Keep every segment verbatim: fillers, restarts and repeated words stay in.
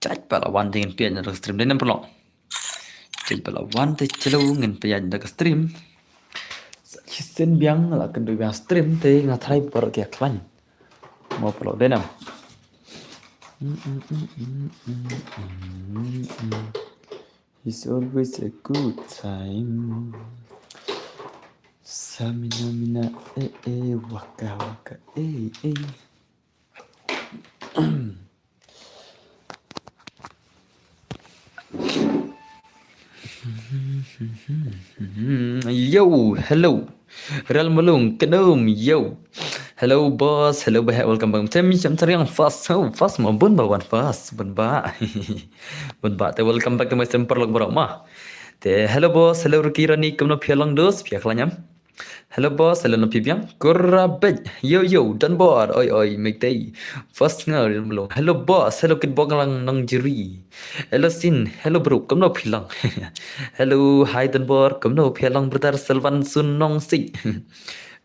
Jait ba la wan te ngin peit na ka stream dei nam paralok. Jait ba la wan te chalo ngin peit na ka stream. Sa shisien biang la kynduh biang stream te nga tharai baroh ki khlaiñ. Mo paralok dei nam. It's always a good time. Samina mina eh eh waka waka eh eh. Yo, hello. Ral Malung, Khnum, yo. Hello boss, hello bah, welcome back. Tem jam tariang fast, oh, fast mo bun ba wan fast, bun ba. Bun ba, te welcome back to my stream paralok baroh ma. Te hello boss, hello Ricky Rani, kumno phi long dos, phi khlaiñ em? Hello boss, hello na phi biang. Kurabej, yo yo, Donbor, oi oi, Meitei. First nga Ral Malung. Hello boss, hello Kit Bok Lang Nang Jiri. Hello Sin, hello bro, kumno phi long? Hello, hi Donbor, kumno phi long brother Selvan Sun Nong Si.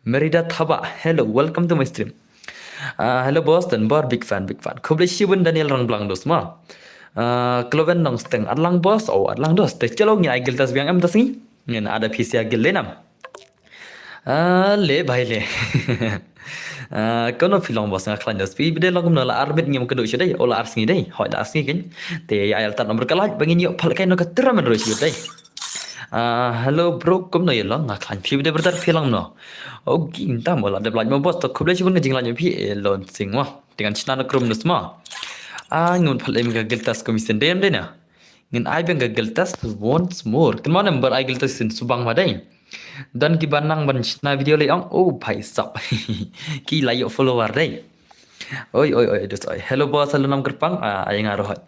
Merida Thaba, hello, welcome to my stream. Ah, hello boss, Donbor, big fan, big fan. Khublei shibun Daniel Rangblang dos ma. Ah, Cloven Nongsteng, at lang boss, oh at lang dos. Te chalo ngin ai guild test biang em ta sngi. Ngin ada phi sia guild le nam. Ah, le bhai le. Ah, kumno phi long boss nga khlaiñ dos. Phi bede long kumno la ar minit ngim kynduh shu dei. Oh la ar sngi dei. Hoi la ar sngi kein. Te ai al tat number ka lait ba ngin ïoh phal kai no ka tira men roi shu dei. Ah, hello bro, kumno ïa long nga khlaiñ phi bede brother phi long no. Oh, ging tam la dep lait mo boss to khublei shibun ka jinglait mo phi e lon sing mo. Te ngan shna na krum dos mo. Ah, ngun phal em ka guild test commission dei em dei na. Ngin ai biang ka guild test once more. Kynmaw number ai guild test sin subang ma dei. Don kiba nang ban shna video lei ong, oh bhai sab. Ki la ïoh follower dei. Oi oi oi dos oi. Hello boss, hello nam kyrpang. Ah, ai nga rohot.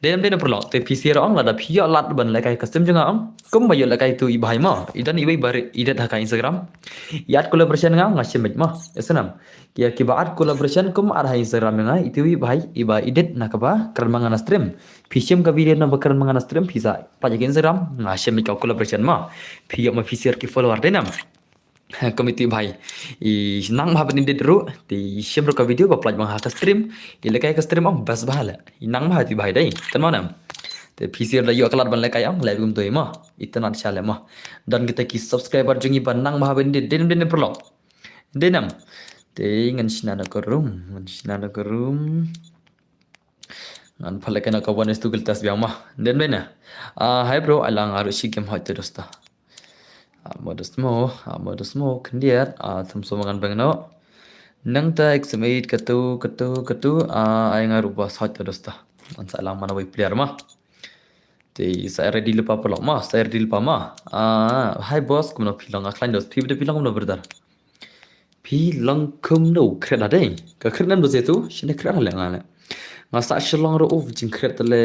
Dei nam dei na paralok. Te phi sia ong lada phi ïoh lad ban lehkai ka stream jong nga ong. Kumba ïoh lehkai tu i bhai ma. I don iwei ba ri-, i det ha ka Instagram. Ïa add collaboration nga nga shim beit ma. Ïa snam. Ïa kiba add collaboration kum add ha Instagram nga. Itu i bhai iba edit na kaba kren ma nga na stream. Phi shim ka video na ba kren ma nga na stream phi sa pynjah ka Instagram nga shim ka collaboration ma. Phi ïoh ma phi share ki follower dei nam. Kum itu bhai. I nang bha ban edit ruh te i shim ruh ka video ba pynjah ma nga ha ka stream. I lehkai ka stream ong best bha le. I nang bha itu bhai dei. Kynmaw nam. Te phi share da ïoh ka lad ban lehkai ong le kum tu ma. Itynnad sha le ma. Don kita ki subscriber jong i ba nang bha ban edit dei nam dei nam paralok. Dei nam. Te ngan shna na ka room, ngan shna na ka room. Ngan phal lehkai na ka one is to guild test biang ma. Dei nam dei na. Ah, hi bro, ai lang aru shi game hoi te dosta. Ah, modus mo, ah, modus mo, khyndiat, ah, thum so ngan beng no. Nangta exam eight katu, katu, katu, ah, ai nga ruh ba hoi te dosta. Ngan sa lang mana wei player ma. Te sa ready lypa paralok ma, sa ready lypa ma. Ah, hi boss, kumno phi long nga khlaiñ dos, phi bede phi long kumno brother. Phi long kumno khriat ha dei. Ka khriat nam dos ïa tu, shane khriat ha le nga le. Nga sa Shillong ruh u jingkhriat le.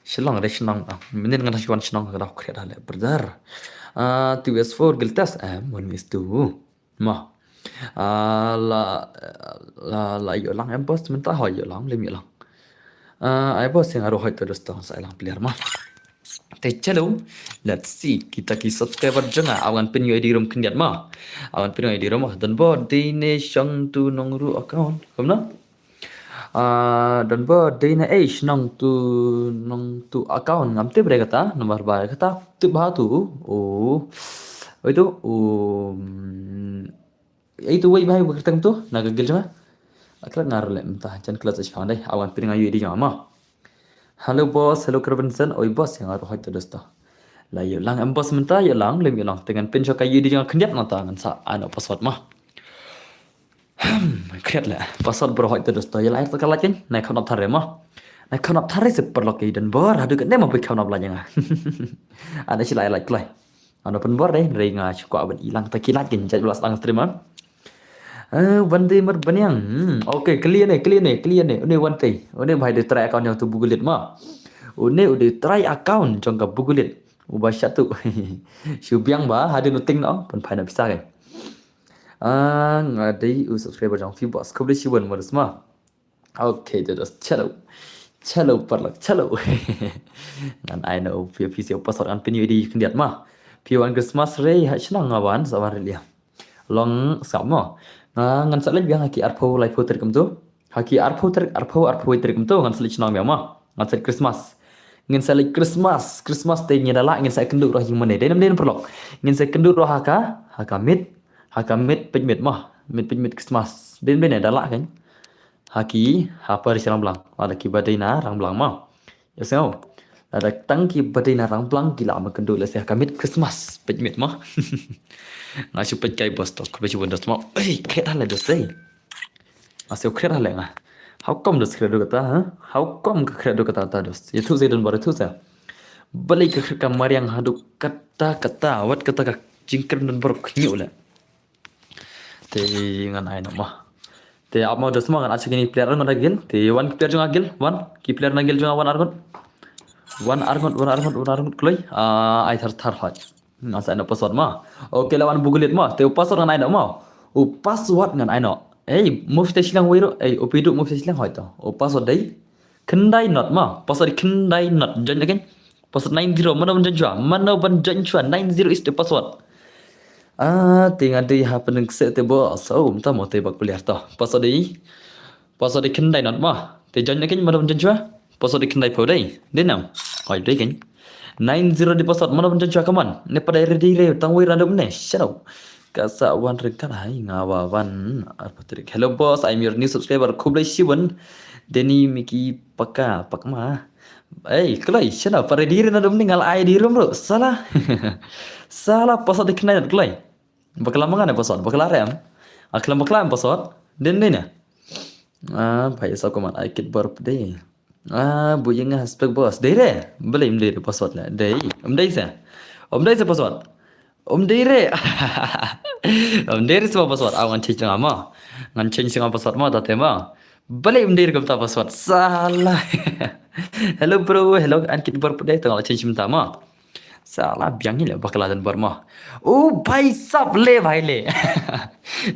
Shillong dei Shillong ah. Mynnin nga da shu wan Shillong ka da khriat ha le brother. Ah, two S four guild test em, one is two. Ma. Ah, la la la ïoh lang em boss mynta ho ïoh lang lem ïoh lang. Ah, ai boss ïa nga ruh hoi to dosta sa lang player ma. Te chalo. Let's see kita ki subscriber jong nga awan pyn ïoh di room khyndiat ma. Awan pyn ïoh di room ma. Donbor dei ne shong tu nong ruh account. Kumno? Ah, Donbor dei ne eh shnong tu nong tu account ngam tip re kata number ba kata tip ba tu. Oh. Oi tu. Oh. Ei tu wei bhai ba kyrteng tu na ka guild jong nga. Akhlak nga ruh leh mynta jan klet sa shipang dei awan pyn nga ïoh di jong nga ma. Hello boss, hello Kervinson. Oi boss ïa nga ruh hoi to dosta. La ïoh lang em boss mynta ïoh lang lem ïoh lang te ngan pyn sha ka ïoh di jong nga khyndiat nangta ngan sa ai noh password ma. Hmm, khriat le password bro hoi to dosta ïa la ai to ka la ken nai kham nap thare ma. Nai kham nap thare se paralok ïa Donbor haduh ka ne ma pyn kham nap la jong nga. Ana shi la ai like kloi. Ano pynbor dei, hynrei nga shu kwah ban i lang ta ki lad kin jait blas lang stream ah. Eh, Wante Mar Baniang. Hmm, okay, clear ne, clear ne, clear ne. Une Wante, une bhai dei try account jong tu Bugulit ma. Une u dei try account jong ka Bugulit. Uba shat tu. Shu biang ba, hadien u ting no, pynphai na pisa ke. Ah, nga dei u subscriber jong phi boss. Khublei shibun modus ma. Okay, te dos chalo. Chalo paralok, chalo. Ngan ai na u phi phi sio password ngan pyn ïoh di khyndiat ma. Phi wan Christmas re ha shnong nga wan sa wan re lia. Long sap mo. Nga ngan sa leit biang ha ki arphew laiphew tarik kumtu. Ha ki arphew tarik, arphew, arphew tarik mynta ngan sa leit shnong biang mo. Ngan sa leit Christmas. Ngin sa leit Christmas, Christmas te ngin da lah, ngin sa kynduh ruh ïing mane. Dei nam dei nam paralok. Ngin sa kynduh ruh ha ka, ha ka miet, ha ka miet peit miet mo. Miet peit miet Christmas. Dei nam dei ne da lah kan. Ha ki, ha parish Rangblang. Lada ki ba dei na Rangblang mo. Ïa sngew. Lada tang ki ba dei na Rangblang ki lah ban kynduh lehse ha ka miet Christmas. Peit miet mo. Nga shu peit kai bos to, khublei shibun dos mo. Ei, khet ha leh dos dei. Nga shu khet ha leh nga. How come dos kret haduh katta, ha? How come ka kret haduh katta katta dos? Ïathuh sa don bor, ïathuh sa. Balei ka kret ka mariang haduh katta katta, wat kata ka jingkren don bor khñiuh leh. Te ngan ai noh mo. Te ap mo dos mo, ngan ai sha kine ki player arngut na guild. Te wan ki player jong nga guild, wan ki player na guild jong nga wan arngut. Wan arngut, wan arngut, wan arngut kloi. Ah, ai thar thar hoi. Ngan sa ai noh password mo. Okay, la wan bugulit mo. Te u password ngan ai noh mo. U password ngan ai noh. Ei, move te shiliang wei ruh. Ei, u pi duh move te shiliang hoi to. U password dei khyndai not mo. Password dei khyndai not. Join again. Password nine zero. Mano ban join shuwa? Mano ban join shuwa? Nine zero is the password. Ah, te nga dei ha pynkynseh te bos. Oh, mynta mo te bak player to. Password dei, password dei khyndai not mo. Te join again, mano ban join shuwa? Password dei khyndai phew dei. Dei nam? Hoi dei kan. Nine zero dei password, mano ban join shuwa, come on. Ne pat dei ready re, tang wei ruh naduh mynne. Shadow. Ka sa wan ryngkat hai nga wa wan arphew tarik. Hello boss, I'm your new subscriber. Khublei shibun. Deni Miki Paka, Pakma. Ei, kloi, shano, pat ready re naduh mynne, nga la ai dei rum ruh. Sala. Sala, password dei khyndai not kloi. Bakla ma nga ne password, bakla re em. A khlem bakla em password. Dei ne. Ah, bhai sab, come on, ai kit bor pat dei. Ah, bu ïa nga spek boss. Dei re. Balei ym dei re password leh? Dei. Ym dei se. Ym dei se password. Ym dei re. Ym dei re se password. Aw, ngan change sha nga mo. Ngan change sha nga password mo, tate mo. Balei ym dei re kumta password? Sala. Hello bro, hello, an kit bor pat dei, to nga la change mynta mo. Sala, biang hi leh bakla don bor mo. Oh, bhai sab, le bhai le.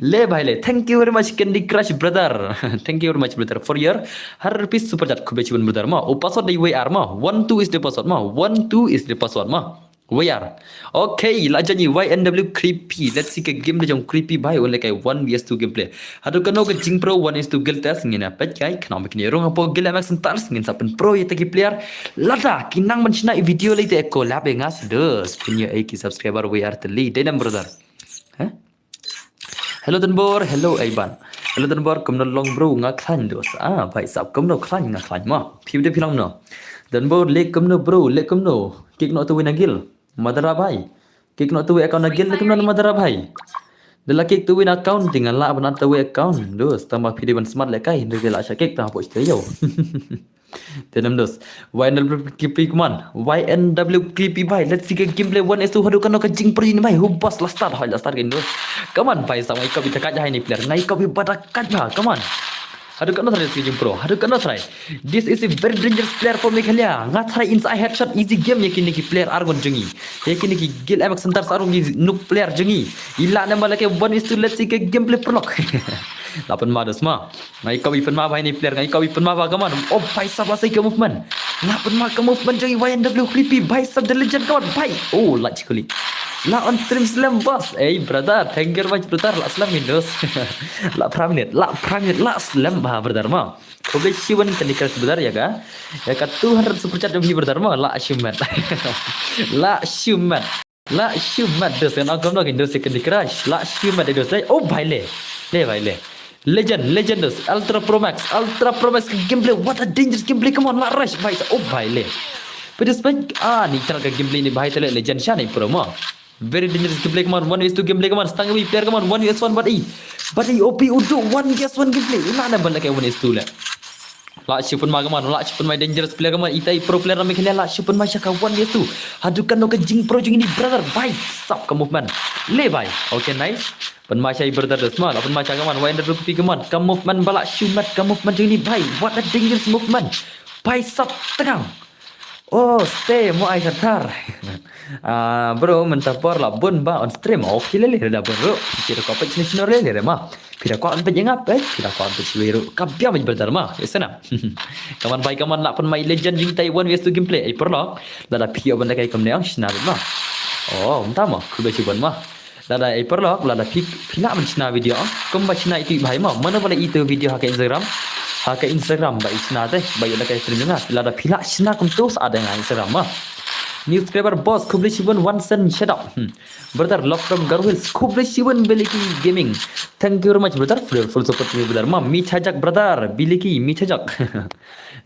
Le bhai le. Thank you very much Candy Crush brother. Thank you very much brother for your hundred rupees super chat. Khublei shibun brother mo. Oh, password dei wei ar mo. One two is the password mo. One two is the password mo. Wei ar. Okay, la jan i Y N W Creepy. Let's see ka game da jong Creepy bhai. Wan leh kai one V S two gameplay. Haduh kano ka jingpro one is two guild test ngin ïa peit kai. Khnang ba kin ïa rung hapoh Guild M X Hunters ngin sa pynpro ïa kita ki player. Lada ki nang ban shna i video lei te collab ïa nga sa dos. Pyn ïa ei ki subscriber wei ar tylli. Dei nam brother. Heh? Hello Donbor, hello Aiban. Hello Donbor, kumno long bro, nga khlaiñ dos. Ah, bhai sab, kumno khlaiñ, nga khlaiñ mo. Phi de phi long no. Donbor, leh kumno bro, leh kumno. Kick noh tu wei na guild. Madara bhai. Kick noh tu wei account na guild, leh kumno Madara bhai. Da la kick tu wei na account, te nga lah ban add tu wei account. Dos, tang ba phi dei ban smart leh kai, hynrei te lah sha kick, tang hapoh sha ïew. Te nam dos. Y N W Creepy, come on. Y N W Creepy bhai. Let's see ka gameplay one is two. Haduh kano ka jingpro ïa ini bhai. Hu boss, la start hoi, la start ka ini dos. Come on bhai, sa ngai kop ïa ta kat ha ini player. Ngai kop ïa ba ta kat bha. Come on. Haduh kano try, let's see ka jingpro. Haduh kano try. This is a very dangerous player for Meghalaya. Nga try in sa headshot, easy game ïa kine ki player arngut jong ngi. Ïa kine ki Guild M X Hunters arngut, ki noob player jong ngi. I lah ne em ba la ka one is two, let's see ka gameplay paralok. La pynma dos mo. Ngai kop i pynma bha ini player, ngai kop i pynma bha, come on. Oh bhai sab, la sei ka movement. La pynma ka movement jong i Y N W Creepy, bhai sab, the legend, come on bhai. Oh, la chikuli. La on stream slem boss. Ei brother, thank you very much brother. La slem Windows. La phra minit, la phra minit, la slem bha brother mo. Khublei shibun Candy Crush brother ïa ka, ïa ka two hundred super chat jong phi brother mo. La shimet. La shimet. La shimet dos, ngan ong kumno kein dos ïa Candy Crush. La shimet dos. Oh bhai le. Le bhai le. Legend, legend dos. Ultra Pro Max, Ultra Pro Max ka gameplay. What a dangerous gameplay. Come on, la rush bhai. Oh bhai le. Phi dos bhai. Ah, ni tang ka gameplay ini bhai, te le legend sha ni pro mo. Very dangerous gameplay, come on. One v two gameplay, come on. Stang wei player, come on. One v one, but i, but i O P u duh one v one gameplay. Ina na ban la ka one v two le. La shu pynma, come on, la shu pynma dangerous player, come on. Ita i pro player na Meghalaya, la shu pynma sha ka one v two. Haduh kano ka jingpro jong ini brother, bhai sab ka movement. Le bhai. Okay, nice. Pynma sha i brother dos mo, la pynma sha, come on, Y N W Creepy, come on. Ka movement ba la shu met, ka movement jong ini bhai. What a dangerous movement. Bhai sab, tang. Oh, stay mo, ai thar thar. Ah, bro, mynta por la bun ba on stream. Okay, lele, da bun ruh. Phi da kwah peit sini sini lele re ma. Phi da kwah peit ïa nga peit, phi da kwah peit sini ruh. Ka biang beit brother ma. Ïa sana. Come on bhai, come on, la pynma i legend jong ita i one v two gameplay. Ei paralok, lada phi ïoh ban leh kai kumne ong shna beit ma. Oh, mynta ma, khublei shibun ma. Lada ei paralok, lada phi, phi lah ban shna video kumba shna itu i bhai ma. Mano ba la ïohi ito video ha ka Instagram. Ah, ka Instagram ba i shna te, ba i la ka stream nga. Lada phi la shna kumto sa da nga Instagram ma. New subscriber boss, khublei shibun Wansen, shut up. Hmm. Brother, love from Garo Hills, khublei shibun Biliki Gaming. Thank you very much brother for your full support to me brother. Ma, mi chajak brother, Biliki, mi chajak.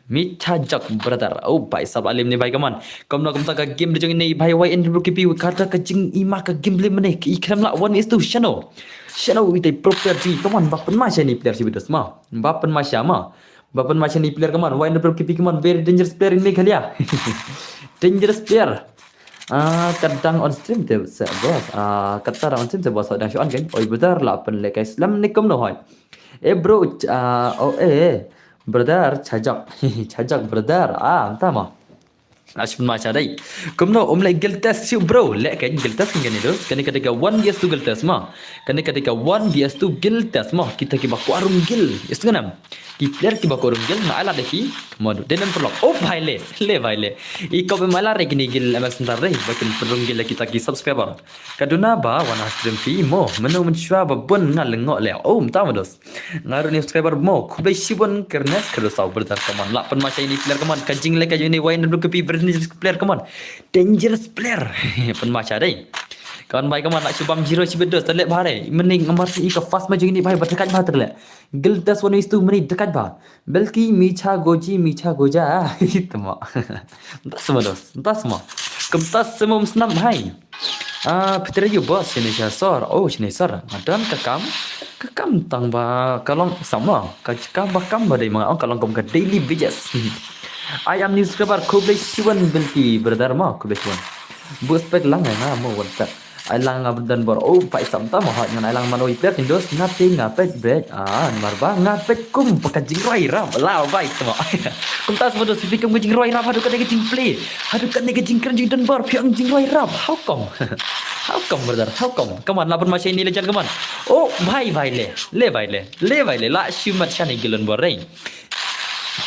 Mi chajak brother. Oh, bhai sab alim ni bhai kaman. Kumno kumta ka game de jong ini bhai Y N W K P kata ka jing ima ka game le mene. I khrem la one is to shano. Shano ite proper ji. Kaman ba pynma sha ni player shi bidos ma. Ba pynma sha ma. Ba pynma sha ni player kaman. Y N W K P kaman very dangerous player in Meghalaya. Dangerous player. Ah, kadang on stream te se boss. Ah, kata on stream te boss dang shu on kan. Oi brother la pynlek kai slam ni kumno hoi. Eh bro, ch- ah, oh eh brother chajak. Chajak brother. Ah, entah ma. Ash pynma sha dai. Kumno um lek guild test shu bro. Lek kan guild test kan ni dos. Kane kata ka one V S two guild test ma. Kane kata ka one V S two guild test ma. Kita ki ba ku arung guild. Is tu kan am. Ki player ki ba ku arung guild na ala deki. Modu. Denan perlok. Oh bhai le. Le bhai le. I kau pemala re kini guild M S ntar re. Bakin perung guild kita ki subscriber. Kaduna ba wana stream fi mo. Meno menshwa ba bun nga lengok le. Oh mta modos. Nga ruh ni subscriber mo, khublei shibun kernes kedo saw brother kaman. Lah pynma sha ini player kaman, ka jingleh ka jong ini Y N W K P brand player kaman. Dangerous player. Pynma sha dei. Kaman bai kaman lah shibam zero shibit dos, terlek bha dei. Mending ngamar si ka fast ma jong ini bai ba dekat bha terlek. Guild test one is two mending dekat bha. Belki micha goji micha goja. Tama. Entah semua dos, entah semua. Kemtas semua snap hai. Ah, Peter you boss sini sha sor. Oh, sini sor. Madan ka kam. Ka kam tang ba ka long sama. Ka kam ba kam ba dei ma ong ka long kum ka daily wages. I am new subscriber khublei shibun Bilki brother ma khublei shibun. Bu spek lang nga mo wan pet. Ai lang nga Don Bor. Oh, pai sam ta ma hot ngan ai lang man oi pet indos nga te nga pet bet. Ah, namar ba nga pet kum ba ka jingroi rap la bai tama. Kumta semua dos phi kum ka jingroi rap haduh ka dei ka jingplay. Haduh kane ka jingkren jong Don Bor phi ong jingroi rap. How come? How come brother? How come? Come on, lah pynma sha ini legend, come on. Oh, bhai bhai le. Le bhai le. Le bhai le. Lah shu mat sha ni gilon bor rei.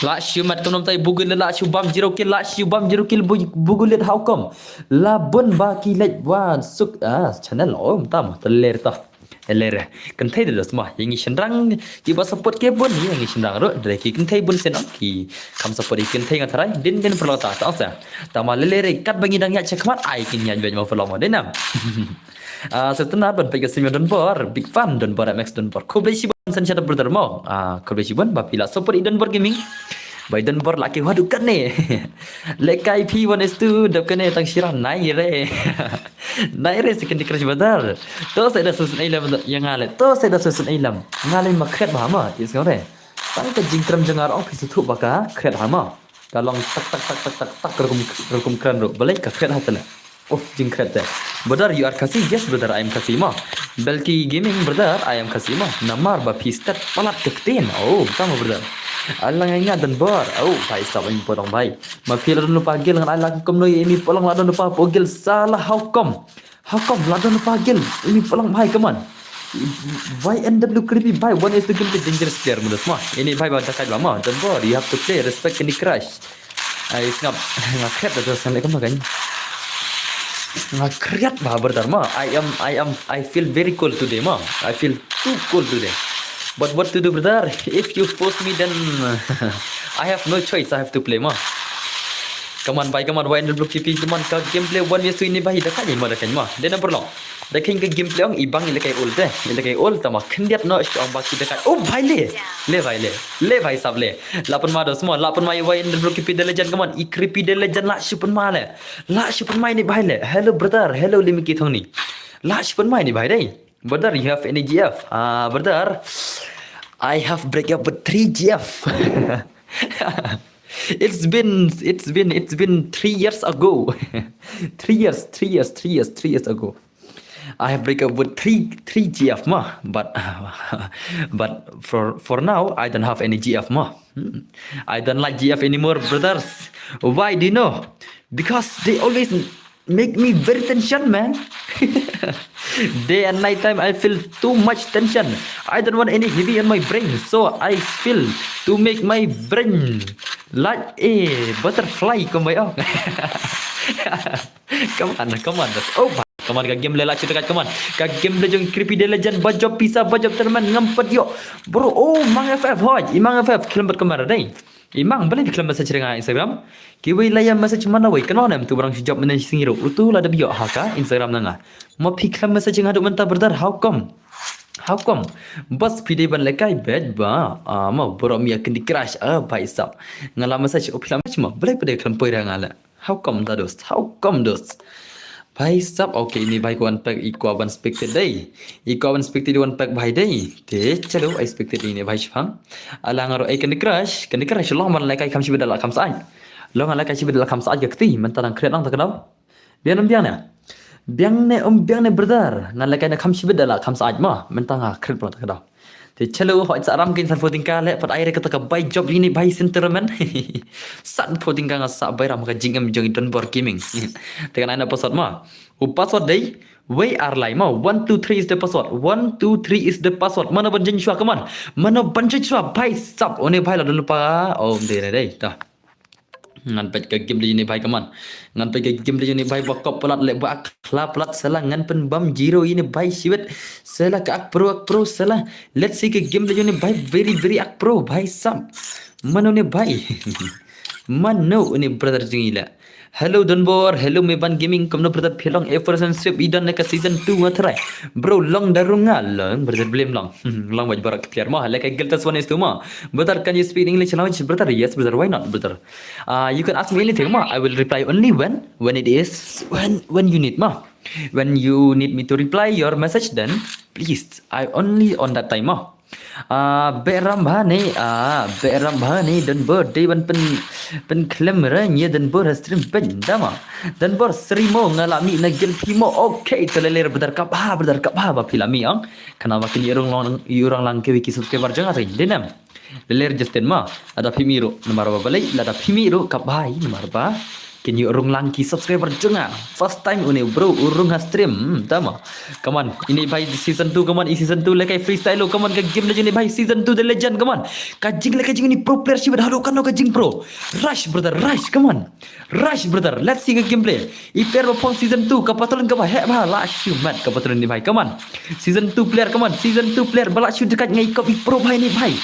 Lah shu mat kumno tai bugul lah shu bam zero kill, lah shu bam zero kill bu- bugul how come? Lah bun ba ki lek wan suk ah channel om tam teler ta. Eler. Kynthei da dos ma, ïa ngi shynrang, ki ba support ki bun, ïa ngi shynrang ruh, dre ki kynthei bun sien ong, ki kham support ïa kynthei nga tharai, din din pyrlok ta, ta ong sa. Ta ma lele re, kat ba ngi dang ïa check mat, ai kin ïa bej ma pyrlok ma, dei nam. Ah, sa tena ban peit ka sim ïa Don Bor, big fan Don Bor M X Don Bor. Khublei shibun san shata brother mo. Ah, khublei shibun, ba phi la support i Don Bor Gaming. Bai Don Bor la ki wadu kane. Lekai phi wan estu dap kane tang shira nai re. Nai re second crush badar. To sai da susun ai lam ya ngale. To sai da susun ai lam. Ngale ma kret ba ma. Is ngore. Tang ka jingkram jangar ong phi suthu ba ka kret ha ma. Ka long tak tak tak tak tak tak rukum rukum kran ru. Balai ka kret ha tele. Of jingkret te. Brother, you are Khasi? Yes, brother, I am Khasi ma. Belki Gaming, brother, I am Khasi ma. Namar ba phi stet palat ka ktien. Oh, tama brother. Alang ai nga Don Bor. Oh, bai sab ai potong bai. Ma phi la don lupa gil ngan ai la kum noi imi polong la don lupa po gil salah how come. How come la don lupa gil imi polong bai kaman. Y N W creepy bai one is the game dangerous player mudas ma. Ini bai ba dakai ba ma. Don Bor, you have to play respect any crush. Ai sngap nga kriat da sngap kum kan. Nga kriat ba brother ma. I am I am I feel very cold today ma. I feel too cold today. But what to do brother? If you force me then I have no choice. I have to play ma. Come on bai, come on bai, Andrew Kipi, come on ka gameplay one vs two ini bai da kan ma da kan ma. Dena perlu. Da khin ka gameplay ong ibang ila kai ult eh. Ila kai ult tama khyndiat no sh ong ba ki da kai. Oh bai le. Le bai le. Le bai sab le. Lapan ma dos mo. Lapan ma iwai in bro kipi de legend come on. I creepy de legend la shu pynma le. La shu pynma ini bai le. Hello brother. Hello limi ki thong ni. La shu pynma ini bai dei. Brother, you have any G F? Ah, brother, I have break up with three G F. It's been it's been it's been three years ago. Three years, three years, three years, three years ago. I have break up with three three G F ma, but but for for now I don't have any G F ma. Hmm. I don't like G F anymore, brothers. Why do you know? Because they always make me very tension, man. Day and night time I feel too much tension. I don't want any heavy on my brain, so I feel to make my brain like a butterfly. Come by, oh. Come on, come on. Oh, Come on, ka game leh la chuta kat, come on. Ka game leh jong Creepy the Legend, ba jop pisa, ba jop tournament, ngam pat ïoh. Bro, oh, Mang F F, hoi, i Mang F F, khlem pat kamera dei. I Mang, balei phi khlem message ïa nga Instagram? Kiwei la ïa message man lawei, kano ne em tu barang shi jop mynne shi sngi ruh. Utu la dep ïoh ha ka Instagram na nga. Ma phi khlem message ïa nga haduh mynta brother, how come? How come? Bas phi dei ban lehkai bad ba. Ah, ma bro mi ïa Candy Crush, ah, bhai sab. Nga la message, oh phi la message ma, balei phi dei khlem poi ïa nga leh. How come da dost? How come dost? Bhai sab, okay, ini bhai ko unpack, i ko ban spectate dei. I ko ban spectate, unpack bhai dei. Te chalo, ai spectate ini bhai shipang. Ala nga ruh ai Candy Crush, Candy Crush long ban lehkai kham shibit da la kham said. Long lehkai shibit da la kham said ka kti, mynta nang create nang ta ka daw. Biang ne um biang ne? Biang ne um biang ne brother? Ngan lehkai na kham shibit da la kham said ma, mynta nga create nang ta ka daw. Te chalo, hoi sa ram kin san photing ka leh pat ai re kata ka bai jop ini bhai sentiment. San photing ka nga sa bai ram ka jingem jong i Donbor Gaming. Te kan ai na password ma. U password dei, wei ar lai ma. One two three is the password. One two three is the password. Mano ban jin shwa, come on. Mano ban jin shwa, bhai sab. One bhai la don lupa. Oh, dei dei dei. Ta. Ngan peit ka game leh ini bhai, come on. Ngan peit ka game leh ini bhai, ba kop palat leh ba ak khla palat sela, ngan pynbam zero ini bhai shibit. Sela ka ak pro, ak pro sela. Let's see ka game leh ini bhai, very very ak pro bhai sab. Mano ne bhai? Mano ne brother jong i leh? Hello Donbor, hello Meban Gaming, kumno brother phi long? A for Sunship i don ne ka season two nga try. Bro, long da rung nga long brother, blame long. Long bad barak player ma, lehkai Guiltas one is two ma. Brother, can you speak English language? Brother, yes brother, why not brother? Uh, you can ask me anything ma. I will reply only when, when it is, when, when you need ma. When you need me to reply your message, then please, I only on that time ma. Ah, beram bha ne, ah, beram bha ne, Donbor dei ban pyn, pynkhlem re, ïa Donbor ha stream pyn da ma. Donbor sri mo, nga la mih na guild phi mo. Okay, to lele brother, kaba brother, kaba ba phi la mih ong. Kane ba kin ïa rung lang, ïa rung lang kiwei ki subscriber jong nga sa dei nem. Lele Justin ma, lada phi mih ruh namar ba balei, lada phi mih ruh kaba namar ba kin ïa rung lang ki subscriber jong nga. First time une bro u rung ha stream, hmm, tama. Come on, ini bhai season two, come on, i season two lehkai freestyle lo, come on, ka game leh ini bhai season two the legend, come on. Ka jinglehkai jong ini pro player shibit, haduh kano ka jing pro. Rush brother, rush, come on. Rush brother, let's see ka gameplay. I player ba phong season two, ka patron kaba heh bha, la shu mat ka patron ini bhai, come on. Season two player, come on, season two player, ba la shu dekat ngai kop i pro bhai ini bhai.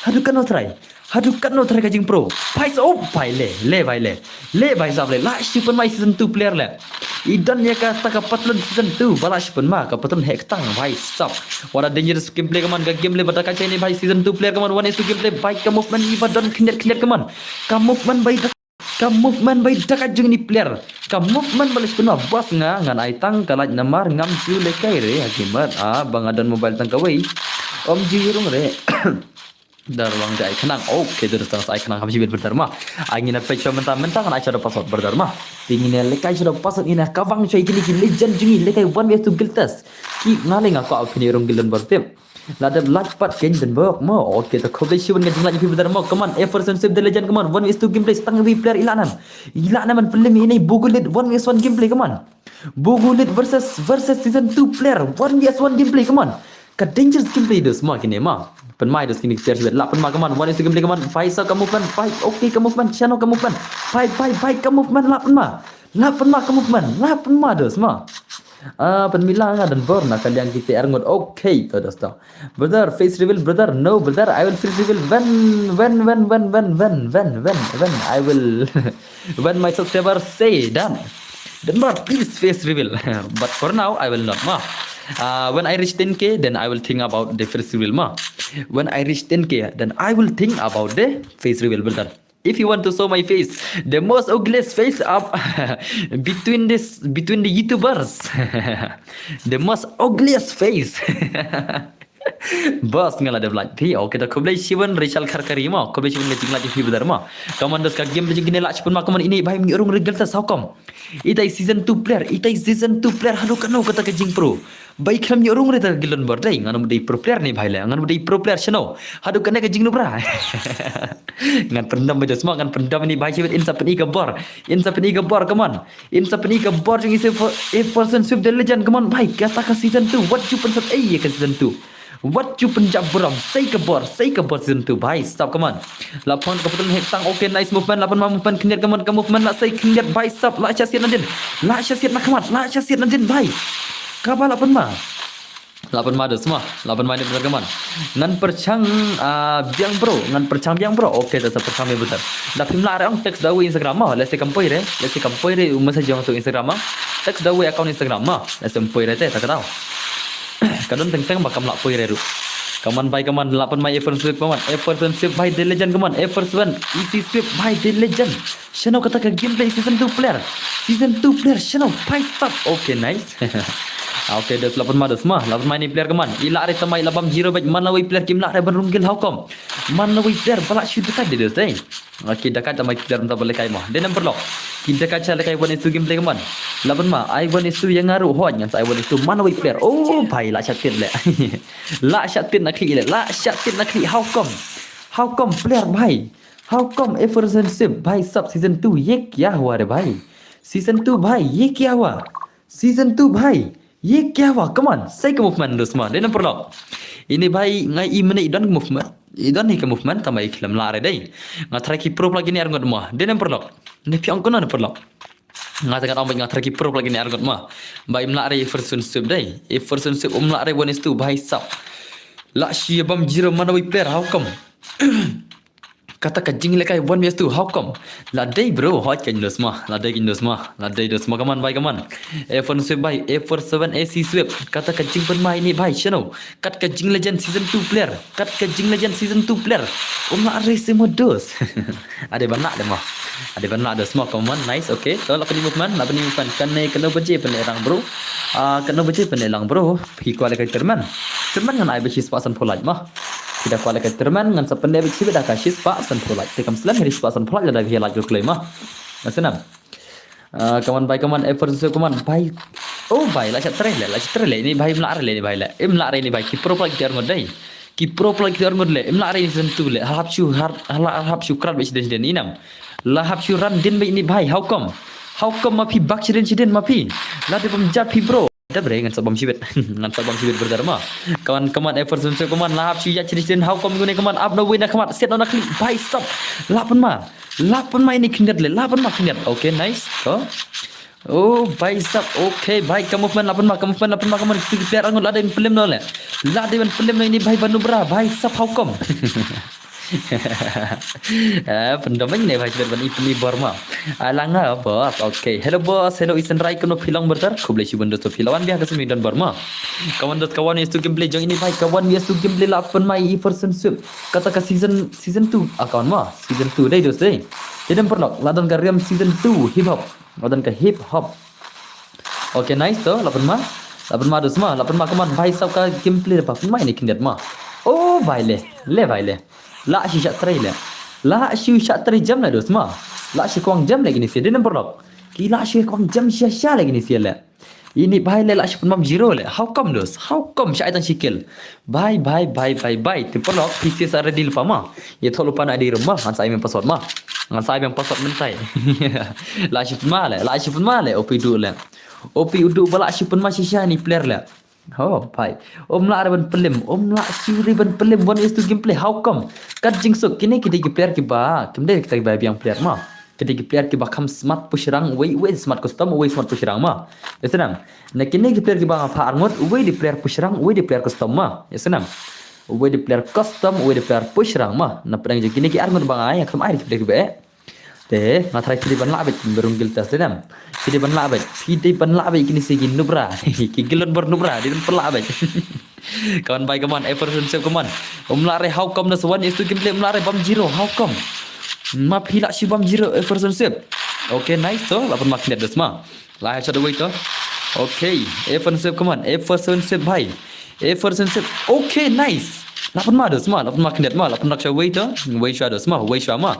Haduh kano try. Haduh katno try ka jingpro. Bhai sa, oh, bhai le, le bhai le. Le bhai sab le. La shu pynma i season two player le. I don ïa kata ka patron season two. Ba la shu pynma ka patron heh ktang bhai sab. What a dangerous gameplay, come on, ka gameplay ba da ka chain bhai season two player, come on, one is two gameplay bhai, ka movement i ba don khyndiat khyndiat, come on. Ka movement bhai da, ka movement bhai da ka jong ini player. Ka movement ba la shu pynma, bas nga ngan ai tang ka light namar ngam ju lehkai re ha gamer. Ah, ba nga don mobile tang kawei. Ym ju rung re. Dar wang da ai khnang. Okay, dar tang ai khnang kham shibit brother ma. Ai ngin ïa peit sha mynta, mynta ngan ai sha da password brother ma. Te ngin ïa lehkai sha da password, ngin ïa kawang sha kine ki legend jong ngi, lehkai one versus two guild test. Ki nga leh nga kwah phin ïa rung guild Donbor tip. La dep lait pat kein Donbor ma. Okay, ta khublei shibun ka jinglait phi brother ma. Come on, A for Sunship the legend, come on. One versus two gameplay, tang wi player i la nam. I la nam man pynlem ine Bugulit one versus one gameplay, come on. Bugulit versus, versus season two player, one versus one gameplay, come on. Ka dangerous gameplay dos ma kine ma. Pynma dos kine player sibet. La pynma, come on, one is the gameplay, come on. Bhai sa ka movement, bhai, okay, ka movement, shano ka movement. Bhai, bhai, bhai, ka movement, la pynma. La pynma ka movement, la pynma dos ma. Ah, pynmih la nga Donbor na ka liang ki tiar ngut. Okay, to dos to. Brother, face reveal, brother. No, brother, I will face reveal when, when, when, when, when, when, when, when, when I will, when my subscribers say done. Donbor, please face reveal. But for now, I will not, ma. Uh, when I reach ten K, then I will think about the face reveal, ma. When I reach ten K, then I will think about the face reveal, brother. If you want to show my face, the most ugliest face up between this, between the YouTubers. The most ugliest face. Boss, nga la dep like phi. Okay, ta khublei shibun Rachel Kharkari ma. Khublei shibun ka jinglike phi brother ma. Come on, dos ka game jong kine la shibun ma. Come on, ini bhai mi rung regal ta sa kom. Itai season two player, itai season two player, haduh kano kata ka jingpro. Bai khlem ïoh rung re ta ka guild Donbor dei, ngan ym dei pro player ni bhai le, ngan ym dei pro player shano. Haduh kane ka jingnubra. Ngan pyndam ba josma, ngan pyndam ini bhai shibit, in sa pyni ka bor. In sa pyni ka bor, come on. In sa pyni ka bor jong i se for, A for Sunship the legend, come on bhai. Kata ka season two, wat ju pynsat ei ka season two. Wat ju pynjah burom, sei ka bor, sei ka bor season two, bhai sap, come on. La phong ka button hek tang, okay, nice movement, la pynma movement khyndiat, come on, ka movement la sei khyndiat, bhai sap, la shah siat nadien, la shah siat na khmat, la shah siat nadien, bhai. Kaba la pynma. La pynma da sma, la pynma ni button, come on. Ngan pyrshang, ah, biang bro, ngan pyrshang biang bro. Okay, da sa pyrshang biang button. Da phim lah re ong text da u Instagram ma, lehse kam poi re, lehse kam poi re u message jong tu Instagram ma. Text da u account Instagram ma, lehse ym poi re te, ta ka dau. Ka don teng teng ba kam lah poi re ruh. Come on bhai, come on, la pynma Everson Swift, come on. Everson Swift bhai, the legend, come on. Everson, E C Swift bhai, the legend. Shano kata ka gameplay season two player. Season two player, shano, bhai sap. Okay, nice. Okay, da la pynma da sma, la pynma ini player, come on. I lah re tama i la bam zero bad man lawei player kim lah re ban rung gil, how come? Man lawei player ba lah shu dakaid de, dei. Ki dakaid tama ki player mynta ba lehkai ma. Dei nambar lok. Ki dakaid sha lehkai one is two gameplay, come on. La pynma, I one is two ïa nga ruh hoi, ngan sa I one is two, man lawei player. Oh bhai, la shah tied leh. La shah tied na khlieh leh, la shah tied na khlieh, how come? How come player bhai? How come Everson Swift bhai sap, season two ye kya hua re bhai? Season two bhai ye kya hua? Season two bhai ye kya hua? Come on, sei ka movement da sma. Dei nambar lok. Ini bhai nga i mynne i don ka movement. I don hi ka movement, tama i khlem lah re dei. Nga try ki pro plug ini arngut ma. Dei nambar lok. Ne phi ong kumno nambar lok. Nga tengah ong bad nga try ki pro plug ini arngut ma. Ba im lah re Everson Swift dei. Everson Swift um lah re one is two bhai sap. Lah shu ïa bam zero man lawei player, how come? Kata ka jinglehkai one versus two, how come? La dei bro, hoi, kan da sma, la dei, kan da sma, la dei da sma, come on bhai, come on. Everson Swift bhai, Everson A C Swift. Kata ka jingpynma ini bhai, shano. Kat ka jing legend season two player. Kat ka jing legend season two player. Um lah re simo dos. Ade ban lah de ma. Ade ban lah da sma, come on, nice, okay. To la pynmih movement, la pynmih movement. Kane kano baje pynleh rang bro. Ah, kano baje pynleh lang bro. Phi kwah lehkai tournament. Tournament ngan ai bad shispah sanphew like ma. Phi da kwah lehkai tournament ngan sa pyndep bad shibit da ka shispah sanphew like. Te kam slem hi shispah sanphew like lada phi like ruh kloi ma. Ngan sa nam. Ah, come on bhai, come on, Everson Swift, come on bhai. Oh bhai, la shah trei leh, la shah trei leh. Ini bhai im lah re leh, ini bhai leh. Im lah re ini bhai. Ki pro plug ki arngut dei. Ki pro plug ki arngut leh. Im lah re ini season two leh. Hap shu har, hap shu krat bad shiden shiden inam. La hap shu run din bad ini bhai. How come? How come ma phi bak shiden shiden ma phi? La dei bam jat phi bro. Dep re, ngan sa bam shibit. Ngan sa bam shibit brother ma. Come on, come on, Everson Swift, come on. La hap shu ïa chiri chiri, how come gune, come on, ap na wei na khmat, siat na khlieh, bhai sap. La pynma. La pynma ini khyndiat leh, la pynma khyndiat. Okay, nice. Ko. Oh, bhai sap. Okay bhai, ka movement la pynma, ka movement la pynma, come on. Ki player arngut la dei ban pynlem noh leh. La dei ban pynlem noh ini bhai, ba nubra, bhai sap, how come? Eh, pyndam ïa ne bhai, shibit ban i pyni bor ma. Ai la nga boss. Okay. Hello boss, hello Isan Rai, kumno phi long brother? Khublei shibun dos, to phi la wan biang ka simi don bor ma. Ka one dos, ka one is two gameplay jong ini bhai, ka one is two gameplay la pynma i Everson Swift. Kata ka season, season two account ma. Season two dei dos dei. Dei nambar lok, la don ka riam season two hip hop. La don ka hip hop. Okay, nice to, la pynma. La pynma dos ma, la pynma, come on bhai sap, ka gameplay ba pynma ini khyndiat ma. Oh bhai leh, leh bhai leh. La shu shah trei leh. La shu shah trei jam leh dos ma. La shu kwang jam leh kine sha, dei nambar lok. Ki la shu kwang jam sha sha leh kine sha leh. Ini bhai leh la shu pynbam zero leh. How come dos? How come sha ai tang shi kill? Bhai, bhai, bhai, bhai, bhai. Te paralok, phi sa ready lypa ma. Ïathoh lypa na I D rum ma. Ngan sa ai biang password ma. Ngan sa ai biang password mynta. La shu pynma leh, la shu pynma leh. O P duh leh. O P duh ba la shu pynma shisha ini player leh. Oh bhai. Um lah re ban pynlem. Um lah shu re ban pynlem. One is two gameplay. How come? Kat jingsuk. Kine ki dei ki player kiba, kim dei kita kiba biang player ma. Ki dei ki player kiba kham smart push rank, uwei, uwei smart custom, uwei smart push rank ma. Ïa sngewthuh. Na kine ki player kiba nga phah arngut, uwei dei player push rank, uwei dei player custom ma. Ïa sngewthuh. Uwei dei player custom, uwei dei player push rank ma. Na pdeng jong kine ki arngut ba nga ai, nga khlem ai ki player kiba eh. Te, nga tharai phi dei ban lah beit, ki rung guild test dei nam. Phi dei ban lah beit, phi dei ban lah beit kine sa ki nubra. Ki guild bor nubra, dei ban pynlah beit. Come on bhai, come on, Everson Swift, come on. Um lah re, how come, na sa one is two gameplay, um lah re bam zero, how come? Ma phi lah shu bam zero, Everson Swift. Okay, nice to, la pynma khyndiat dos ma. La headshot away to. Okay, Everson Swift, come on, Everson Swift bhai. Everson Swift. Okay, nice. La pynma dos ma, la pynma khyndiat ma, la pynma sha wei to. Wei sha dos ma, wei sha ma.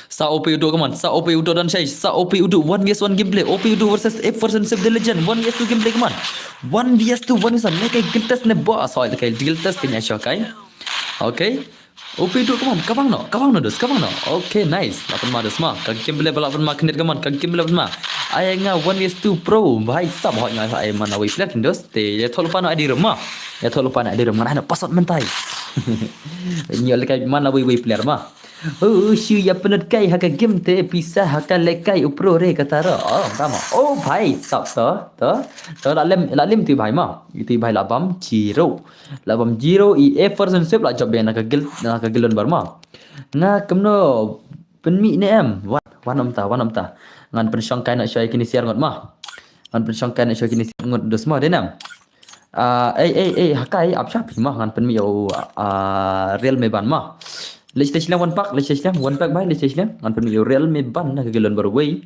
Sa O P duh, come on. Sa O P duh don shai. Sa O P duh, one versus one gameplay. O P duh versus Everson Swift the legend. One versus two gameplay, come on. One versus two, one versus one. Ne kai guild test ne boss. Hoi, kai guild test kane sha kai. Okay. O P duh, come on. Ka bang noh, ka bang noh dos, ka bang noh. Okay, nice. La pynma dos ma. Ka gameplay ba la pynma khyndiat, come on. Ka gameplay ba la pynma. Ai nga one versus two pro. Bhai sap, hoi nga ai man away player dos. Te ïathoh lypa na I D rum ma. Ïathuh lypa na dei ruh ngan ai na password mynta. Ngi ïoh lehkai man la wei wei player ma. Oh, shu ïa pynlut kai ha ka game te pisa ha ka lehkai u pro re kata ruh. Oh, tama. Oh, bhai, sap to, to. To la lem, la lem tu bhai ma. Itu bhai la bam zero. La bam zero i e first and save la jop be na ka guild, na ka guild number ma. Nga kumno pynmih ne em. Wan, wan ym ta, wan ym ta. Ngan pynshong kai na shoi kini siar ngut ma. Ngan pynshong kai na shoi kini siar ngut dus ma, dei ne em. Ah, ei, ei, ei, hakai, ap shap, ma, ngan pynmih ïa u, ah, Real Meban, ma. Leit sha shlem one pack, leit sha shlem one pack, bhai, leit sha shlem. Ngan pynmih ïa u Real Meban, na ka guild number wei.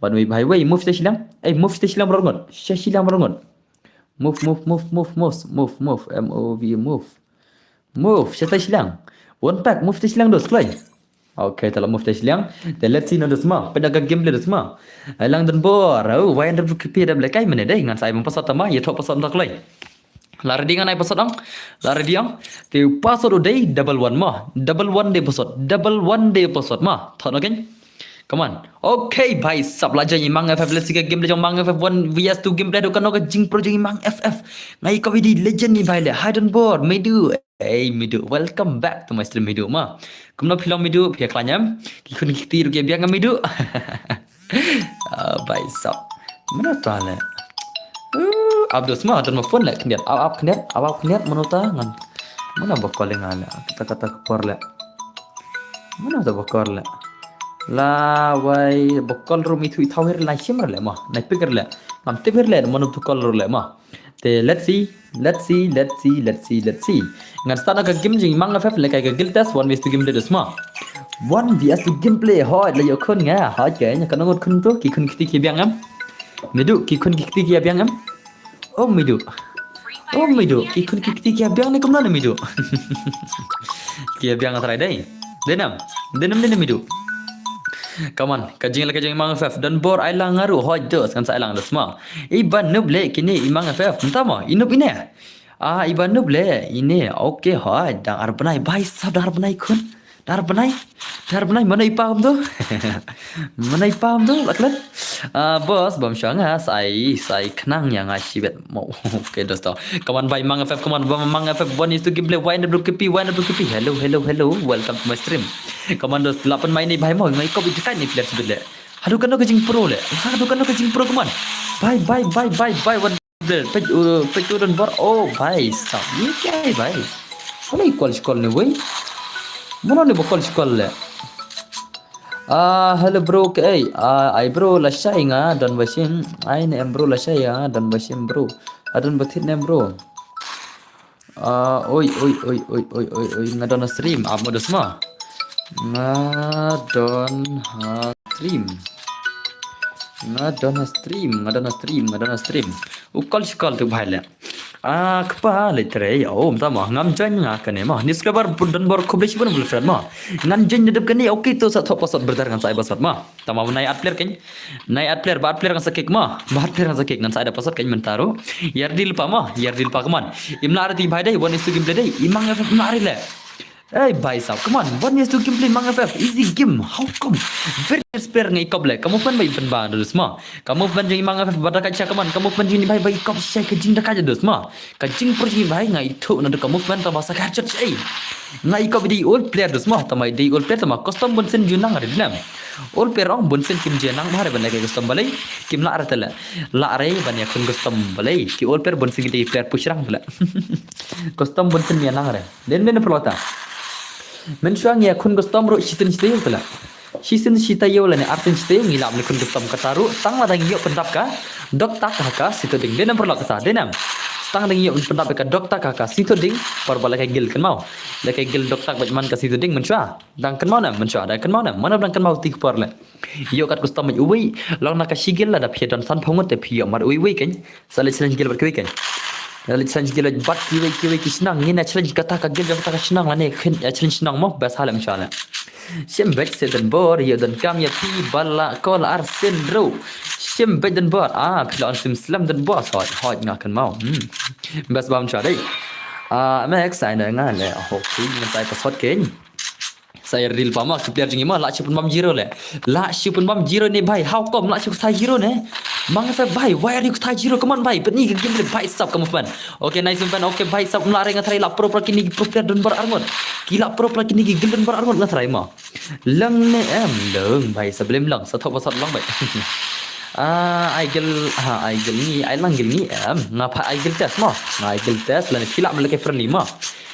Wan wei, bhai, wei, move sha shlem. Ei, move sha shlem, rngot. Sha shlem, rngot. Move, move, move, move, move, move, move, M O V E, move. Move, sha shlem. One pack, move sha shlem, dos, kloi. Okay, te la move te shiliang. Te let's see na dusma. Pynda ka gameplay dusma. Ai lang don bor. Oh, wai under K P da bleh kai mane dei. Ngan sa ai bam password tama. Ïathuh password dak lai. La ready ngan ai password ang. La ready ang. Te password u dei double one ma. Double one dei password. Double one dei password ma. Thoh na keng. Come on. Okay, bhai sab la jai i Mang F F, let's see ka gameplay jong Mang F F, one V S two gameplay, haduh kano ka jingpro jong i Mang F F. Nga ïa kaba dei legend ni bhai leh. Hi don bor. Midu. Hey, Midu, welcome back to my stream, Midu ma. Kumno phi long, Midu, phi ïa khlaiñ em? Ki khun ki kti ruh ki ïa biang em, Midu. Ah, bhai sab. Mano ta leh? Uh, ap dusma, don ma phone leh khyndiat. Ap, ap khyndiat, ap, ap khyndiat, mano ta ngan. Mano ba call nga leh? Kata, kata ka por leh. Mano ta ba call leh? La wai ba call ruh mi thu i thaw her la shim leh ma. Nai pick leh. Ngam tip leh, mano tu call ruh leh ma. Te let's see, let's see, let's see, let's see, let's see. Ngan start na ka game jong i Mang F F leh kai ka guild test, one v two game dei dusma. One v two gameplay, hoi, la ïoh khun nga, hoi, ka nya ka nongot khun tu, ki khun kti ki biang em. Midu, ki khun ki kti ki biang em. Oh, Midu. Oh, Midu, ki khun ki kti ki biang ne kumno ne, Midu? Ki biang trai dei. Dei nam, dei nam, dei nam, Midu. Come on, ka jing la ka jing Mang F F, don bor ai lang nga ruh, hoi, dos, ngan sa ai lang dusma. I ba noob leh kine i Mang F F, mynta ma, i noob ine. Ah, i ba noob leh ine. Okay, hoi, dang ar bnai, bhai sab, dang ar bnai khun. Dang ar bnai. Dang ar bnai, mano i pa kumto? Mano i pa kumto, la klet. Ah, boss, bam shwa nga, sa ai, sa ai khnang ïa nga shibit mo. Okay, dosto. Come on, bhai Mang F F, come on, bhai Mang F F, one is to gameplay, Y N W K P, Y N W K P. Hello, hello, hello, welcome to my stream. Come on, dos, la pynmai ni bhai mo, nga ïa kop i kai ni player shibit leh. Haduh kano ka jingpro leh. Haduh kano ka jingpro, come on. Bhai, bhai, bhai, bhai, bhai, one player. Peit, uh, peit tu don bor. Oh, bhai sab. Ni kai, bhai. Mano i call shi call ni, wei? Mano ni ba call shi call leh? Ah, hello bro, ke ai. Ah, ai bro, la shai nga, don ba shim. Ai ne em bro, la shai nga, don ba shim bro. Ah, don ba thied ne em bro. Ah, oi, oi, oi, nga don ha stream, ap mo dusma. Nga don ha stream. Nga don ha stream, nga don ha stream, nga don ha stream. U call shi call tu bhai leh. Ah, kpa leh trei, oh, mynta ma, ngam join nga kane ma. Ni subscriber bun don bor khublei shibun bul friend ma. Ngan join ne dep kane, okay tu sa thoh password brother ngan sa ai password ma. Tama nai add player keng. Nai add player, ba add player ngan sa kick ma. Ba add player ngan sa kick, ngan sa ai da password keng mynta ruh. Ïa ready lypa ma, ïa ready lypa, come on. Im lah ready bhai dei, one is to gameplay dei. I Mang F F im lah ready leh. Hey bhai sab, come on. One is to gameplay Mang F F. Easy game. How come? Very nice player ngai kop leh. Ka movement ba i pynba dusma. Ka movement jong i Mang F F ba da ka cha, come on. Ka movement jong i bhai ba i kop shai ka jing da ka dusma. Ka jingpro jong i bhai nga ithuh na da ka movement tama sa ka headshot shai. Nga i kop i dei old player dusma, tama i dei old player tama custom bun sien ju nang re dinem. Old player ong bun sien kim ju nang bha re ban leh ka custom balei. Kim lah re te leh. Lah re ban ïa khun custom balei. Ki old player bun sien ki dei player push rank te leh. Custom bun sien ïa nang re. Dei ne pyrlok ta. Mynshuwa ngi ïa khun custom ruh shisien shi taïew te leh. Shisien shi taïew lane arsien shi taïew ngi lah ban ïa khun custom kata ruh tang lada ngi ïoh pyndap ka doktak ha ka sitoding. Dei ne pyrlok kata, dei ne. Tang da ngi ïoh pyndap ka doktak ha ka sitoding, por ba lehkai guild kynmaw. Lehkai guild doktak bad man ka sitoding mynshuwa. Dang kynmaw ne mynshuwa, dang kynmaw ne. Mano ba dang kynmaw ti ka por leh. Ïoh kat custom bad uwei, long na ka shi guild lada phi don san phew ngut te phi ïoh mar uwei uwei keng. Sa leit challenge guild bad kiwei keng. Sa leit challenge guild bad kiwei kiwei ki shnong, ngin ïa challenge kata ka guild jong kata ka shnong lane khin ïa challenge shnong mo, best ha lem sha leh. Shim beit seh don bor, ïoh donkam ïa phi ba la call arsien ruh. Shim beit don bor, ah, phi la ong sim slem don bor, hot, hot nga kynmaw. Hmm. Best bam sha dei. Ah, Max, ai na nga leh, hok phi, ngan sa ai password keng. Sa ïa real pa ma ki player jong ngi ma, lah shu pynbam zero le. Lah shu pynbam zero ne bhai. How come lah shu kthai zero ne? Mang F F bhai, why are you kthai zero? Come on bhai, pyni ka game le bhai sap ka movement. Okay, nice movement. Okay bhai sap, mla re nga tharai lah pro pro kine ki pro player don bar arngut. Ki lah pro pro kine ki guild don bar arngut nga tharai ma. Lang ne em, lang bhai, sa blem lang, sa thok ba sat lang bhai. Ah, ai guild, ha, ai guild ngi, ai lang guild ngi em. Nga pha ai guild test ma. Nga ai guild test, lane phi lah ban lehkai friendly ma.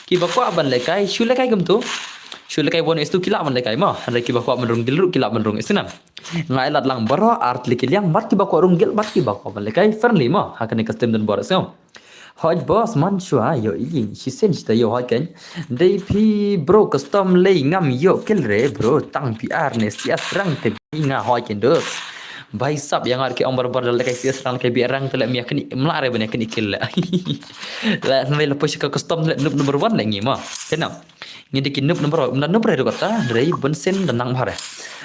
Kiba kwah ban lehkai, shu lehkai kumtu. Shu lehkai one is two ki lah ban lehkai ma. Hynrei kiba kwah ban rung guild ruh ki lah ban rung, isnam. Nga ai lad lang baroh ar tylli ki liang, bad kiba kwah rung guild, bad kiba kwah ban lehkai friendly ma. Ha kane ka stream don baroh sngew. Hoi boss man shwa ïoh i shisien shita ïoh hoi ken. Dei phi bro custom lei ngam ïoh kill re bro, tang phi ar ne sias rang te bi nga hoi ken dos. Bhai sap ïa nga ki ong barbar da lehkai sias rang lehkai bi rang te le mia kini mla re ban ïa kini kill le. La hynrei la push ka custom le noob number one le ngi ma. Kena. Ngi dei ki noob number one, na noob re ruh kata, hynrei bun sien da nang bha re.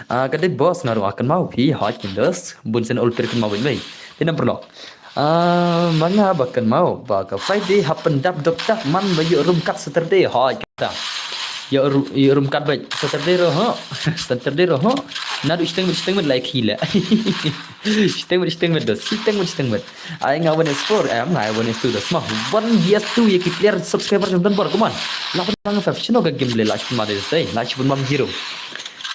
Ah, ka dei boss nga ruh a kynmaw phi hoi ken dos, bun sien ul pir kynmaw bun mei. Te number lok. Ah, ma nga ba kynmaw ba ka Friday hap pyndap dok tak man ba ïoh room kat Saturday hoi kata. Ïoh ru-, ïoh room kat bad Saturday ruh ho. Saturday ruh ho. Naduh shiteng bad shiteng bad lai khi le. Shiteng bad shiteng bad dos. Shiteng bad shiteng bad. Ai nga one is four em, nga ai one is two dos ma. One V S two ïa ki player subscriber jong don bor, come on. Lah pynbam F F shano ka gameplay lah shu pynbam de sei. Lah shu pynbam hero.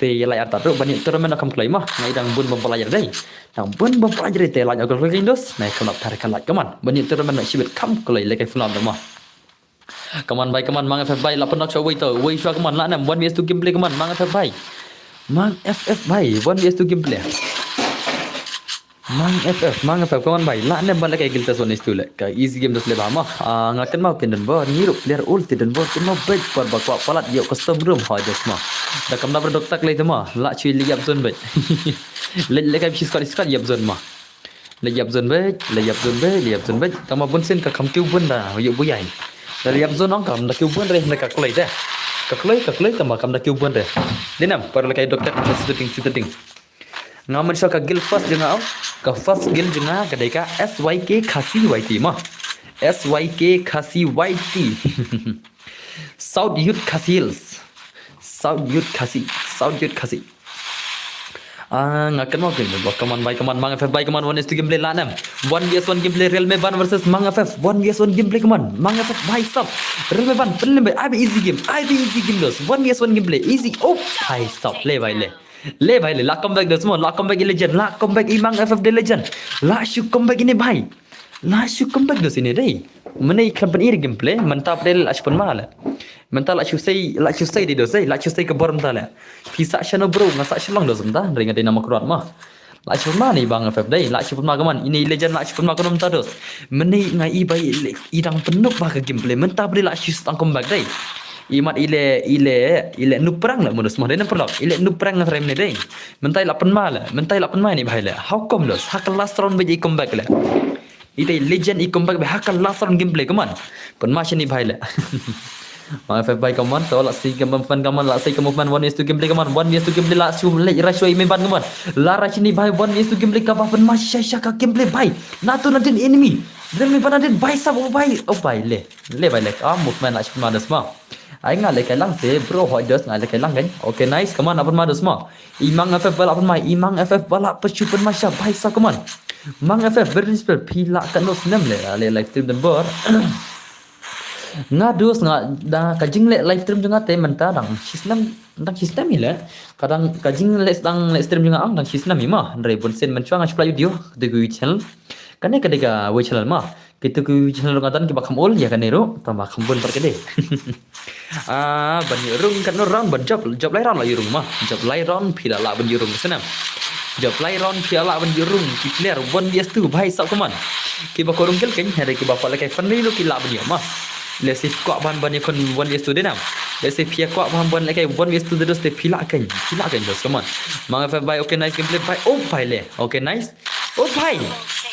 Te ïa lai artat ruh ban ïa tournament kam kloi ma. Nga i dang bun bam pynlait dei. Dang bun bam pynlait dei te lah ïa ka kloi dos. Nai kam lap thar ka lait, come on. Ban ïa tournament lah shibit kam kloi le kai fulam ma. Come on bhai, come on, Mang F F bhai, lah pynlok shwa wei to, wei shwa, come on, lah nem, one V S two gameplay, come on, Mang F F bhai. Mang F F bhai, one V S two gameplay. Mang F F, Mang F F, come on bhai, lah nem ban lehkai guild test one is two le. Ka easy game dos le ba ma. Ah, nga kynmaw kin don bor, ngi ruh player ul te don bor, kynmaw bad por ba kwah palat ïoh custom room hoi dos ma. Da kam da ber dok tak le te ma, lah shu le ïap zone bad. Le, lehkai shi squad, squad ïap zone ma. Le ïap zone bad, le ïap zone bad, le ïap zone bad. Tang ma bun sien ka kham kiew bun da, ïoh bu ïai. Da le ïap zone ong kam da kiew bun re, da ka kloi de. Ka kloi, ka kloi, tang ma kam da kiew bun re. Dei nam, para lehkai dok tak, sitting, sitting. Nga mynshuwa ka guild first jong nga, ka first guild jong nga, ka dei ka S Y K Khasi Y T ma. S Y K Khasi Y T. South Youth Khasi Hills. South Youth Khasi. South Youth Khasi. Ah, nga kynmaw kin ba, come on bhai, come on, Mang F F bhai, come on, one is two gameplay lah nem. One V S one gameplay, Realme Ban versus Mang F F. One V S one gameplay, come on. Mang F F bhai stop. Realme Ban, pynlem bhai, ai ba easy game. Ai ba easy game dos. One V S one gameplay, easy. Oh, bhai stop. Le bhai le. Le bhai le, lah comeback dos mo, lah comeback i legend, lah comeback i Mang F F the legend. Lah shu comeback ine bhai. Lah shu comeback dos ine dei. Mynne i khlem pyn-i re gameplay, mynta pat dei lah shu pynma le. Mynta lah shu sei, lah shu sei dei dos, eh, lah shu sei ka bor mynta le. Phi sah shano bro, nga sah Shillong dos mynta, hynrei nga dei na Mawkyrwat ma. Lah shu pynma ne Mang F F dei, lah shu pynma, come on, ine i legend lah shu pynma, come on mynta dos. Mynne nga i ba i le, i dang pynnoh ba ka gameplay, mynta pat dei lah shu stang comeback dei. I mat i le, i le, i le noob prank le mo dos mo, dei na pyrlok, i le noob prank nga tharai mynne dei. Mynta i lah pynma le, mynta i lah pynma ine bhai le. How come dos, ha ka last round ba i comeback le. Ite legend i comeback bhai ha ka last round gameplay, come on. Pynma shane bhai le. Mang F F bhai, come on, to lah sei ka movement, come on, lah sei ka movement, one V S two gameplay, come on, one V S two gameplay, lah shu leh rush wei me ban, come on. Lah rush ne bhai, one V S two gameplay, kaba pynma shisha shisha ka gameplay bhai. Na to na dien enemy. Realme Ban na dien bhai sab, oh bhai, oh bhai le. Le bhai le, ah, movement lah shu pynma dos ma. Ai nga lehkai lang se, bro, hoi dos nga lehkai lang kan. Okay, nice, come on, lah pynma dos ma. I Mang F F ba lah pynma, i Mang F F ba lah pynshut pynma sha bhai sa, come on. Mang F F, very respect, phi lah katno snem le, le live stream don bor. Nga dos nga da ka jingleh live stream jong nga te mynta dang shi snem, dang shi snem hi le. Ka dang ka jingleh dang leh stream jong nga ang dang shi snem hi ma. Hynrei bun sien mynshuwa nga shu pynlait video, katu ka channel. Kane ka dei kawei channel ma. Katu ka channel ruh nga don kiba kham ul, ïa kane ruh, tang ba kham bun pat ka dei. Ah, ban ïoh rung katno round ban jop, jop lai round lah ïoh rung ma. Jop lai round phi lah lah ban ïoh rung snem. Jop lai round phi lah lah ban ïoh rung ki player one V S two bhai sab, come on. Kiba kwah rung kill kein, hynrei kiba kwah lehkai friendly ruh ki lah ban ïoh ma. Lehse kwah ban ban ïakhun one V S two dei nam. Lehse phi kwah ban ban lehkai one V S two dei dos te phi lah kein, phi lah kein dos, come on. Mang F F bhai, okay, nice gameplay bhai. Oh bhai le. Okay, nice. Oh bhai.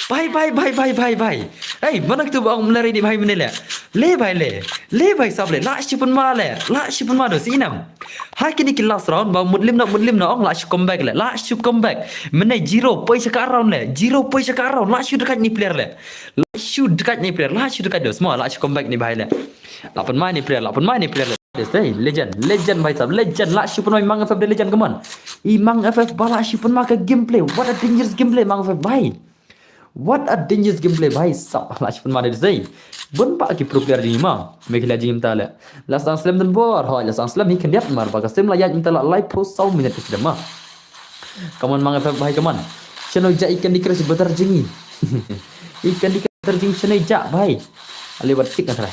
Bhai, bhai, bhai, bhai, bhai, bhai. Hey, mano katu ba ong mlei re ine bhai mynne le. Le bhai le. Le bhai sab le. Lah shu pynma le. Lah shu pynma dos, i nam. Ha kine ki last round ba mut lim noh, mut lim noh ong lah shu comeback le. Lah shu comeback. Mynne zero poi sha ka round le. Zero poi sha ka round. Lah shu dkait ne player le. Lah shu dkait ne player. Lah shu dkait dos ma. Lah shu comeback ne bhai le. Lah pynma ne player. Lah pynma ne player le. This day, legend, legend bhai sab, legend. Lah shu pynmai Mang F F de legend, come on. I Mang F F ba lah shu pynmai ka gameplay. What a dangerous gameplay Mang F F bhai. What a dangerous gameplay bhai sab, lah shu pynmai this day. Bun ba ki pro player jong ngi ma. Meghalaya jong ngi mynta le. Lah sdang slem Donbor, hoi lah sdang slem hi khyndiat mar ba ka stem la ïaid mynta la laiphew saw minit ka stem ma. Come on Mang F F bhai, come on. Shano ja i Candy Crush badar jong ngi. I Candy Crush badar jong ngi shano ja bhai. Ale wat tik na try.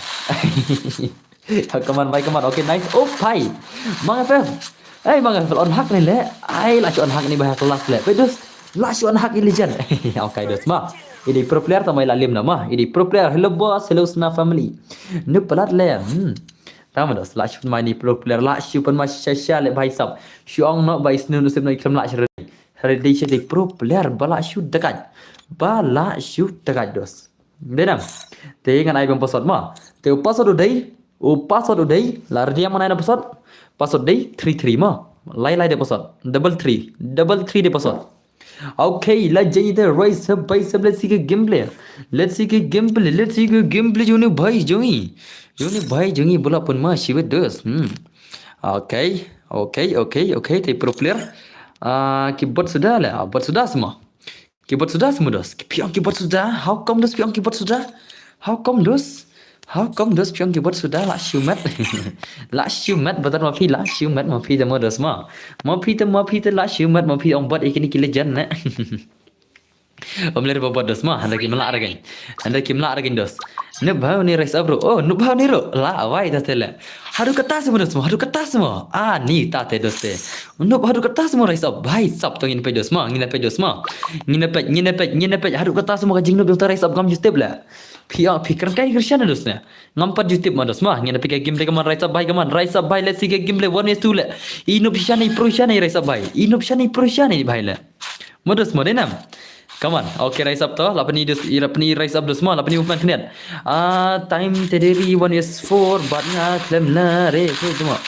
Come on bhai, come on. Okay, nice. Oh bhai. Mang F F. Hey Mang F F, on hack ni le. Ai lah shu on hack ni bhai, class le. Wait, dos. Lah shu on hack i legend. Okay, dos ma. I dei pro player tama i la lim na ma. I dei pro player. Hello boss, hello Sna family. Nop palat le. Hmm. Tama dos, lah shu pynmai ni pro player, lah shu pynmai shisha shisha le bhai sab. Shu ong noh ba i snun u sip noh i khlem lah shu ready. Ready sha dei pro player ba lah shu dakat. Ba lah shu dakat dos. Dei nam. Te ngan ai bam password ma. Te u password u dei, u password u dei, la ready ma nai na password. Password dei three three ma. Lai lai de password. Double three, double three de password. Okay, la jai de rise up bhai sab, let's see ka gameplay. Let's see ka gameplay, let's see ka gameplay jong ni bhai jong ngi. Jong ni bhai jong ngi bula pun ma shiwet dos. Hmm. Okay, okay, okay, okay, te pro player. Ah, ki bot suda le, ah, bot suda semua. Ki bot suda semua dos. Ki piang ki bot suda. How come dos piang ki bot suda? How come dos? How come dos piang ki bot suda lah shu met? Lah shu met batar ma phi, lah shu met ma phi te mo dos ma. Ma phi te, ma phi te lah shu met ma phi ong bot ikini ki legend ne. Om ler ba bot dos ma, handa ki mlah ragin. Handa ki mlah ragin dos. Nup bhau ni rise up ro. Oh, nup bhau ni ro. La awai ta tele. Haduh kata semua dos ma, haduh kata semua. Ah, ni ta te dos te. Nup haduh kata semua rise up. Bhai sab to ngin peit dos ma, ngin peit dos ma. Ngin peit, ngin peit, ngin peit. Haduh kata semua ka jingnup jong ta rise up ngam ju tip le. Phi ah, phi kren kai kyrsian dos ne. Ngam pat ju tip ma dos ma. Ngin peit ka game te kaman rise up bhai, kaman rise up bhai. Let's see ka game le one is two le. I nup shan i pro shan i rise up bhai. I nup shan i pro shan i bhai le. Modus modinam. Come on. Okay, rise up to. Lapani dus, lapani rise up dus ma, lapani movement khniat. Ah, time tederi one is four, but nga klem na re. Okay, tuma.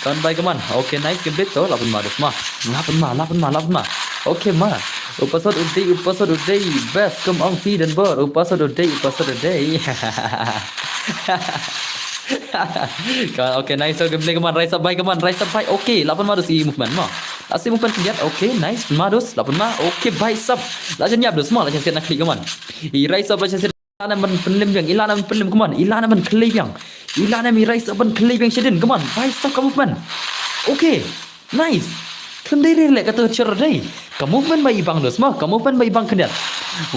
Come on, bhai, come on. Okay, nice game to. Lapan ma dus ma. Lapan ma, lapan ma, lapan ma. Okay ma. Upasot udei, upasot udei. Best come on feed and bor. Upasot udei, upasot udei. Come on, okay, nice. So, gameplay, come on. Rise up, bhai, come on. Rise up, bhai. Okay, lapan ma dus i movement ma. Lasi movement khniat. Okay, nice. Ma dus, lapan ma. Okay, bhai sab. La jan yap dus ma, la jan siat na klik, come on. I rise up, la jan siat. Ila na ban pynlem biang, ila na ban pynlem, come on. Ila na ban khlei biang. Ila na mi rise up ban khlei biang shadin, come on. Bhai sab ka movement. Okay, nice. Khlem dei re le kata chor dei. Ka movement ba i bang dus ma, ka movement ba i bang khniat.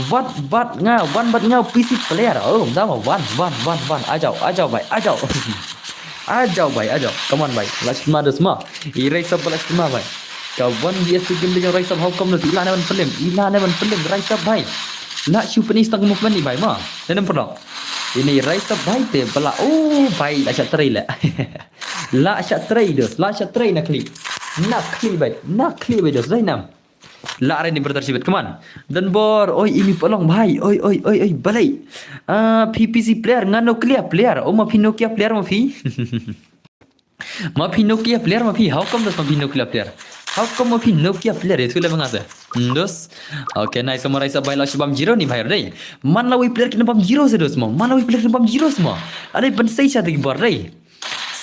Wat bat nga, wan bat nga P C player. Oh, dama wan, wan, wan, wan. Ajau, ajau bhai, ajau. Ajau bhai, ajau. Come on bhai. Last ma dus ma. I rise up last ma bhai. Ka one V S two game de jong rise up, how come dus ila na ban pynlem. Ila na ban pynlem rise up bhai. La shu pynlem stang movement ni bhai ma. Nenem pernah. Ini rise up bhai te bala. Oh bhai, la sha trei le. La sha trei dus, la sha trei na klik. Na klik bhai, na klik bhai dus, dai nam. La re ni brother shibit, come on. Dan bor, oi imi polong bhai, oi oi oi oi balai. Ah, P P C player, nga Nokia player, oh ma phi Nokia player ma phi. Ma phi Nokia player ma phi, how come dus ma phi Nokia player? How come ma phi Nokia player, itu le mangase. Hmm, dus. Okay, nice, sama rise up bhai, la shibam zero ni bhai dei. Man la wi player kena bam zero se dus ma, man la wi player kena bam zero se ma. Adei ban sei sha dei bor dei.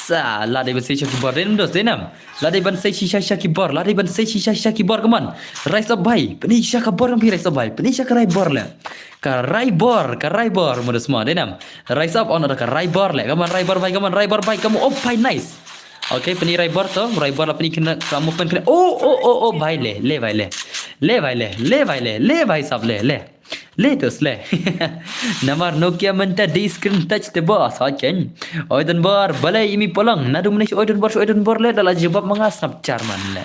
Sa, la dei ban sei sha ki bor, dei nam dos, dei nam. La dei ban sei shisha sha ki bor, la dei ban sei shisha sha ki bor, come on. Rise up bhai, pynlem sha ka bor, pynlem rise up bhai, pynlem sha ka rai bor le. Ka rai bor, ka rai bor, modus ma, dei nam. Rise up, on ada ka rai bor le, come on, rai bor bhai, come on, rai bor bhai, come on, oh bhai, nice. Okay, pynlem rai bor to, rai bor la pynlem kena, ka movement kena, oh, oh, oh, oh, bhai le, le bhai le. Le bhai le, le bhai le, le bhai sab le, le. Le dos le. Namar Nokia mynta dei screen touch te boss, okay. Oi dan bor, balai imi polong. Nadu mnish oi dan bor, oi dan bor le, da la jubab manga snap charman le.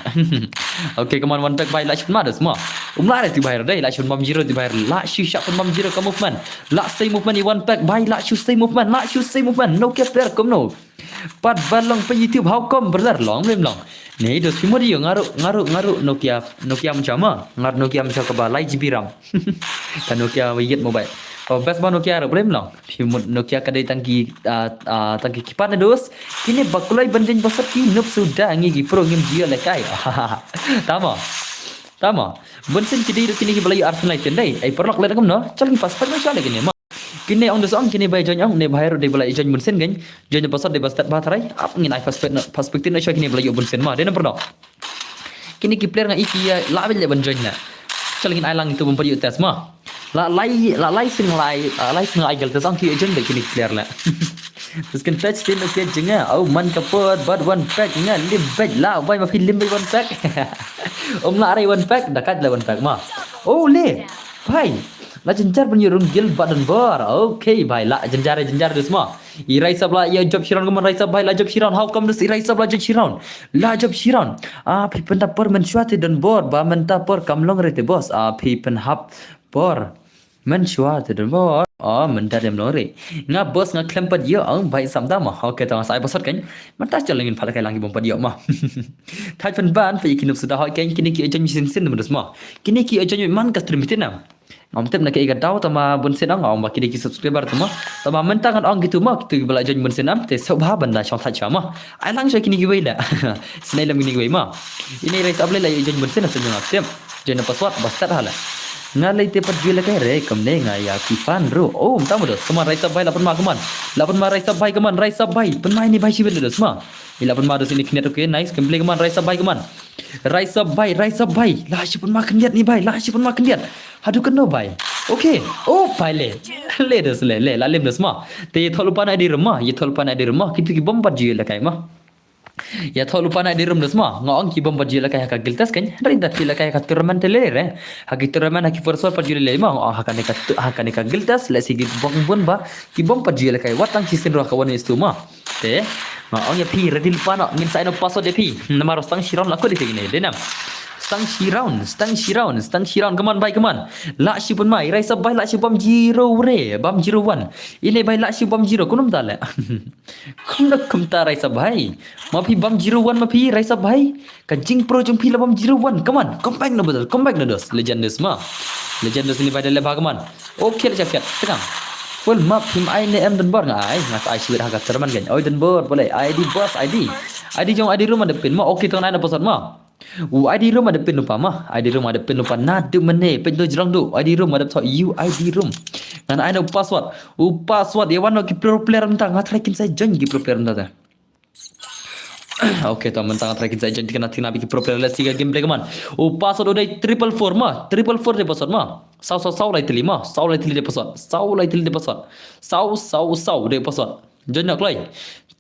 Okay, come on, one back bhai, la shun ma dos ma. Um la re ti bhai dei, la shun bam zero ti bhai, la shu shap bam zero ka movement. La sei movement i one back bhai, la shu sei movement, la shu sei movement. Nokia player kumno. Pat ba long pa YouTube, how come brother, long lem long. Nei dos phi modi yo, ngaru ngaru ngaru Nokia, Nokia mcha ma, ngaru Nokia mcha ka ba lai G B RAM. Ka Nokia wa yet mobile. Oh, best ba Nokia ru lem long. Phi mut Nokia ka dei tang ki, ah, ah, tang ki keypad ne dos. Kine ba kulai ban jeng basat ki nup suda ngi ki pro ngim jia le kai. Tama. Tama. Bun sen ki dei ru kine ki balai Arsenal ten dei. Ai parlok le kumno. Chal ngi pas pas ma chal le kine ma. Kine ong da song, kine ba ïa join ong, ne ba ïa ruh dei ba la ïa join bun sien kein. Join na password dei ba start ba tharai. Ap ngin ai perspective, perspective na shuwa kine ba la ïoh bun sien ma. Dei namar no. Kine ki player nga i ki ïa la bit leh ban join na. Chal ngin ai lang itu bym pat ïoh test ma. La lai, la lai sien nga lai, la lai sien nga ai gel test ong ki ïa join da kine ki player la. Terus kan touch sien okay jingeh. Au man ka por bad one pack nga lim bad la bai ma phi lim bad one pack. Um la rai one pack, da kat la one pack ma. Oh le. Bhai. La jynjar ban ïa rung gel bad don bor. Okay bhai, la jynjar, jynjar dus ma. I Rai Sap la ïa jop shiron, kaman Rai Sap bhai la jop shiron. How come dus i Rai Sap la jop shiron? La jop shiron. Ah, phi pynta por mynshuwa te don bor, ba mynta por kam long re te boss. Ah, phi pynhap por mynshuwa te don bor. Oh, mynta dem long re. Nga boss nga khlem pat ïa, oh, bhai sam da ma. Okay, to nga sa ai password kein. Mynta chal ngin pat kai lang ki bym pat ïa ma. Thaj pynban phi ki nup suda hoi kein kine ki ïa join sien sien dus ma. Kine ki ïa join man ka stream bitin na. Ngam tip na kaei ka daw tama bun sien ong, ong ba ki dei ki subscriber tama. Tama mynta ngan ong kitu ma, kitu ba la join bun sien am, te sngewbha ban da shong thait shuwa ma. Ai lang shuwa kine kiwei la. Snei lem kine kiwei ma. Ine Rai Sap le la join bun sien, sa ngam tip. Join na password ba start ha la. Nga lei te pat jui la kai re, kam ne nga ïa ki fan ruh. Oh, mynta ma dos, kaman Rai Sap bhai la pynma kaman. La pynma Rai Sap bhai kaman, Rai Sap bhai. Pynma ine bhai shibit dos ma. Ila pynma dos ine khyndiat, okay, nice. Gameplay kaman, Rai Sap bhai kaman. Rai Sap bhai, Rai Sap bhai. La shi pynma khyndiat ni bhai, la shi pynma khyndiat. Haduh kano bhai. Okay. Oh, bhai le. Le dos le, le. La lem dos ma. Te ïa thok lypa na I D room ma. Ïa thok lypa na I D room ma. Kitu ki bym pat ju ïa la kai ma. Ïa thok lypa na I D room dos ma. Nga ong ki bym pat ju ïa la kai ha ka guild test kein. Hynrei da phi la kai ha ka tournament te le re. Ha ki tournament ha ki first world pat ju ïa la kai ma. Nga ong ha kane ka, ha kane ka guild test. Let's see ki bym bun ba. Ki bym pat ju ïa la kai. Wat tang shisien ruh ha ka one is two ma. Te, nga ong ïa phi, ready lypa noh, ngin sa ai noh password ïa phi. Namar stang shi round la kut ïa phi kine, dei nam. Stang shi round, stang shi round, stang shi round, come on bhai, come on. La shi pynma, Rai Sap bhai, la shi bam zero re, bam zero one. Ine bhai, la shi bam zero, kumno mynta le. Kumno kumta Rai Sap bhai. Ma phi bam zero one ma phi, Rai Sap bhai. Ka jingpro jong phi la bam zero one. Come on, come back na brother, come back na dos. Legend dos ma. Legend dos ine bhai da le bha, come on. Okay, la siat, tengah. Full map phim ai ne em, don bor nga ai, nga sa ai shibit ha ka tournament kein. Oi don bor, boleh. I D boss, I D. I D jong I D room ada pin ma. Okay, tong ai na password ma. U I D room ada pin lypa ma. I D room ada pin lypa. Na du mene, pin tu jrong du. I D room ada tho U I D room. Ngan ai na password. U password ïa wan ki pro player mynta, nga try kin sa join ki pro player mynta te. Okay, to mynta nga try kin sa join, kane tang na bad ki pro player, let's see ka gameplay kaman. U password u dei triple four ma, triple four dei password ma. Saw saw saw lai tylli ma, saw lai tylli dei password. Saw lai tylli dei password. Saw saw saw dei password. Join na kloi.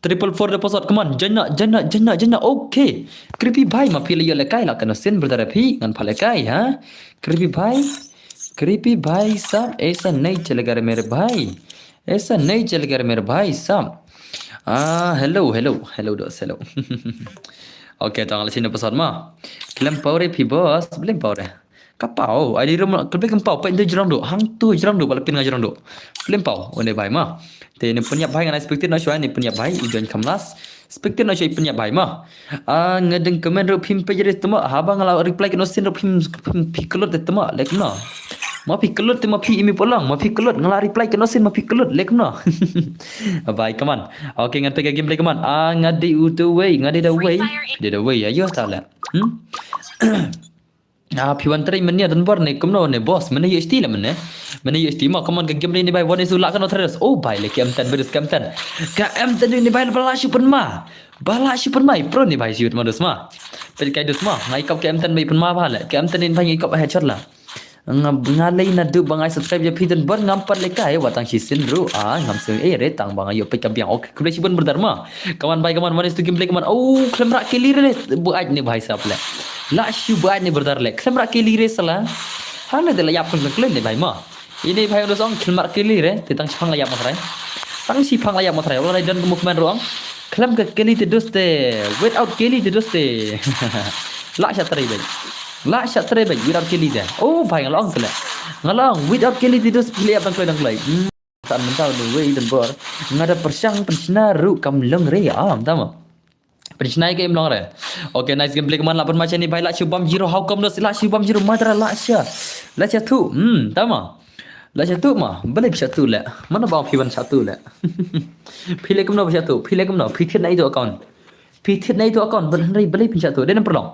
Triple four dei password, kaman. Join na, join na, join na, join na. Okay. Creepy bhai, ma phi la ïoh lehkai la kano sien brother phi, ngan pat lehkai ha. Creepy bhai. Creepy bhai sab, aisa nahi chalega re mere bhai. Aisa nahi chalega re mere bhai sab. Ah, hello, hello, hello dos, hello. Okay, to nga la shim na password ma. Khlem paw re phi boss, khlem paw re. Ka paw, I D room, khlem paw, pyntu jrong du, hangtu jrong du, ba la pyn nga jrong du. Khlem paw, une bhai ma. Te ne pynïap bhai, ngan expected na shuwa, ne pynïap bhai, i join kham last. Expected na shuwa, i pynïap bhai ma. Ah, nga dang comment ruh phim peit re tama, haba nga la reply kano sien ruh phim, phim phi klut te tama, leh kumno. Ma phi klut te ma phi imi polong, ma phi klut, nga la reply kano sien ma phi klut, leh kumno. Bhai, come on. Okay, ngan peit ka gameplay, come on. Ah, nga dei utu wei, nga dei da wei. Dei da wei, ayo ta leh. Hmm? Ah, phi wan trei mynne don bor ne kumno ne boss, mynne U H T la mynne. Mynne U H T ma, come on, ka gameplay ne bhai, wan isu la kano traders. Oh bhai, le ka M ten virus ka M ten. Ka M ten ne bhai, ba la shu pynma. Ba la shu pynma, pro ne bhai, shu pynma dos ma. Peit kai dos ma, ngai kop ka M ten bhai pynma bha le. Ka M ten ne bhai ngai kop headshot la. Nga, nga lei naduh ba ngai subscribe ïa phi don bor ngam pat lehkai, wat tang shisien ruh. Ah, ngam sngewsih re tang ba nga ïoh peit ka biang. Okay, khublei shibun brother ma. Come on bhai, come on, wan isu gameplay, come on. Oh, khlem rah kill re. Buaid ne bhai sab le. La shu buaid ne brother le. Khlem rah kill re sala. Hangne te la ïap khlem khlem ne bhai ma. Ine bhai dos ong khlem rah kill re. Te tang shiphang la ïap ma trai. Tang shiphang la ïap ma trai. Wala don ka movement ruh ong. Khlem ka kill te dos te. Without kill te dos te. La sha trai bhai. La sha trai bhai. Without kill te. Oh bhai nga la ong te le. Nga la ong without kill te dos phi la ïap dang kloi dang kloi. Hmm. San mynta u wei don bor. Nga da pyrshang pynshna ruh kam long re. Ah, mynta ma. Pynshna ïa ka im long re. Okay, nice gameplay, kaman la pynma shane bhai, la shu bam zero, how come dos la shu bam zero, madra la sha. La sha tu, hmm, tama. La sha tu ma, balei phi sha tu le. Mano ba phi wan sha tu le. Phi le kumno ba sha tu, phi le kumno, phi thied na itu account. Phi thied na itu account, bal hynrei balei phi sha tu, dei namar long.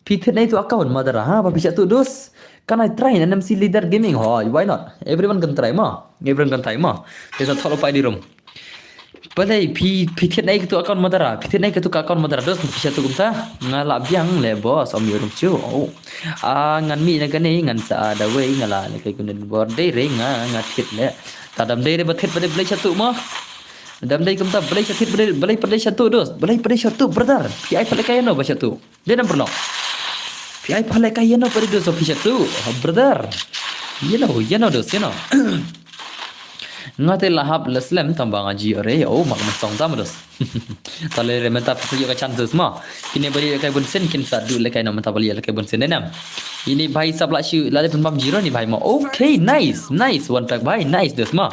Phi thied na itu account, madra, ha, ba phi sha tu dos. Can I try an M C leader gaming? Hoi, why not? Everyone can try ma. Everyone can try ma. Te sa tholo pai di rum. Balei phi phi thied nei katu account madara. Phi thied nei katu ka account madara dos phi shatu kumta. Nga la biang le boss om ïoh rum chu. Oh. Ah, ngan mih na kane ngan sa da wei nga la le kai kunden bor dei re nga nga thied le. Ta dam dei re ba thied ba dei balei shatu ma. Dam dei kumta balei shatu balei balei shatu dos. Balei balei shatu brother. Phi ai pale kai no ba shatu. Dei nam pernah. Phi ai pale kai no pare dos phi shatu. Brother. Ïa no ïa no dos ïa no. Nga te la hap la slem tang ba nga ji ore. Oh mak ma song tam dos. Tale re menta pisa ïoh ka chances ma. Kine bari kai bun sen kin sa du le kai na menta bali le kai bun sen nam. Ini bhai sap la shu la le pun bam jiro ni bhai ma. Okay, nice, nice, one pack bhai, nice dos ma.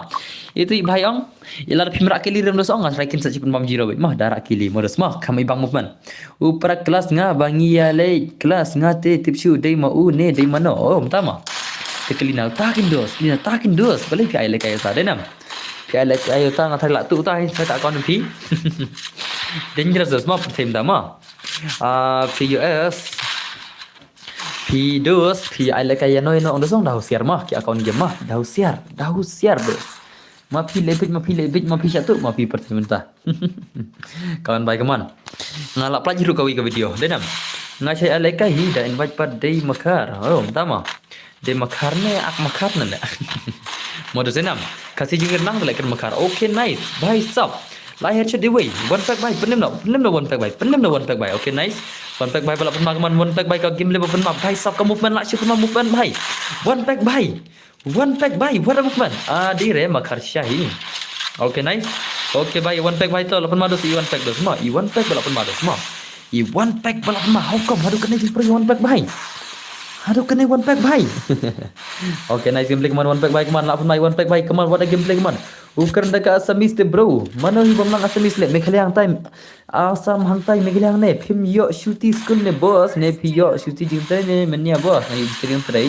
Itu bhai ong. Ila da phim rak kili rem dos ong nga try kin sa chi pun bam jiro bhai ma. Da rak kili mo dos ma. Kam i bang movement. U para kelas nga ba ngi ïa leit kelas nga te tip shu dei ma u ne dei ma no. Oh, menta ma. Te kali na ta kin dos, kali na ta kin dos. Balei phi ai le kai ta dei nam. Phi ai le kai ta nga thai la tu ta hi ta kon phi. Dangerous dos ma perthem da ma. Ah, phi U S. Phi dos, phi ai le kai no no dos ong da husiar ma. Ki account game ma. Da husiar, da husiar dos. Ma phi le bit, ma phi le bit, ma phi shatu, ma phi perthem ta. Kawan bai kaman. Nga la plaj ru kawi ka video. Dei nam. Nga shai alai kai hi da invite pat dei makar. Oh, menta ma. Dei makar ne ak makar ne ne. Mo dos dei nam. Kasi jingir nang le ker makar. Okay, nice. Bhai sap. Lai her chut dei wei. One pack bhai. Penem no. Penem no one pack bhai. Penem no one pack bhai. Okay, nice. One pack bhai bala pun ma kaman one pack bhai ka game le pun ma. Bhai sap ka movement la shu pun ma movement bhai. One pack bhai. One pack bhai, what a movement. Ah, dei re makar shahi. Okay, nice. Okay bhai, one pack bhai to, la pun ma dos i one pack dos ma. I one pack bala pun ma dos ma. I one pack bala pun ma. How come? Haduh kane jingpre one pack bhai. Haduh kane one pack bhai. Okay, nice gameplay kaman one pack bhai kaman la pun ma i one pack bhai kaman what a gameplay kaman. Ukren da ka Assamese te bro. Mano hi bam lang Assamese le Meghalaya hangtai. Assam hangtai Meghalaya ne. Phim ïoh shuti school ne boss ne phi ïoh shuti jingtrei ne menia boss. Nga ïoh shuti jingtrei.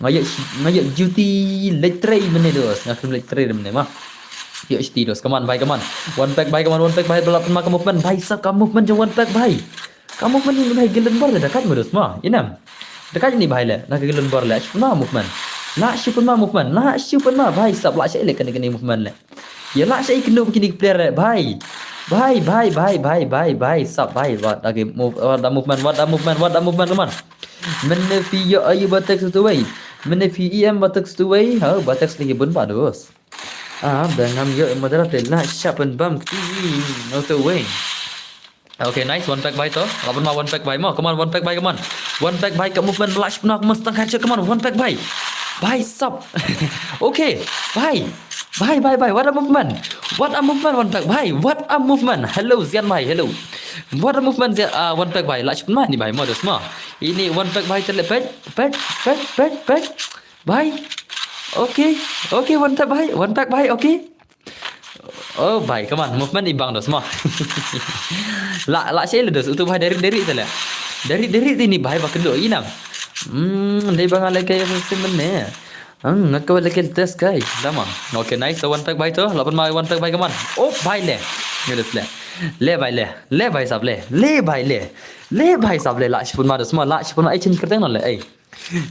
Nga ïa nga ïa duty leit trei mynne dos nga khlem leit trei mynne ma. Ïa shuti dos kaman bhai kaman. One pack bhai kaman one pack bhai bala pun ma ka movement bhai sap ka movement jong one pack bhai. Ka movement ni bhai gilden bor da kat ma dos ma. Ïa nam. Da kat ni bhai le na ka gilden bor le. Shu pun ma movement. La shu pun ma movement. La shu pun ma bhai sap la sha le kane kane movement le. Ïa la sha i kynduh kini ki player le bhai. Bhai bhai bhai bhai bhai bhai sap bhai what a game move what a movement what a movement what a movement kaman. Mynne phi ïoh ayu ba text tu wei. Mynne phi E M ba text tu wei. Ha ba text lagi bun ba dos. Ah, ba ngam ïoh moderator la sha pun bam kti. No tu wei. Okay, nice. One pack bhai to. La pun ma one pack bhai mo. Come on, one pack bhai, come on. One pack bhai ka movement la sha pun ma must tang kacha. Come on, one pack bhai. Bhai sap. Okay, bhai. Bhai, bhai, bhai. What a movement. What a movement, one pack bhai. What a movement. Hello, Zian bhai. Hello. What a movement, Zian. Ah, one pack bhai. La sha pun ma ni bhai mo dos ma. Ini one pack bhai tele pet pet pet pet pet. Bhai. Okay. Okay, one pack bhai. One pack bhai. Okay. Oh bhai, come on, movement i bang dos ma. La la sha le dos utu bhai dari dari tele. Dari dari tini bhai ba kynduh i nam. Hmm, dei ba nga le kai sim ne. Hmm, nga ka le kai test kai. Dama. Okay, nice to one pack bhai to. La pun ma one pack bhai kaman. Oh bhai le. Ni dos le. Le bhai le. Le bhai sap le. Le bhai le. Le bhai sap le la sha pun ma dos ma la sha pun ma ai chin kyrteng no le ai.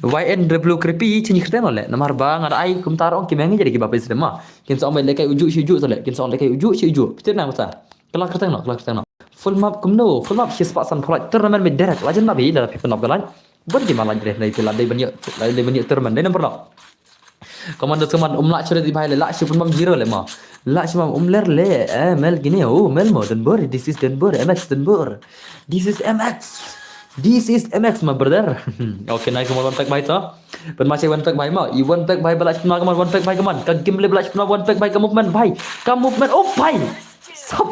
Y N W Creepy chin kyrteng no le. Namar ba nga da ai kumta ong ki meng jadi ki ba pes ma. Kin sa ong ba le kai uju shi uju to le. Kin sa ong le kai uju shi uju. Piter na kumta. Kala kyrteng no, kala kyrteng no. Full map kumno, full map shi spah san pholai. Tournament me direct la jen ma bi la phi pun ma galan. Bun ki ma la jreh nai pila dei ban ïa dei ban ïa tournament dei number no. Commander Suman um la chore di bhai le la shu pun bam zero le ma. La shu bam um ler le eh mel gine oh mel mo Denbor this is Denbor M X Denbor. This is M X. This is M X my brother. Okay nice mo one pack bhai to. Pun ma chai one pack bhai ma. I one pack bhai bala chuna kaman one pack bhai kaman. Ka game le bala chuna one pack bhai ka movement bhai. Ka movement oh bhai. Sap.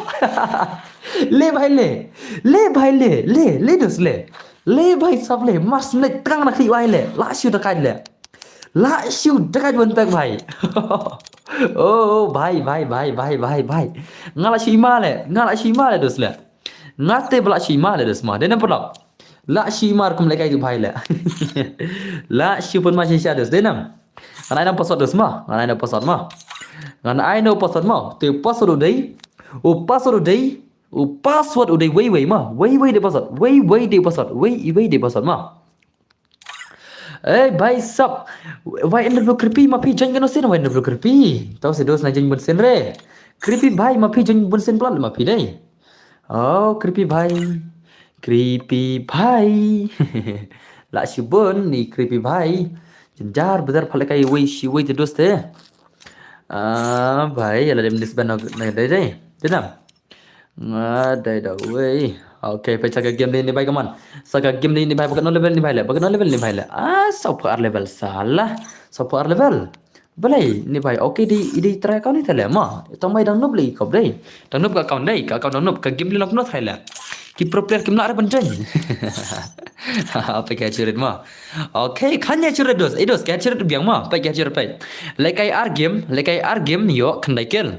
Le bhai le. Le bhai le. Le le dos le. Le bhai sap le. Mas ne tang na khi bhai le. La shu da kai le. La shu da kai one pack bhai. Oh bhai bhai bhai bhai bhai bhai. Nga la shu ima le. Nga la shu ima le dos le. Nga te bala shu ima le dos ma. Dei nam pun la. La shu ima kum le kai tu bhai le. La shu pun ma shisha dos. Dei nam. Ngan ai nam password dos ma. Ngan ai nam password ma. Ngan ai nam password ma. Te password u dei. U password u dei. U password u dei wei wei ma. Wei wei dei password. Wei wei dei password. Wei wei dei password ma. Ei, bhai sab. Wai N W Creepy ma phi join kano sien, wai N W Creepy. Tau si dos na join bun sien re. Creepy bhai ma phi join bun sien plat ma phi dei. Oh, Creepy bhai. Creepy bhai. La shi bun ni Creepy bhai. Jynjar bydar phalek kai wei shi wei te dos te. Ah, bhai, ala dem dis ban na dei dei. Dei nam. Nga dai da wei. Okay, peit sa ka game ni bhai kaman. Sa ka game ni bhai, ba katno level ni bhai le, ba katno level ni bhai le. Ah, saw phew ar level, salah. Saw phew ar level. Balei ni bhai. Okay, di, di try account ni tale ma. Tang bai dang noob lei kop dei. Dang noob ka account dei, ka account dang noob, ka game ni long kumno try le. Ki pro player kim lah re ban join. Peit ka churit ma. Okay, khan ya churit dos. Eh dos, ka churit biang ma. Peit ka churit peit. Lekai ar game, lekai ar game yo khyndai kill.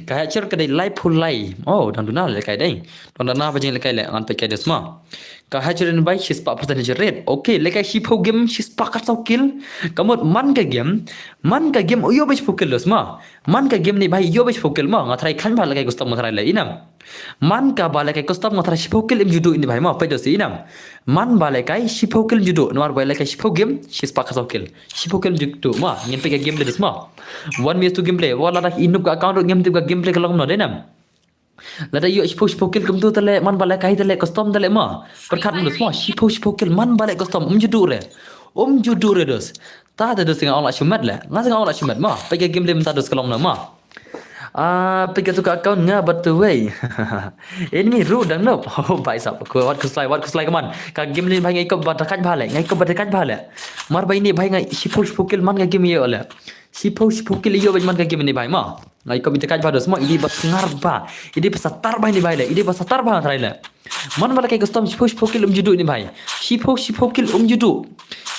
Ka hachir ka dei lai phew lai. Oh, dang duna lekai dei. Dang duna ba jing lekai le ngan peit kai dos ma. Ka hachir ni bhai shispah percent hachir rate. Okay, lekai shiphew game shispah khatsaw kill. Ka mut man ka game, man ka game u yo ba shiphew kill dos ma. Man ka game ni bhai yo ba shiphew kill ma. Nga try khan ba lekai custom nga try le inam. Man ka ba lekai custom nga try shiphew kill im judu ni bhai ma. Peit dos inam. Man ba lekai shiphew kill im judu. Namar ba lekai shiphew game shispah khatsaw kill. Shiphew kill im judu ma. Ngin peit ka game le dos ma. One vs two gameplay. Wa lada i noob ka account ruh ngim tip ka gameplay ka long kumno dei nam. Lada ïoh shiphew shiphew kill kumtu tale man ba lekai tale custom tale ma. Pyrkhat mut dos ma shiphew shiphew kill man ba le custom um judu re. Um judu re dos. Ta te dos nga ong la shu met le. Nga nga ong la shu met ma. Peit ka gameplay mynta dos ka long kumno ma. Ah, peit katu ka account nga bad tu wei. Enemy ruh dang noob. Oh, bhai sab. Wat khuslai, wat khuslai kaman. Ka game ni bhai nga ïakop ba da kait bha le. Nga ïakop ba da kait bha le. Mar bhai ni bhai nga shiphew shiphew kill man ka game ïoh le. Shiphew shiphew kill ïoh bad man ka game ni bhai ma. Nga ïakop ba da kait bha dos ma, i dei ba sngar bha. I dei ba satar bha ni bhai le. I dei ba satar bha try le. Man ba lekai custom shiphew shiphew kill um judu ni bhai. Shiphew shiphew kill um judu.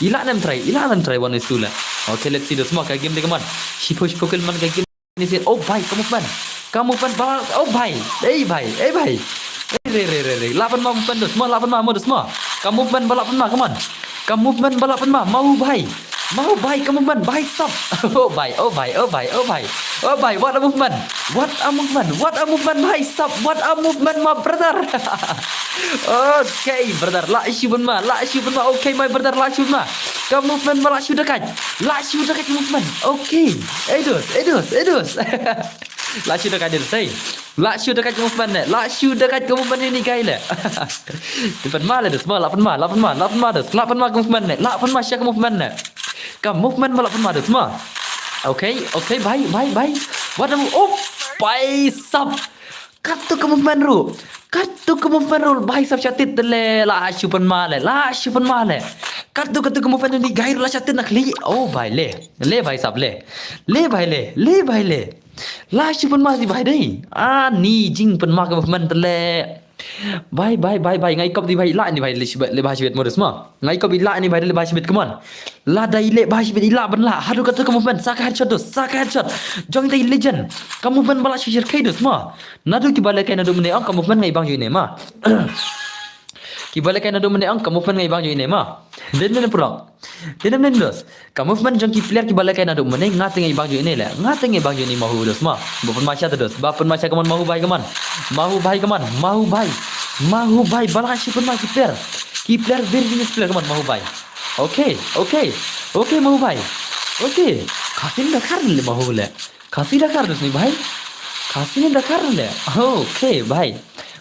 I lah nem try, i lah nem try one vs two le. Okay, let's see dos ma ka game dei kaman. Shiphew shiphew kill man ka game. Ni sien, oh bhai, ka movement. Ka movement ba, oh bhai. Ei bhai, ei bhai. Ei re re re re. Lah pynma movement dos ma, lah pynma mo dos ma. Ka movement ba lah pynma, kaman. Ka movement ba lah pynma, mahu bhai. Mahu bhai, ka movement bhai sab. Oh bhai, oh bhai, oh bhai, oh bhai. Oh bhai, what a movement. What a movement, what a movement bhai sab. What a movement, my brother. Okay brother, lah shu pynma, lah shu pynma. Okay my brother, lah shu pynma. Ka movement ba lah shu da kait. Lah shu da kait movement. Okay. Ei dos, ei dos, ei dos. Lah shu da kait dos ei. Lah shu da kait movement ne. Lah shu da kait movement ni guy le. Pynma le dos ma, lah pynma, lah pynma, lah pynma dos. Lah pynma ka movement ne. Lah pynma sha ka movement ne. Ka movement ba lah pynma dos ma. Okay, okay, bhai, bhai, bhai. What a move. Oh, bhai sab. Katu ka movement ruh. Katu ka movement ruh bhai sab sha tit le, lah shu pynma le, lah shu pynma le. Katu katu ka movement ni guy ruh lah sha tit na khlieh. Oh bhai le. Le bhai sab le. Le bhai le. Le bhai le. Lah shu pynma si bhai dei. Ah, ni jingpynma ka movement le. Bhai, bhai, bhai, bhai. Nga ïakop di bhai lah ni bhai le bha shibit mo dos ma. Nga ïakop i lah ni bhai le bha shibit kaman. Lada i le bha shibit i lah ban lah. Haduh katu ka movement sa ka headshot dos. Sa ka headshot. Jong te legend. Ka movement ba lah shu shirkhei dos ma. Naduh kiba lekai naduh mynne ong ka movement nga i bang ju ine ma. Kiba lekai naduh mynne ong ka movement nga i bang ju ine ma. Dei ne pyrlok. Dei ne dos. Ka movement jong ki player kiba lekai naduh mynne nga te nga i bang ju ine le. Nga te nga i bang ju ine mahu dos ma. Ba pynma sha te dos. Ba pynma sha kaman mahu bhai kaman. Mahu bhai kaman. Mahu bhai. Mahu bhai ba lah shu pynma ki player. Ki player very very player kaman mahu bhai. Okay, okay. Okay mahu bhai. Okay. Khasin da khar le mahu le. Khasi da khar dos ni bhai. Khasi ni da khar le. Okay bhai.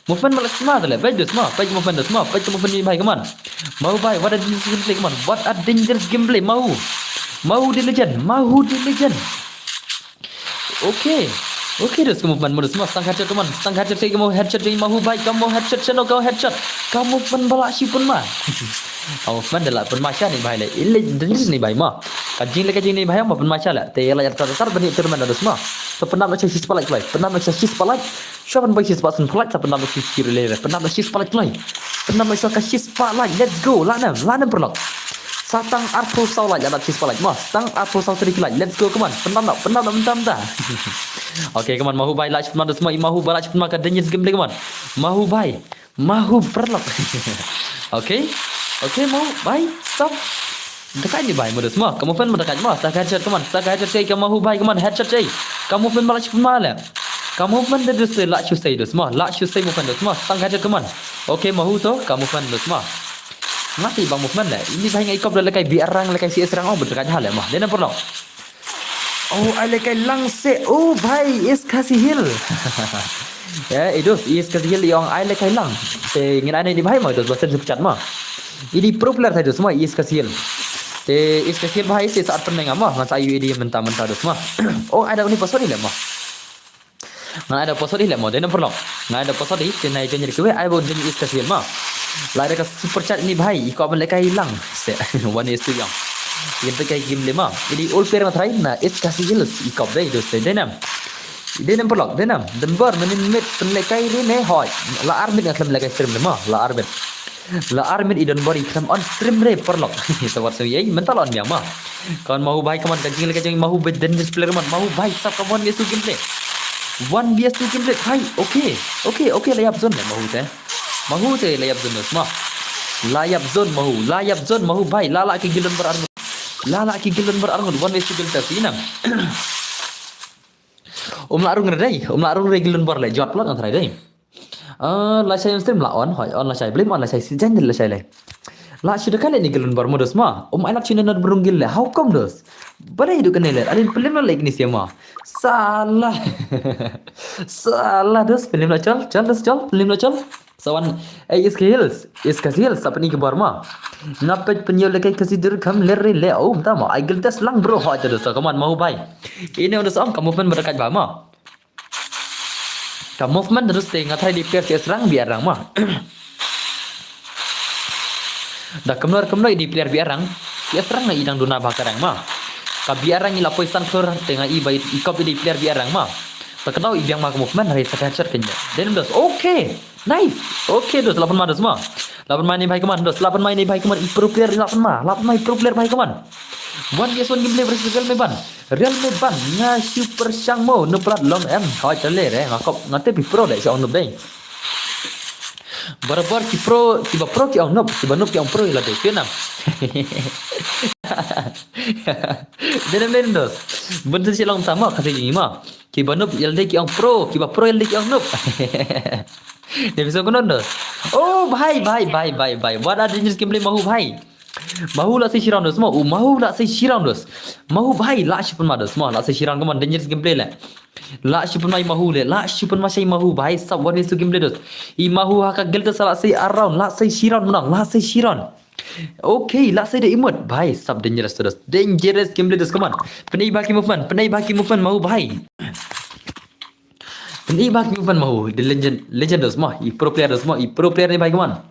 Movement ba lah sma le. Bhai dos ma. Bhai movement dos ma. Bhai movement ni bhai kaman. Mahu bhai. What a dangerous gameplay kaman. What a dangerous gameplay. Mahu. Mahu the legend. Mahu the legend. Okay. Okay dos ka movement mo dos ma. Stang headshot kaman. Stang headshot kaman. Headshot kaman mahu bhai. Kaman headshot chano kaman headshot. Kaman movement ba lah shi pynma. Ka movement da lah pynma sha ni bhai le. Ile dangerous ni bhai ma. Ka jing le ka jing ni bhai ma pynma sha le. Te la yar tar tar bani tournament dos ma. So pynam na shi spotlight bhai. Pynam na shi spotlight. Shu pynbai shi spotlight sa pynam na shi skill le. Pynam na shi spotlight bhai. Pynam na shi ka shi spotlight. Let's go. La nam, la nam pyrlok. Sa tang arphew saw like la shi spotlight ma. Tang arphew saw three like. Let's go kaman. Pynam na, pynam na mynta mynta. Okay kaman mahu bhai la shi pynma dos ma. Mahu bhai la shi pynma ka dangerous gameplay kaman. Mahu bhai. Mahu pyrlok. Okay. Okay mahu bhai. Stop. Dekat ni bhai mo dos ma. Kamu fan mo dekat ma. Sa headshot kaman. Sa headshot cei kamu bhai kaman. Headshot cei. Kamu fan ma la shi pynma le. Kamu fan de dos la shu sei dos ma. La shu sei mo fan dos ma. Stang headshot kaman. Okay mahu to. Kamu fan dos ma. Nga te bang movement le. Ini bhai nga ikop le kai biarang le kai si esrang ong bedekat ha le mah. Dena perlu. Oh, ai le kai lang se. Oh, bhai, East Khasi Hill. Ya, idos, East Khasi Hill iong ai le kai lang. Te ngin ai ini bhai mah, idos, basen sepechat mah. Ini pro player tadi semua East Khasi Hill. Te East Khasi Hill bhai te saat pernah ngam mah, ngan sa ayu ini mentah-mentah dos mah. Oh, ada ini pasal ini mah. Ngan ada pasal ini mah, dena perlu. Ngan ada pasal ini, te nai janyar kewe, ai bau janyar East Khasi Hill mah. La ada ka super chat ini bhai, ikop le kai lang. Se, one is to young. Yang te kai game le mah. Ini all player ngan try na East Khasi Hill, ikop dei dos te, dena. Dena perlu, dena. Denbor, menin mit, pen le kai re ne, hoi. La armit ngan klem le kai stream le mah, la armit. La armit i Denbor i klem on stream re perlu. Tawar so yei, mental on yang mah. Kawan mahu bhai kaman ka jing le ka jing mahu bhai dangerous player man. Mahu bhai sap ka one v two gameplay. One v two gameplay. Bhai, okay. Okay, okay, layap zone le mahu te. Mahu te layap zone dos mah. Layap zone mahu. Layap zone mahu bhai. Lala ki gilon bar arngut. Lala ki gilon bar arngut. One v two gameplay. Inam. Um la rung re dei. Um la rung re gilon bar le. Jot plot ngan try dei. Ah, la shai stream la on, hoi on la shai, blame on la shai, si jan la shai le. La shu da kale ni gilon bar mo dos mah. Um ai la shu na nod brung gil le. How come dos? Balai du kane le. Alin pelim la like ni sia mah. Salah. Salah dos, pelim la chol, chol dos chol, pelim la chol. Sawan, eh, East Khasi Hills, East Khasi Hills, sap ni ke bar mah. Ngapet penyol le kai Khasi dur kam ler le, oh, tama, ai gil test lang bro, hoi dos, come on, mahu bhai. Ini dos ong, ka movement berdekat ba mah. Ka movement terus te nga try di player si esrang biarang mah. Da kemnor kemnor di player biarang. Si esrang na idang duna ba karang mah. Ka biarang ila poisan klor te nga i ba ikop di player biarang mah. Ta kenau i biang ma ka movement hari sa headshot kenya. Then dos. Okay. Nice. Okay dos lapan ma dos mah. Lapan ma ni bhai kaman dos. Lapan ma ni bhai kaman i pro player lapan ma. Lapan ma i pro player bhai kaman. One v one gameplay versus Real Meban. Real Meban nga super shang mo no plat long em. Hoi chale re nga kop nga te pi pro de shang no dei. Barabar ki pro ki ba pro ki ong no ki ba no ki ong pro ila de ki nam. Denem denem dos. Bun si long sama kasi jing ma. Ki ba no ila de ki ong pro ki ba pro ila de ki ong no. Dia bisa kono dos. Oh bhai bhai bhai bhai bhai. What a dangerous gameplay mahu bhai. Mahu la sei shirang dos mo. U mahu la sei shirang dos. Mahu bhai la shipun ma dos mo. La sei shirang kaman dangerous gameplay le. La shipun mai mahu le. La shipun ma sei mahu bhai. Sab one is to gameplay dos. I mahu ha ka gil dos la sei around. La sei shirang menang. La sei shirang. Okay, la sei de imut. Bhai, sab dangerous dos. Dangerous gameplay dos kaman. Penai baki movement. Penai baki movement mahu bhai. Ni bak ni fan mahu the legend legend dos mah i pro player dos mah i pro player ni bhai kaman.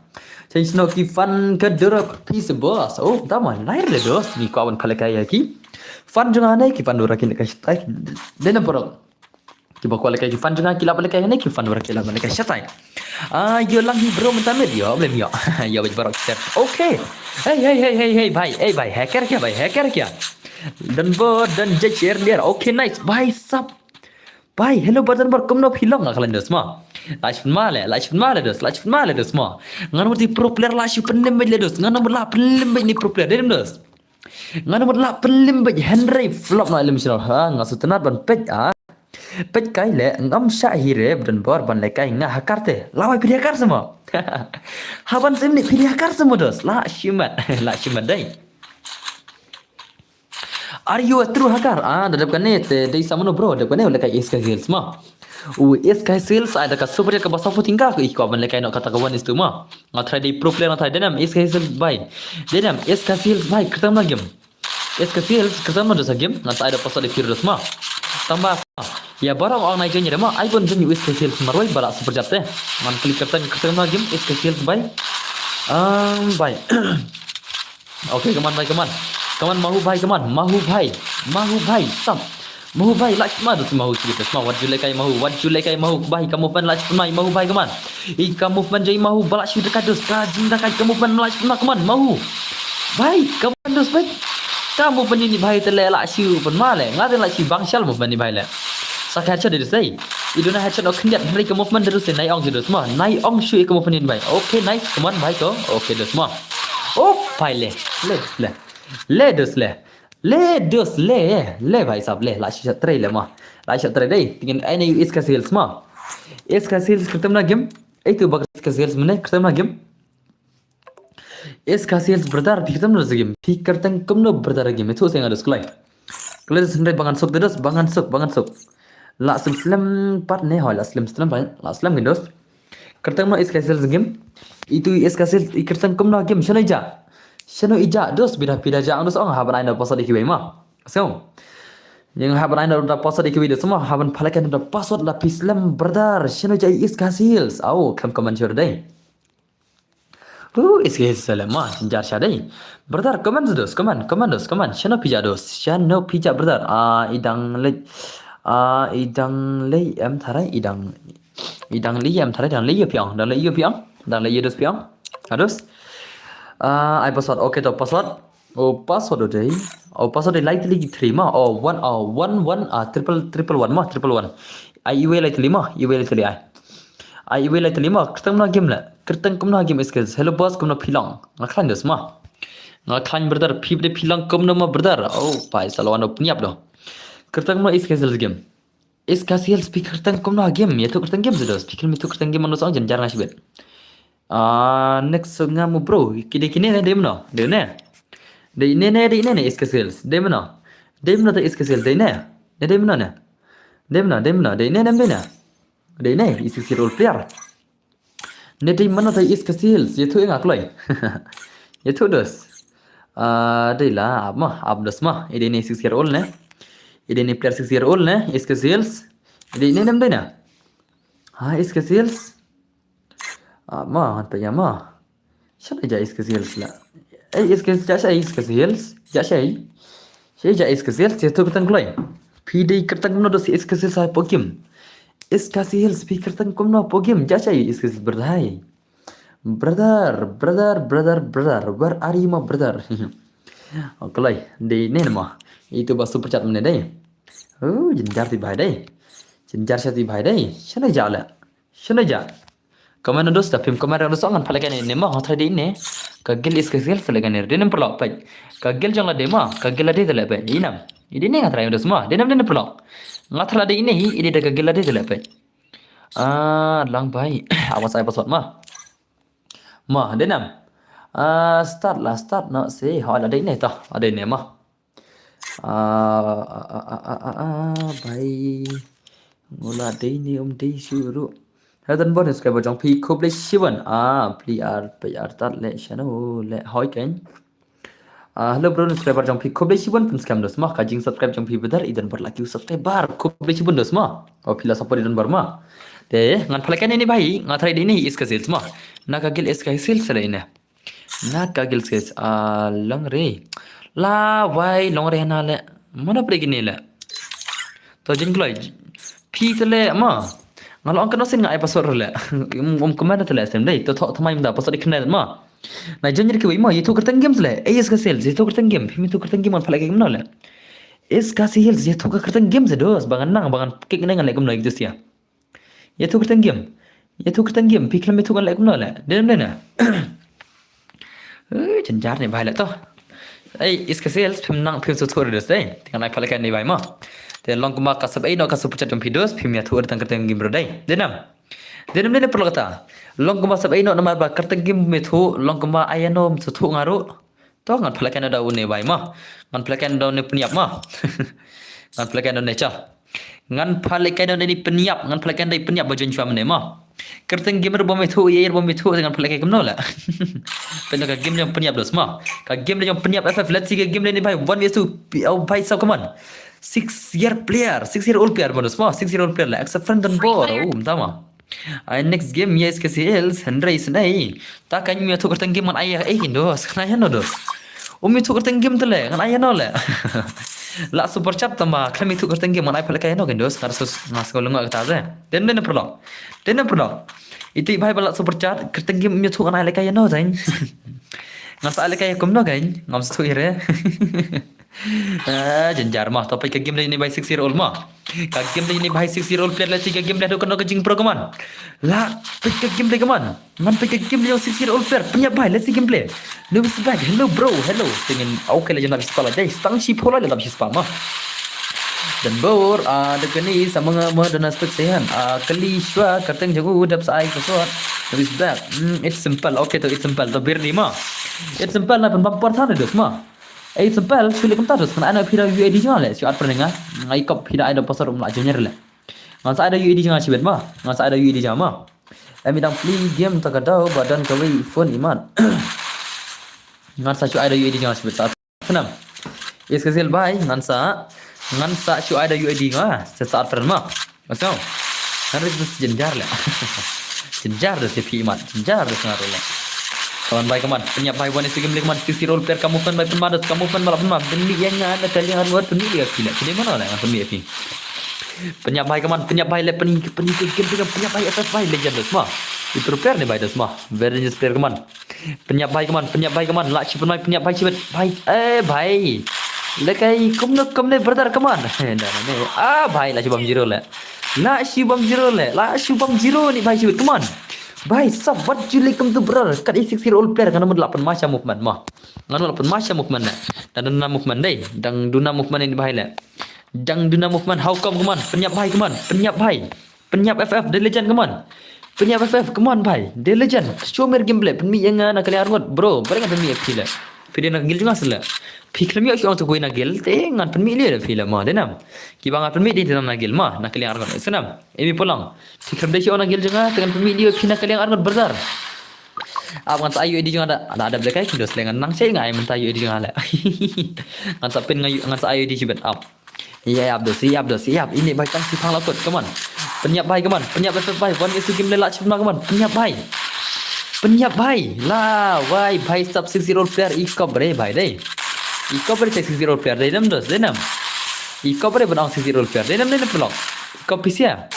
Change no ki fan ka dura peace boss. Oh, tama nair le dos ni ko awan phalaka ya ki. Fan jong ne ki fan dura ki ka tai. Dena borok. Ki ba ko le ki fan jong ki la phalaka ne ki fan dura ki la phalaka shatai. Ah, yo lang hi bro mentamit yo blem yo. Yo bej borok share. Okay. Hey hey hey hey hey bhai. Hey bhai hacker kya bhai hacker kya. Dan bo dan judge earlier. Okay nice. Bhai sab. Bhai, hello brother bar kumno phi long nga kalen dos ma. Lach pun ma le, lach pun ma le dos, lach pun ma le dos ma. Ngan mut i pro player lach pun lim le dos, ngan mut la pun lim ni pro player dem dos. Ngan mut la pun lim Henry flop na lim sino ha, nga sutenat ban pet ah. Pet kai le ngam sha hi re brother bar ban le kai nga hakar te. Lawai phi hakar sama. Haban sim ni phi hakar sama dos. La shimat, la shimat dai. Are you a true hacker? Ah, da dep kane te dei samano bro, dep kane le kai S K Sales ma. U S K Sales ai da ka super ka basa puting ka i ko ban le kai no kata ka one is two ma. Nga try dei pro player nga try denem S K Sales bai. Denem S K Sales bai kertam na game. S K Sales kertam na dosa game nga ai da pasal de pure dos ma. Tamba ya barang ong nai jeng ma ai bon jeng S K Sales marwai bala super jat te. Ngan klik kertam kertam na game S K Sales bai. Um, bai. Okay, come on bhai, come on. Come on mahu bhai, come on. Mahu bhai. Mahu bhai, sam. Mahu bhai, lach ma dos mahu chili dos ma. What you like ai mahu? What you like ai mahu? Bhai, ka movement lach ma mahu bhai, come on. I ka movement jai mahu bala shu dekat dos. Ka jing dekat ka movement lach ma, come on mahu. Bhai, come on dos bhai. Ka movement ni bhai te le lach shu pun ma le. Nga te lach shu bang shal movement ni bhai le. Sa ka headshot de sei. I dona headshot ok khyndiat hari ka movement de dos nai ong dos ma. Nai ong shu i ka movement ni bhai. Okay, nice. Come on bhai ko. Okay, dos ma. Oh, bhai le. Le, le. Le dos le. Le dos le. Le bhai sab le. La shi shot try le ma. La shi shot try dei. Tingin ai ne S K Sales ma. S K Sales kertam na game. Ai tu bak S K Sales mene kertam na game. Iska Sales brother, phi kyrteng kumno game? Phi kyrteng kumno brother game? Ïathuh sa ïa nga dos kloi. Kloi dos hynrei ba ngan suk dos, ba ngan suk, ba ngan suk. La slem slem pat ne hoi, la slem slem pat, la slem ngin dos. Kyrteng kumno Iska Sales game? Itu Iska Sales i kyrteng kumno game? Shano ija? Shano ija dos bida bida ja ang dos ong ha ban ai na password ïa kiwei ma. So. Ïa nga ha ban ai na password ïa kiwei dos ma, ha ban phalak na password la phi slem brother. Shano ija Iska Sales? Au, khlem comment shuh dei. Uh, Iska Sales ma, jynjar sha dei. Brother, comment dos, comment, comment dos, comment. Shano phi ja dos, shano phi ja brother. Ah, i dang leit, ah, i dang leit em tharai, i dang, i dang leit em tharai, dang leit ïa phi ong, dang leit ïa phi ong, dang leit ïa dos phi ong. Ados. Ah, ai password, okay to password. Oh, password dei. Oh, password dei lai tylli three ma. Oh, one, oh, one, one, ah, triple, triple one ma, triple one. Ai iwei lai tylli ma, iwei lai tylli ai. Ai iwei lai tylli ma, kyrteng kumno game le? Kyrteng kumno game Iska Sales? Hello boss, kumno phi long? Nga khlaiñ dos ma. Nga khlaiñ brother, phi bde phi long kumno ma brother? Oh, pai sa la wan u pynïap do. Kyrteng kumno Iska Sales game? Iska Sales phi kyrteng kumno game? Ïathuh kyrteng game sa dos. Phi khlem ïathuh kyrteng game ma dos ong jynjar nga shibit. Ah, next song nga mo bro. Ki dei kine ne, dei mano? Dei ne? Dei ne ne, dei ne ne Iska Sales. Dei mano? Dei mano ta Iska Sales, dei ne? Ne dei mano ne? Dei mano, dei mano, dei ne ne, dei ne? Dei ne, i six year old player. Ne dei mano ta Iska Sales, ïathuh ïa nga kloi. Ïathuh dos. Ah, dei la, ap ma, ap dos ma. I dei ne six year old ne? I dei ne player six year old ne? Iska Sales. I dei ne ne, dei ne? Ha, Iska Sales. Ah, ma, ngan peit ïa ma. Shano ija Iska Sales la? Ei, Iska Sales, ja shai Iska Sales. Ja shai. Shai ja Iska Sales, ïathuh kyrteng kloi. Phi dei kyrteng kumno dos Iska Sales ha pogim. Iska Sales, phi kyrteng kumno pogim. Ja shai Iska Sales brother. Brother, brother, brother, brother. Where are you, my brother? Oh, kloi, dei ne ma. Itu ba super chat mane dei. Oh, jynjar ti bhai dei. Jynjar sha ti bhai dei. Shano ja le? Shano ja? Comment dos da phim comment dos ong ngan phalak ne ma, nga tharai dei ne. Ka guild Iska Sales sa le kane. Dei ne paralok peit. Ka guild jong la dei ma, ka guild la dei tele peit. Dei nam. Dei ne nga tharai dos ma. Dei nam dei ne paralok. Nga tharai dei ne hi, dei da ka guild la dei tele peit. Ah, lang bai. Awas ai password ma. Ma, dei nam. Ah, start la, start na se. Hoi la dei ne ta. Ah, dei ne ma. Ah, ah, ah, ah, ah, ah, bai. Ngula dei ne um dei shuh ruh. Hello don bor subscriber jong phi khublei shibun. Ah, pli ar pli ar tat le shano le hoi kein. Ah, hello bro subscriber jong phi khublei shibun pynskhem dos ma ka jing subscribe jong phi brother i don bor la ki subscriber khublei shibun dos ma. Oh phi la support i don bor ma. Te ngan phalak ne ni bhai nga tharai dei ne Iska Sales ma. Na ka guild Iska Sales le ne. Na ka guild Iska Sales, ah, long re. La wai long re na le. Mano pre kine le. To jin kloi. Phi te le ma. Nga long kan sin nga ai password le. Um, um kemana te le sem dei. To thok thamai mda password ikne ma. Na jin jin kiwi ma. Ïathuh kyrteng game le. Ei Iska Sales. Ïathuh kyrteng game. Phi ïathuh kyrteng game man phalak game no le. Iska Sales. Ïathuh kyrteng game se dos. Ba ngan nang ba ngan kik ne ngan le game no ik dos ïa. Ïathuh kyrteng game. Ïathuh kyrteng game. Phi khlem ïathuh ngan leh kumno leh. Dei ne em dei ne. Eh, jynjar ne bhai leh to. Ei, Iska Sales, phim nang phim sngewthuh re dos dei. Te ngan ai phalak ne bhai mo. Te long kumba ka sep ei noh ka super chat jong phi dos, phim ïathuh re tang kyrteng game bro dei. Dei ne em. Dei ne em dei ne paralok kata. Long kumba sep ei noh namar ba kyrteng game phim ïathuh, long kumba ai ïa no phim sngewthuh nga ruh. To ngan phalak ïa no da une bhai mo. Ngan phalak ïa no da une pynïap mo. Ngan phalak ïa no da une cha. Ngan phalak ïa no da une pynïap, ngan phalak ïa no da pynïap ba jong shuwa mynne mo. Kyrteng game ruh bym ithuh, ïa ruh bym ithuh, ngan phalak ïa kumno la. Pynno ka game jong pynïap dos mo. Ka game jong pynïap F F, let's see ka game ne bhai. One versus two. Oh bhai, so come on. Six year player, six year old player mo dos mo. Six year old player la. Accept friend dan bor. Oh, mynta mo. Ai next game ïa Iska Sales, hynrei snei. Ta kan ym ïathuh kyrteng game ngan ai ïa ei kin dos, ngan ai ïa no dos. Um ïathuh kyrteng game te le, ngan ai ïa no le. La super chat tama, khlem ïathuh kyrteng game ngan ai phalak ïa no kin dos, ngan sus, ngan sngew lyngngoh kata te. Dei ne em paralok. Dei ne em paralok. Iti bhai ba la super chat, kyrteng game um ïathuh ngan ai lek ïa no te. Ngan sa ai lek ïa kumno kan, ngam sngewthuh ïa re. Ah, jynjar mo, to peit ka game ne bhai six year old mo. Ka game ne bhai six year old player la, ka game la dok ka jingpro kaman. La peit ka game kaman. Man peit ka game six year old player. Pynïap bhai, let's see gameplay. No is back. Hello bro, hello. Tingin okay la jynjar spa la. Dei stang shi phola la dap shi spa mo. Dan bor, ah, da kani sama nga mo dana spek sehan. Ah, kali shwa kyrteng jong u dap sa ai ka sot. No is back. Hmm, it's simple. Okay to, it's simple. To bir ni mo. It's simple na pynbam por than dos ma. It's simple, shu leh kumta dos, ngan ai noh phi da U I D jong nga leh, shu add friend nga. Nga i kop phi da ai da password um lah jong nga leh. Ngan sa ai da U I D jong nga shibit ma. Ngan sa ai da U I D jong nga ma. Em i dang play game ta ka daw ba don kawei phone i mat. Ngan sa shu ai da U I D jong nga shibit sa. Snam. Is ka sil bai ngan sa, ngan sa shu ai da U I D nga. Sa sa add friend ma. Ngan sa. Ngan sa jynjar leh. Jynjar da si phi i mat. Jynjar da si nga leh. Kaman bai kaman. Pynïap bai wan is game leh kaman. Six year old player ka movement bai pynma da ka movement ba la pynma. Pynmih ïa nga na ka liang arngut pynmih ïa phi leh. Pynmih ma leh ngan pynmih ïa phi. Pynïap bai kaman, pynïap bai leh pynïap pynïap pynïap pynïap pynïap bai F F bai legend dos ma. I prepare ne bai dos ma. Very dangerous player kaman. Pynïap bai kaman, pynïap bai kaman. Lah shi pynmai pynïap bai shibit. Bai, eh bai. Lekai kumno kumno brother kaman. Dah ne. Ah bai lah shi bam zero leh. Lah shi bam zero leh. Lah shi bam zero ni bai shibit kaman. Bai sap what you like to brother. Kat i six year old player kana mut lah pynma sha movement ma. Ngan lah pynma sha movement leh. Dang duna movement dei. Dang duna movement ni bai leh. Dang duna movement, how come kaman? Pynïap bai kaman. Pynïap bai. Pynïap F F, the legend kaman. Pynïap F F, kaman bai. The legend. Show me gameplay. Pynmih ïa nga na ka liang arngut. Bro, bro ngan pynmih ïa phi leh. Phi dei na ka guild jong nga seh leh. Phi khlem ïoh shu ong to kawei na guild te ngan pynmih leh phi leh ma. Dei nam. Kiba ngan pynmih dei na guild ma. Na ka liang arngut. Snam. Emi pulang. Phi khlem dei shu ong na guild jong nga te ngan pynmih leh phi na ka liang arngut brother. Ap ngan sa ai U I D jong nga da, da, da blek ai ki dos leh ngan nang sei nga ai mynta U I D jong nga leh. Ngan sa pin nga, ngan sa ai U I D shibit ap. Ïa ap dos, ïa ap dos, ïa ap. Ini bai tang si phang la kot, come on. Pynïap bai, come on. Pynïap bai, bai. One is to game leh lah shi pynma, come on. Pynïap bai. Pynïap bai. La wai bai sap six zero player i kop re bai dei. I kop re six zero player dei nam dos, dei nam. I kop re ban ong six zero player dei nam, dei nam pelok. I kop pisia.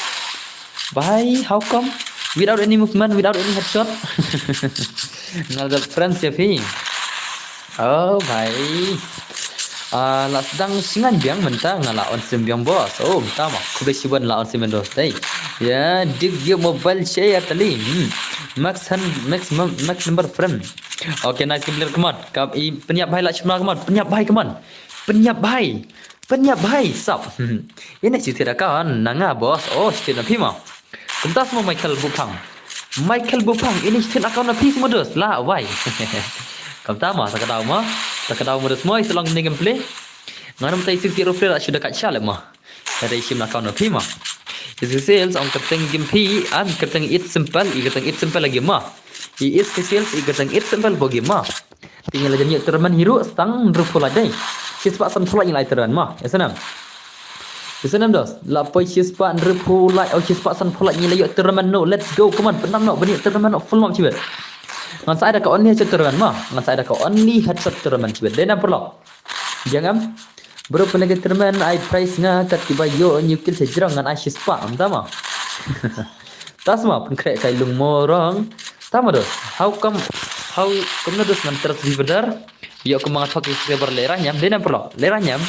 Bhai, how come? Without any movement, without any headshot. Nga la dep friends ïa phi. Oh bhai. Ah, la sdang shngain biang mynta nga la on stream biang boss. Oh mynta ma. Khublei shibun la on stream dos dei. Ya, dig your mobile share tali. Hmm. Max han, max mem-, max number friend. Okay, nice game player, come on. Kap i pynïap bhai la shimla, come on. Pynïap bhai, come on. Pynïap bhai. Pynïap bhai sap. Ini shu thied account na nga boss. Oh, shu thied na phi ma. Kumta sma Michael Bupang. Michael Bupang, ini shu thied account na phi sma dos la wai. Kumta ma, ta ka daw ma. Ta ka daw ma dos ma, i sa long ne gameplay. Ngan mynta i six zero player la shu da kat sha leh ma. Ka dei shim account na phi ma. Is ka sales ong kyrteng game phi, an kyrteng it simple, i kyrteng it simple lagi ma. I is ka sales, i kyrteng it simple bo game ma. Te ngi la jan ïoh tournament hi ruh stang hynriewphew lait dei. Shispah sanphew lait ngi la ïoh tournament ma. Ïa snem. Ïa snem dos. La poi shispah hynriewphew lait, oh shispah sanphew lait ngi la ïoh tournament noh. Let's go. Come on, pyndam noh, ban ïoh tournament noh full map shibit. Ngan sa ai da ka only headshot tournament ma. Ngan sa ai da ka only headshot tournament shibit. Dei nam paralok. Jang em. Bro pynleit ka tournament ai prize nga kat kiba ïoh new kill sha jrong ngan ai shispah. Em tama. Tasma pynkhreh kai lung morong. Tama dos. How come, how come na dos ngan trust viewer? Ïoh kumba nga thok subscriber lehrain em, dei nam paralok, lehrain em.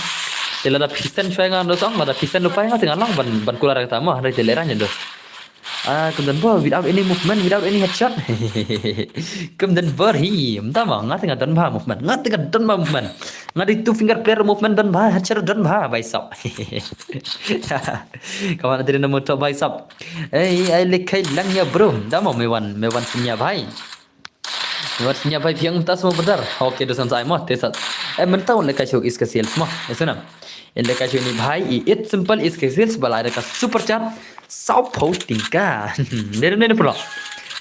Te lada phi send shuwa nga dos ong, lada phi send lypa nga te nga lah ban, ban kular kata ma, hynrei te lehrain em dos. Ah, kum don bor without any movement, without any headshot. Kum don bor hi, em tama, nga te nga don bha movement, nga te nga don bha movement. Nga dei two finger player movement don bha, headshot don bha, bhai sab. Kawan adrin mo to bhai sab. Ei, ai le kai lang ya bro. Dama me wan, me wan snya bhai. Me wan snya bhai phiang ta semua benar. Okay, dosan sa ai mo, te sat. Eh, mentau le kai show is ka sales mo. Esa nam. In le kai show ni bhai, i it simple is ka sales bala da ka super chat. Saw pau tingka. Dei dei pula.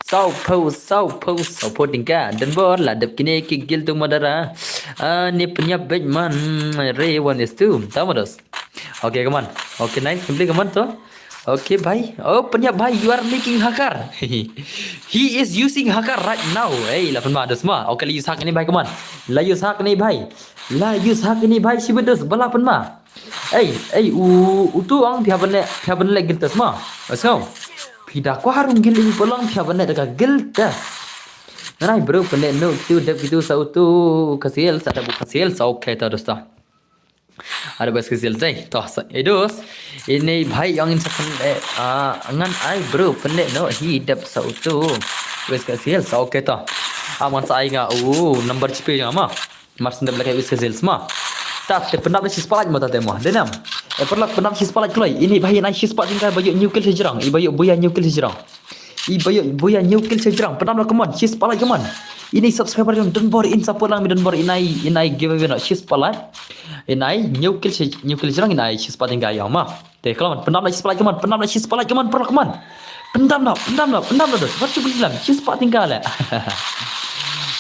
Saw pau, saw pau, saw pau tingka. Dan bor la dep kine ki gil tu madara. Ah, ni penyap bej man. Re one is two. Tama dos. Okay, come on. Okay, nice. Complete, come on to. Okay, bhai. Oh, penyap bhai, you are making hakar. He is using hakar right now. Hey, la pynma dos ma. Okay, la use hak ni bhai, come on. La use hak ni bhai. La use hak ni bhai, shiba dos bala pynma. Hey, hey, u, u tu ang phi haban le, phi haban le giltas ma. Let's go. Phi da kwa harung gil ing polong phi haban le da ka giltas. Nanai bro, pynle no kitu dep kitu sa utu ka sales, ada bu ka sales. Okay, ta dosta. Ada bas ka sales dai. Toh, sa, eh, dos. Ini bhai yang in sa pynle, ah, ngan ai bro, pynle no hi dep sa utu. Bas ka sales, okay, toh. Aman sa ai nga, oh, number chipi jang ma. Mar sendep lagi wis ka sales ma. Ta te pynap da shispah lait mo ta te mo. Dei nam. Eh, pynap, pynap shispah lait kloi. Ini bhai nai shispah tingkai ba ïoh new kill sha jrong. I ba ïoh buya new kill sha jrong. I ba ïoh buya new kill sha jrong. Pynap da, come on, shispah lait, come on. Ini subscriber jong Donbor in support lang mi Donbor in ai, in ai giveaway noh shispah like. In ai hynñiew kill shi, hynñiew kill jrong in ai shispah tyngka ïa ma. Te khlem, pyndap noh shispah like khlem, pyndap noh shispah like khlem, pyndap noh, pyndap noh, pyndap noh dos. Wat shu pyndap, shispah tyngka leh.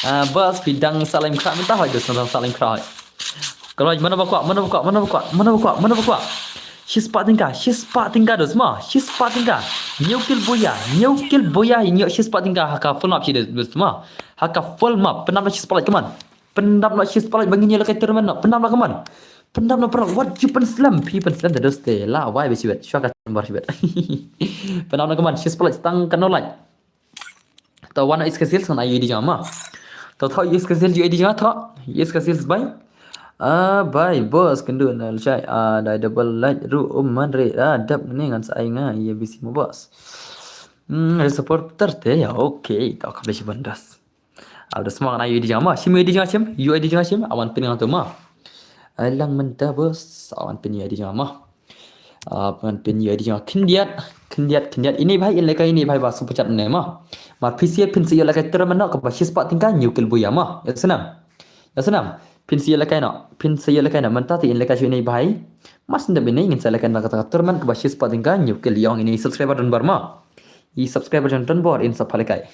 Ah, bos, phi dang salim khra mynta hoi dos, dang salim khra hoi. Khlem, mano ba kwah, mano ba kwah, mano ba kwah, mano ba kwah, mano ba kwah. Shispah tyngka, shispah tyngka dos ma, shispah tyngka. Hynñiew kill boi ïa, hynñiew kill boi ïa, hynñiew shispah tyngka ha ka full map shi dos ma. Ha ka full map, pyndap noh shispah like khlem. Pyndap noh shispah like ba ngin ïa lehkai tournament noh. Pyndap noh khlem. Pyndap noh, pyndap. Wat ju pynslem, phi pynslem te dos te la wai ba shibit. Shuwa ka bar shibit. Pyndap noh khlem, shispah like tang katno like. To wan ïa ka sales ngan ai ïa u ID jong nga ma. To to ïa ka sales ïa u ID jong nga to. Ïa ka sales bai. Ah, bai bos, kynduh na lashai. Ah, dai double like ruh um man re. Ah, dap ne ngan sa ai nga ïa bisi mo bos. Hmm, ada supporter te ïa. Okay, to ka blei shi ban dos. Ap da sma ngan ai ïa u ID jong nga ma. Shim ïa u ID jong nga shim. Ïa u ID jong nga shim. Awan pyn nga to ma. Ai lang mynta bos. Awan pyn ïa u ID jong nga ma. Ah, ngan pyn ïa u ID jong nga khyndiat, khyndiat, khyndiat. Ini bhai, in lehkai ini bhai ba super chat ne ma. Mar phi sa phin sa ïa lehkai tournament noh kaba shispah tyngka hynñiew kill boi ïa ma. Ïa snam. Ïa snam. Phin sa ïa lehkai noh, phin sa ïa lehkai noh. Mynta te in lehkai shu ini bhai. Mar shen dep ini ngin sa lehkai noh kata ka tournament kaba shispah tyngka hynñiew kill ïa ong ini subscriber Donbor ma. I subscriber jong Donbor in sa pha lehkai.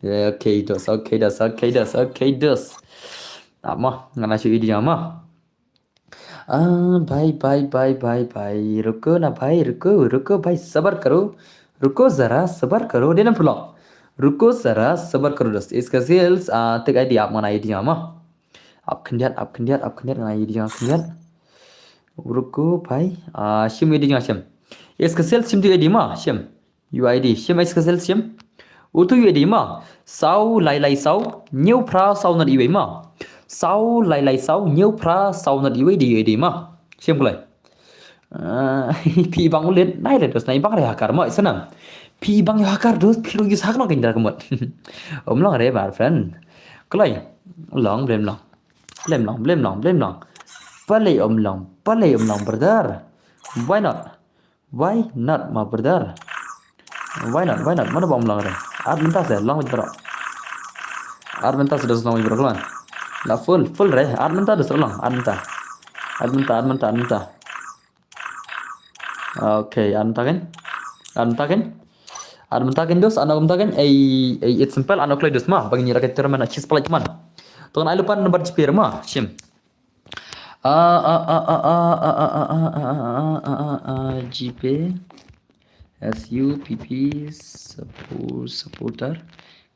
Okay dos, okay dos, okay dos, okay dos. Ah, ma, ngan ai shu u ID jong nga ma. Ah, bhai, bhai, bhai, bhai, bhai. Ruko na bhai, ruko, ruko bhai, sabar karo. Ruko zara, sabar karo. Dei na pyrlok. Ruko zara, sabar karo dos. Iska sales, ah, tek ID ap ngan ai ïa u ID jong nga ma. Ap khyndiat, ap khyndiat, ap khyndiat ngan ai ïa u ID jong nga khyndiat. Ruko bhai, ah, shim ïa u ID jong nga shim. Iska sales shim tu ïa u ID ma, shim. U ID, shim Iska sales shim. Utu u ID ma. Saw lai lai saw, hynñiew phra saw nod iwei ma. Saw lai lai saw, hynñiew phra saw nod iwei dei u ID ma. Shim kloi. Ah, phi bang u lead, nai re dos, nai bang re hakar ma, ïa snam. Phi bang ïa hakar dos, phi ruh use hakar noh kein da ka mut. Um long re, my friend. Kloi. Long, blem long. Blem long, blem long, blem long. Balei um long, balei um long, brother. Why not? Why not, my brother? Why not? Why not? Mano ba ym long re? Ar mynta se long bad baroh. Ar mynta se dos long bad baroh, come on. La full, full re. Ar mynta dos long. Ar mynta. Ar mynta, ar mynta, ar mynta. Okay, ar mynta kan? Ar mynta kan? Ar mynta kan dos, ano mynta kan? Ei, ei, it's simple, ano kloi dos ma. Ba ngin ïa lehkai tournament na shispah like man. To ngan ai lypa number GPay ma, shim. Ah, ah, ah, GPay, S U P P, support, supporter.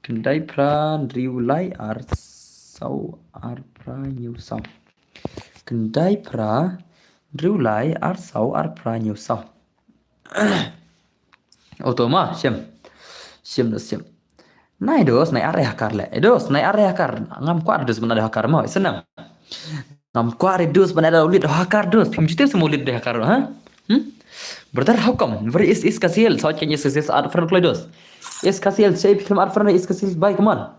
Khyndai phra hynriew lai ar saw ar phra hynñiew saw. Khyndai phra hynriew lai ar saw ar phra hynñiew saw. Auto ma, shim. Shim dos, shim. Nai dos, nai ar re hakar leh. Eh, dos, nai ar re hakar. Ngam kwah re dos ban ai hakar ma, ïa snam. Ngam kwah re dos ban ai u lead hakar dos. Phim ju tip seh ma u lead dei hakar, ha? Hmm? Brother, how come? Where is Iska sales? How can Iska sales add friend kloi dos? Iska sales, shaei phi khlem add friend Iska sales bhai, come on.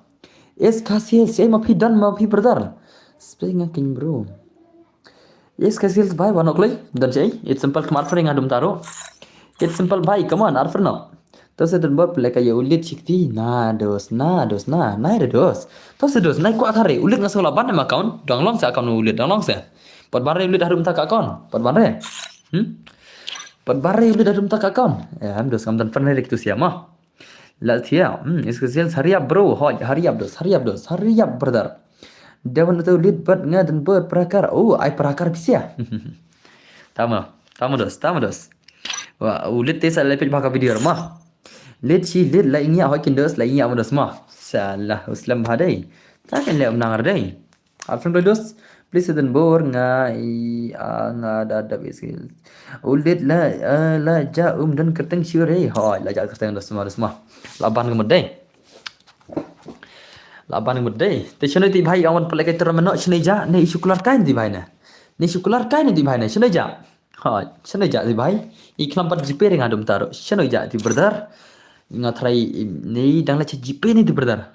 Iska sales, shaei ma phi don ma phi brother. Spring nga king bro. Iska sales bhai, wan noh kloi. Don shaei. It's simple, khlem add friend nga dum taro. It's simple bhai, come on, add friend noh. To se Donbor phi lehkai ïa u lead shikti. Na dos, na dos, na, nai re dos. To se dos, nai kwah kare. U lead nga sngew lah ban em account. Dang long se account u lead, dang long se. Pat ban re u lead haduh mynta ka account. Pat ban re. Hmm? Pat ban re u lead haduh mynta ka account. Em dos, ngam don friend re kitu sia ma. La thia, hmm, Iska sales, hurry up bro. Hoi, hurry up dos, hurry up dos, hurry up brother. Dei ban uto u lead bad nga Donbor Prakar. Oh, ai Prakar pisa. Tama, tama dos, tama dos. Wa, u lead te sa leh peit ba ka video ma. Lead shi lead la ingia hoi kin dos, la ingia ma dos ma. Salah u slem bha dei. Ta kan leh um nang re dei. Add friend kloi dos. Please Donbor nga i, ah, nga da dap skill. U lead la, eh, la ja um don kyrteng sure. Hoi, la ja kyrteng dos ma, dos ma. La ban ka mut dei. La ban ka mut dei. Te shano ti bhai ong wan pynlehkai tournament noh, shano ja, ne issue kular kai ne ti bhai ne. Ne issue kular kai ne ti bhai ne, shano ja. Hoi, shano ja ti bhai. I khlem pat GPay re nga dum taro. Shano ja ti brother. Nga try ne dang la cha GPay ne ti brother.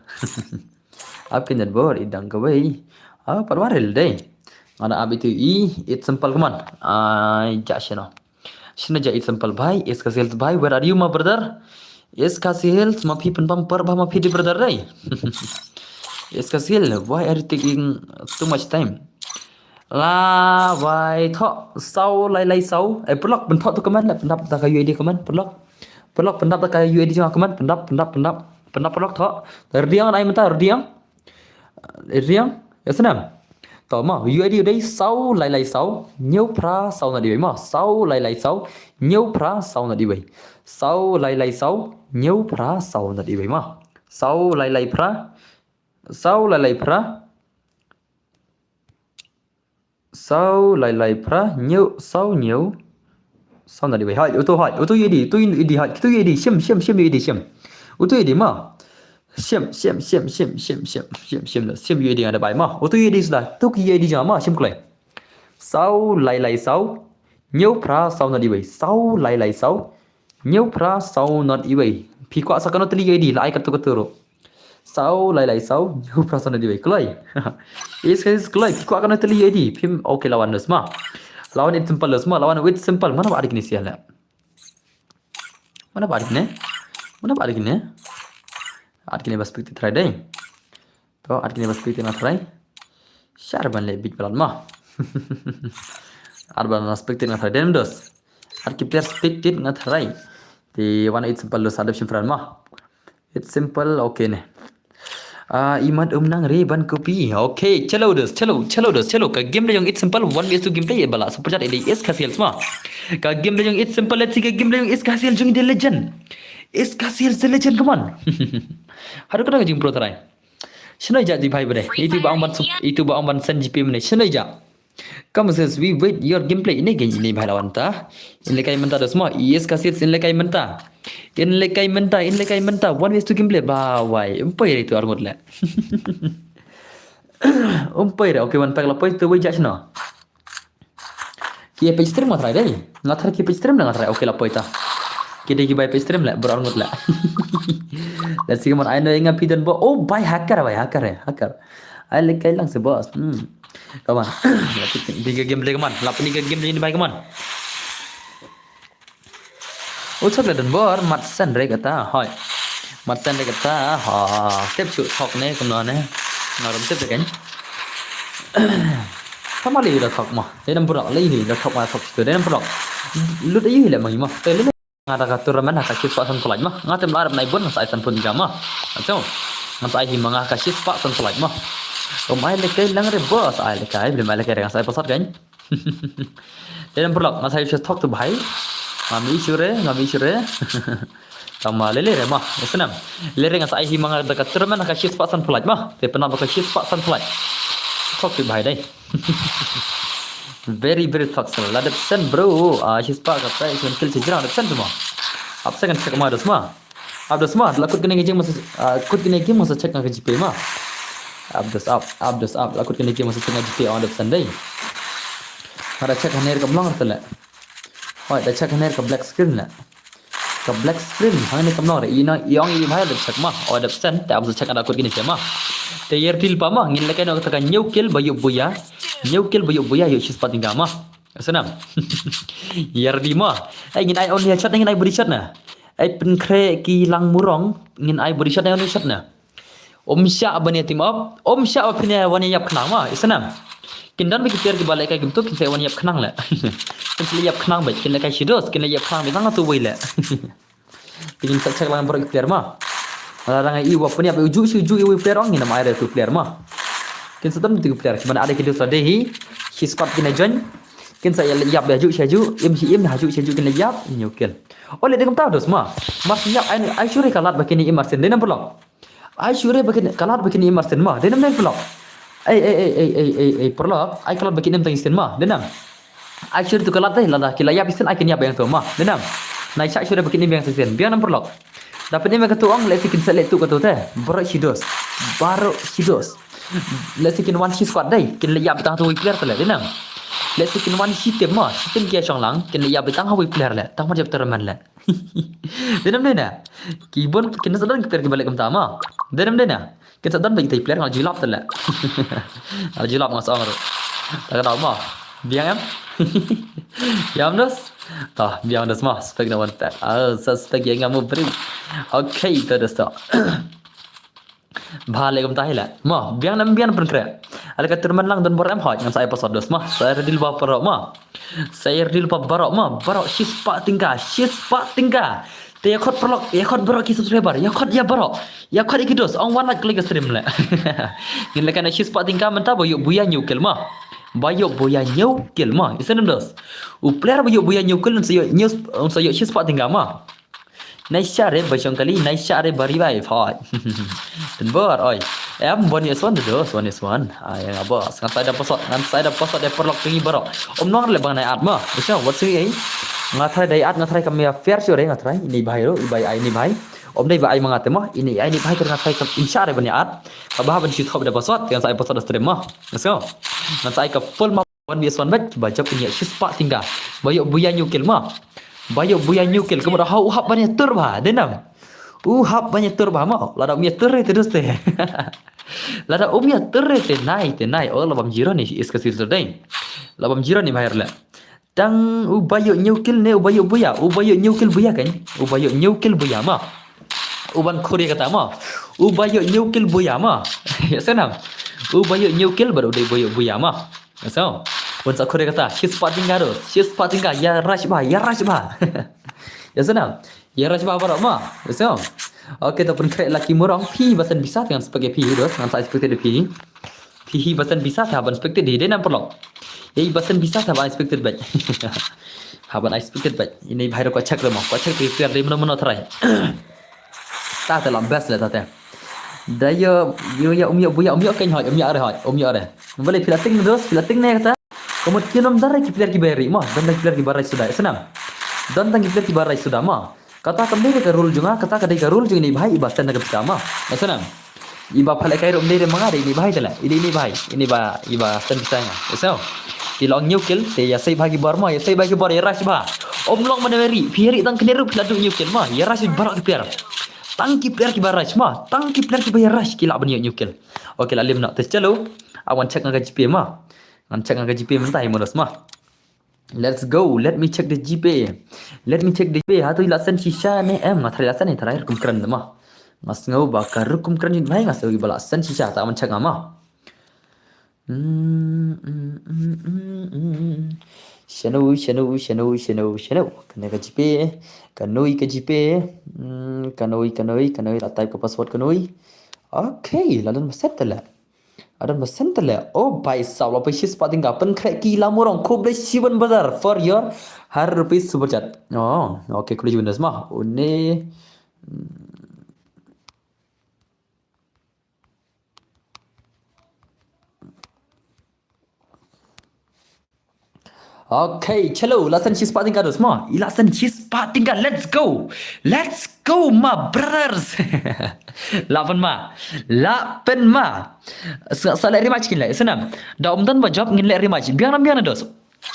Ap kin Donbor i dang kawei. Ah, pat wan re dei. Nga na ap itu i, it's simple, come on. Ai, ja shano. Shano ja, it's simple bhai, Iska sales bhai, where are you my brother? Iska sales, ma phi pynpam por ba ma phi dei brother dei. Iskasiel, why are you taking too much time? Lawai thoh, saw lai lai saw. Eh, paralok, pynthoh to comment leh, pyndap da ka U I D comment, paralok. Paralok, pyndap da ka U I D jong nga comment, pyndap, pyndap, pyndap. Pyndap paralok thoh. Rdiang ai mynta, rdiang. Rdiang, ïa snem. To mo, U I D u dei saw lai lai saw, hynñiew phra saw nod iwei mo. Saw lai lai saw, hynñiew phra saw nod iwei. Saw lai lai saw, hynñiew phra saw nod iwei mo. Saw lai lai phra, saw lai lai phra. Saw lai lai phra, hynñiew, saw hynñiew. Saw nod iwei. Hooid, uto hooid, uto U I D, uto U I D hooid, uto U I D, shim, shim, shim U I D, shim. Uto U I D mo. Shim, shim, shim, shim U I D nga da bai mo. Uto U I D suda, uto ki U I D jong nga mo, shim kloi. Saw lai lai saw, hynñiew phra saw nod iwei. Saw lai lai saw, hynñiew phra saw nod iwei. Phi kwah sa kano tylli U I D, la ai katto katto ruh. Saw lai lai saw, hynñiew phra saw nod iwei. Kloi. Iskasiel kloi, phi kwah kano tylli U I D. Phim, okay, la wan dos mo. La wan Eat Simple dos mo, la wan Eat Simple. Mano ba ar kine sia leh. Mano ba ar kine? Mano ba ar kine? Ar kine ba spectate try dei. To, ar kine ba spectate nga try. Share ban leh bit palat mo. Ar ban spectate nga try dei dos. Ar ki player spectate nga try. Te wan Eat Simple dos, adoption friend mo. Eat Simple, okay ne. Ah, imat um nang re ban copy. Okay, chalo dos, chalo, chalo dos, chalo. Ka game da jong Eat Simple, one versus two gameplay, ba la super chat ïa i Iskasiel mo. Ka game da jong Eat Simple, let's see ka game da jong Iskasiel jong i The Legend. Iskasiel The Legend, come on. Haduh kata ka jingpro try. Shano ïa ji bhai bade. Itu ba ong ban sup-, itu ba ong ban send G P mynne. Shano ïa. Come says we wait your gameplay. Ine gen ine bhai la wan ta. In lekai mynta dos mo. Iskasiel in lekai mynta. In lekai mynta, in lekai mynta. One versus two gameplay. Ba wai. Ym poi re tu arngut leh. Ym poi re. Okay, wan pack la poi tu wei ja shano. Ki page stream nga try dei. Nga try ki page stream nga try. Okay, la poi ta. Ki dei ki bai page stream leh, bro arngut leh. Let's see, come on. Ai no nga phi don bo. Oh, bai hacker, bai hacker, eh, hacker. Ai lekai lang se boss. Hmm. Come on. Di ka game leh, come on. Lap ni ka game leh ni bai, come on. U thok leh don bor, mat sen re kata, hoi. Mat sen re kata, ha. Tip shu thok ne, kumno ne. Nga rum tip de kan. Tama leh da thok mo. Dei nam purok, leh da thok mo, thok tu. Dei nam purok. Lut ayu leh mangi mo. Te leh nga da ka tournament ha ka shispah san pulai mo. Nga tem larap nai bun sa ai san pun ga mo. Acho. Nga sa ai hi ma nga ka shispah san pulai mo. Um ai lekai lang re boss, ai lekai, beli mai lekai re nga sa ai pasat kan. Dei nam purok, nga sa ai shu thok tu bhai. Ngam issue re, ngam issue re. Tama leh leh re mo, snam. Leh re nga sa ai hi ma nga da ka tournament ha ka shispah san pulai mo. Te pynap ka shispah san pulai. Thok tu bhai dei. Very, very toxic. La dep send, bro. Ah, shispah ka tai, send kill sejrang dep send mo. Ap second check mo dos mo. Ap dos mo, la kut kane ka jing masa, ah, kut kane ka jing masa check nga ka G P mo. Ap dos ap, ap dos ap, la kut kane ka jing masa check nga G P on dep send dei. Nga da check haner ka mlong te leh. Hoi, da check haner ka black screen leh. Ka black screen, hangne kam long re, i nang, i ong i bhai dep check mo, o dep send, te ap sa check ada kut kine check mo. Te yer til pa mo, ngin lekai no kata ka hynñiew kill ba ïoh buya, hynñiew kill ba ïoh buya, ïoh shispah tyngka mo. Snam. Yer di mo. Ai ngin ai only headshot, ngin ai body shot na. Ai pynkhreh ki lang murong, ngin ai body shot na, only shot na. Um shah ban ïa team up, um shah ba phin ïa wan ïap khnang mo, i snam. Kin don ba ki player kiba lehkai kumto, kin sa wan ïap khnang leh. Kin sa leh ïap khnang bad, kin lehkai shidos, kin leh ïap khnang bad, tang tu wei leh. Te kin sa check lang baroh ki player mo. Lada nga i wa pynïap uju shi uju i wei player ong, ngin ym ai re tu player mo. Kin sa don tu player, kiban ada ki dos la dei hi, shi squad kin join. Kin sa ïa leh ïap ba uju shi uju, im shi im, uju shi uju kin leh ïap, hynñiew kill. O leh dei kumta dos mo. Mar shu ïap ai, ai shu re ka lad ba kin im arsien, dei nam paralok. Ai shu re ba kin, ka lad ba kin im arsien mo, dei nam dei paralok. Ai, ai, ai, paralok, ai ka lad ba kin im tang arsien mo, dei nam. Ai shu re tu ka lad dei, lada ki la ïap arsien ai kin ïap ïa tu mo, dei nam. Nai shah shu re ba kin im ïa arsien, biang nam paralok. Da pyn im ïa katu ong, lehse kin sa leh tu katu te. Baroh shidos. Baroh shidos. Lehse kin wan shi squad dei, kin leh ïap tang tu wei player te leh, dei nam. Lehse kin wan shi team mo, shi team ki ïa shong lang, kin leh ïap tang ha wei player leh, tang ma jop tournament leh. Dei nam dei na. Ki bun kin sa don ki player kiba leh kumta mo. Dei nam dei na. Kin sa don ba kita player nga ju lap te leh. Nga ju lap nga sa ong ruh. Ta ka daw mo. Biang em. Biang dos. Ta biang dos mo. Spek na wan ta. Ah, suspect ïa nga mo bri. Okay, ta dos ta. Bha leh kumta hi leh. Mo, biang nam biang pynkhreh. Ale ka tournament lang don bor em hoi, ngan sa ai password dos mo. Sa ai ready lypa baroh mo. Sa ai ready lypa baroh mo. Baroh shispah tyngka, shispah tyngka. Te ïa khot paralok, ïa khot baroh ki subscriber, ïa khot ïa baroh. Ïa khot ïa ki dos, ong wan like ka stream leh. Ngin leh kane shispah tyngka mynta ba ïoh buya hynñiew kill mo. Ba ïoh buya hynñiew kill mo. Ïa sngewbha dos. U player ba ïoh buya hynñiew kill un sa ïoh hynñiew, un sa ïoh shispah tyngka mo. Nai share ba shong kali, nai share ba revive hoi. Tynbor oi. Em, one is one dos, one is one. Ai nga bos, ngan sa ai da password, ngan sa ai da password ïa paralok jong ngi baroh. Ym nang leh ba nai ad mo. Ïa sngewbha wat sngi ei. Nga tharai dei ad, nga tharai kam ïa fair shuh re, nga tharai. Ini bhai ruh, i bai ai ini bhai. Ym dei ba ai ma nga te mo. Ini ai ini bhai te nga tharai kam im share ban ïa ad. Kaba hap ban shu thop da password, ngan sa ai password da stream mo. Ïa sngewbha. Ngan sa ai ka full map. One v one bad, ba jop ïa shispah tyngka. Ba ïoh buya hynñiew kill mo. Ba ïoh buya hynñiew kill, kumno ha u hap ban ïa tur bha, dei nam. U hap ban ïa tur bha mo, lada um ïa tur te dos te. Lada um ïa tur te nai, te nai, oh la bam zero ni is ka sil dei. La bam zero ni bhai leh. Tang u ba ïoh hynñiew kill ne, u ba ïoh buya, u ba ïoh hynñiew kill buya kan. U ba ïoh hynñiew kill buya mo. U ban khuri kata mo. U ba ïoh hynñiew kill buya mo. Ïa sngewbha. U ba ïoh hynñiew kill bad u dei ba ïoh buya mo. Ïa sngewbha. Bun sa khuri kata, shispah tyngka dos, shispah tyngka, ïa rush bha, ïa rush bha. Ïa sngewbha. Ïa rush bha baroh mo. Ïa sngewbha. Okay, to pynkhreh Lucky Murong, phi ba send pisa te ngan spek ïa phi dos, ngan sa expected ïa phi. Phi hi ba send pisa te hap ban expected hi, dei nam paralok. Ïa i ba send pisa te hap ban expected bad. Hap ban expected bad. Ini bhai ruh ko check ruh mo, ko check te player dei mano mano tharai. Ta te la best leh ta te. Da ïoh, ïoh, ïoh, um ïoh buya, um ïoh kein hoi, um ïoh re hoi, um ïoh re. Balei phi la ting dos, phi la ting ne kata. Ka mut ki nym don re ki player kiba ri mo, don tang ki player kiba rai suda, ïa sngewbha. Don tang ki player kiba rai suda mo. Kata kam dei ka rule jong nga, kata ka dei ka rule jong ini bhai iba send na ka pisa mo. Ïa sngewbha. Iba pha leh kai ruh ym dei re ma nga, dei ini bhai te leh. Ini, ini bhai, ini ba, iba send pisa nga. Ïa sngewbha. Te long hynñiew kill, te ïa sei bha ki bor mo, ïa sei bha ki bor, ïa rush bha. Ym long mano ri, phi ri tang kane ruh phi la duh hynñiew kill mo, ïa rush baroh ki player. Tang ki player kiba rush mo, tang ki player kiba ïa rush ki lah ban ïoh hynñiew kill. Okay, la lem noh. Te chalo. Awan check nga ka GPay mo. Ngan check nga ka GPay mynta hi mo dos mo. Let's go. Let me check the GPay. Let me check the GPay. Hato i la send shisha ne em? Nga tharai la send, i tharai rukom kren mo. Nga sngew ba ka rukom kren jong i bhai, nga sngew ba la send shisha, te awan check nga mo. Hmm, hmm, hmm, hmm, hmm. Shano, shano, shano, shano, shano. Kane ka GPay. Kanoi ka GPay. Hmm, kanoi, kanoi, kanoi. La type ka password kanoi. Okay, la don ba send te leh. Adam ba send te leh. Oh, bhai sahab, la poi shispah tyngka, pynkhreh ki Lamurong, khublei shibun brother for your hundred rupees super chat. Oh, okay, khublei shibun dos mo. Une. Okay, chalo, la send shispah tyngka dos mo. I la send shispah tyngka, let's go. Let's go, my brothers. Lah pynma. Lah pynma. Sa, sa leh rematch kin leh, ïa sngewbha. Da um don ba jop ngin leh rematch. Biang nam biang na dos.